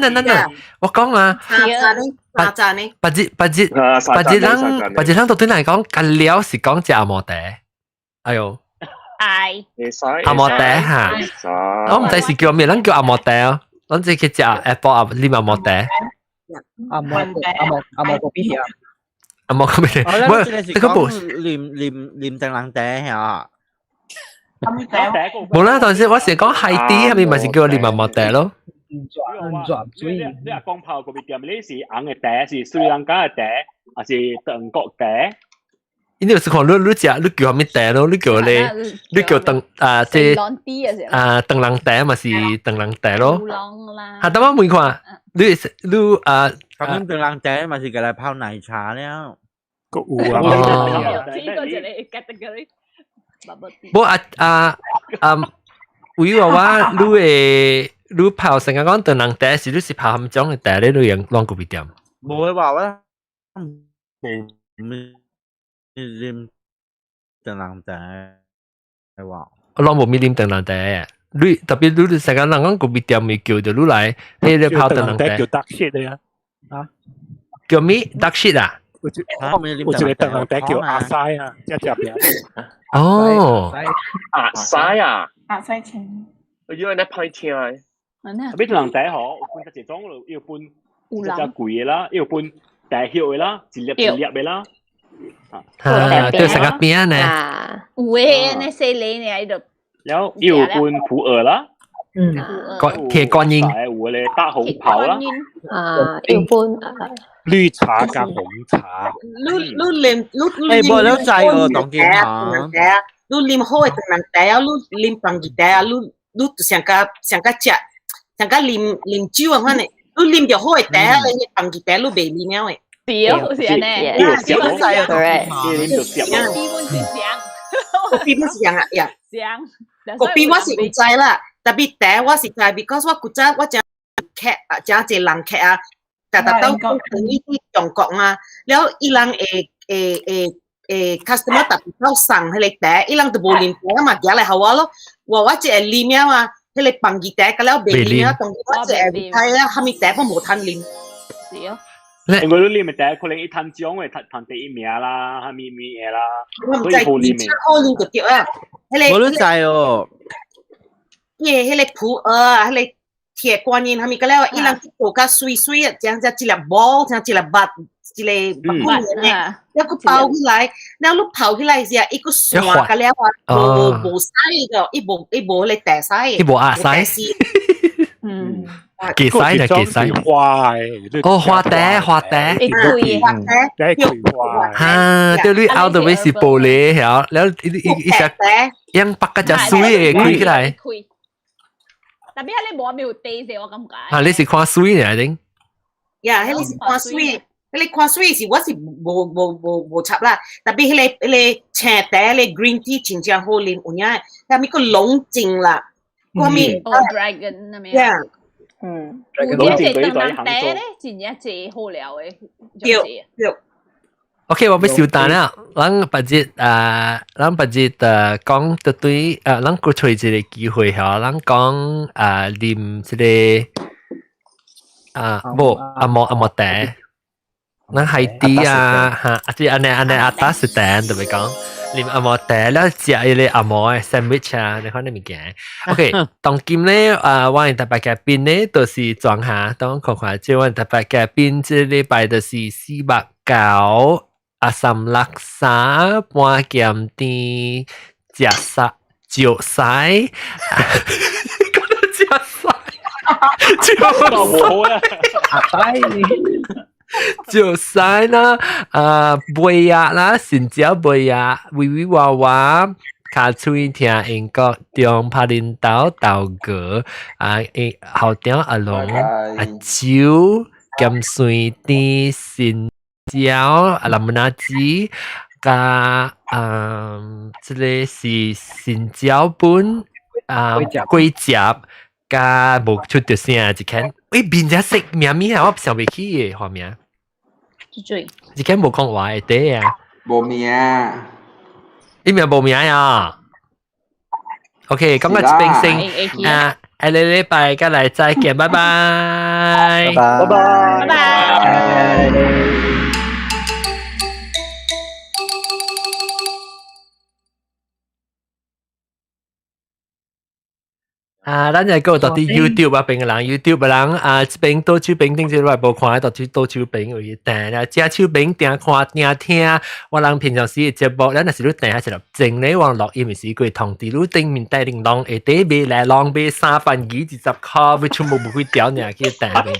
等等等，我講啊，三層呢？別日別日別日人別日人都對來講，甲了是講食紅毛茶，哎喲。哎。紅毛茶哈，我毋知是叫咩，咱叫紅毛茶哦。咱這去食 Apple 啊，啉紅毛茶。紅毛紅毛紅毛咖啡啊。紅毛咖啡。我這個無啉啉啉檳榔茶嚇。無啦，當時我是講 high tea，係咪咪是叫啉紅毛茶咯？你你若講泡咖啡店，你是紅的茶，是斯里蘭卡的茶，還是德國茶？你就是看你你食你叫啥物茶咯？你叫咧，你叫檳啊這啊檳榔茶嘛是檳榔茶咯。哈，等我問看，你你啊，咁樣檳榔茶嘛是叫來泡奶茶了。個有啊。哦。這個一個 category。無啊啊啊！有話我你會你泡成日講檳榔茶是你是泡啥種的茶咧？你用攏咖啡店？無話我無啉檳榔茶話。我攏無咪啉檳榔茶，你特別你成日人講咖啡店咪叫著你來，你咧泡檳榔茶。叫 dark shit 的呀？啊？叫咩 dark shit 啊？有一個檳榔茶叫阿西啊，這隻名。哦，阿西啊，阿西青，因為你歹聽的。特別檳榔茶吼，有分較濟種咯，有分一隻貴的啦，有分大葉的啦，一粒一粒的啦。啊，對，成個餅呢。有的那細粒呢喺度。然後又分普洱啦，嗯，鐵觀音，有咧大紅袍啦，啊，又分綠茶加紅茶。你你啉你欸，無了知哦，當今嚇。你啉好的檳榔茶啊，你啉放熱茶啊，你你就上較上較食像甲啉啉酒啊款的，你啉著好的茶，你放起茶你袂啉了的。對，是按呢。基本是基本是上。咖啡本是樣啊，呀。上。咖啡我是毋知啦，特別茶我是知，because 我古早我誠客啊，誠濟人客啊，逐逐到等於去中國嘛，了伊人會會會會 customer 特別到送彼个茶，伊人就無啉茶嘛，寄來予我咯。我我一會啉了啊，彼个放起茶，甲了袂啉了，當我一會知了，啥物茶我無通啉。是哦。因為你啉的茶可能伊趁獎的，趁趁第一名啦，啥物物的啦，我毋知，所以好啉的。好啉就對啊。彼个我都知哦。伊个彼个普洱啊，彼个鐵觀音，啥物個了，伊人做甲媠媠啊，這樣子一粒毛，像一粒肉，一個肉骨的，了閣包起來，了你泡起來時啊，伊閣散甲了啊，無無屎個，伊無伊無彼個茶屎，伊無壓屎。嗯。幾屎就幾屎。花的。哦，花茶花茶。花茶。花。哈，對你拗到尾是玻璃，曉，了一一一隻樣白個隻水的開起來。特別係你無沒有地者，我感覺。啊，你是看水呢？定？呀，彼個是看水，彼個看水是我是無無無無插啦。特別彼個彼個青茶，彼個 green tea 真正好啉，有影。啥物個龍井啦，啥物哦，dragon 那邊。呀，嗯。有這濟當當茶咧，真正濟好料的。對對。 OK，我欲收單啦。咱別日啊，咱別日誒講對對誒，咱閣揣一个機會吼，咱講啊啉這個啊無阿摩阿摩茶，咱海底啊哈，啊這按呢按呢阿達是茶，特別講啉阿摩茶，了食彼个阿摩的 sandwich 啊，你看你物件。OK，當今咧啊，我特別嘉賓咧，就是裝下，當看看，這我特別嘉賓這禮拜就是四百九。阿三六三半鹹甜食沙石屎，講到食屎，石屎，石屎啦，啊尾仔啦，新椒尾仔，微微娃娃，尻喙聽英國中拍恁兜豆哥，啊校長阿龍阿周鹹酸甜新。椒、啊，林拿子加嗯，這个是新椒本啊，果汁加無出著聲一間，喂，面只色名咩啊？我想袂起的畫面。一間無講話的對啊。無名。伊名無名啊。OK，咁啊，這邊先啊，下個禮拜再來再見，拜拜。拜拜。拜拜。啊，咱就個到啲 YouTube 啊，邊個人 YouTube 人啊，這邊倒手邊頂這來無看，到處倒手邊有訂啦，正手邊定看定聽。我人平常時的節目，咱若是你訂一粒鐘咧，我錄音時過通知你頂面帶鈴鐺下底買來攏買三番二二十箍，要全部無幾條爾去訂買買。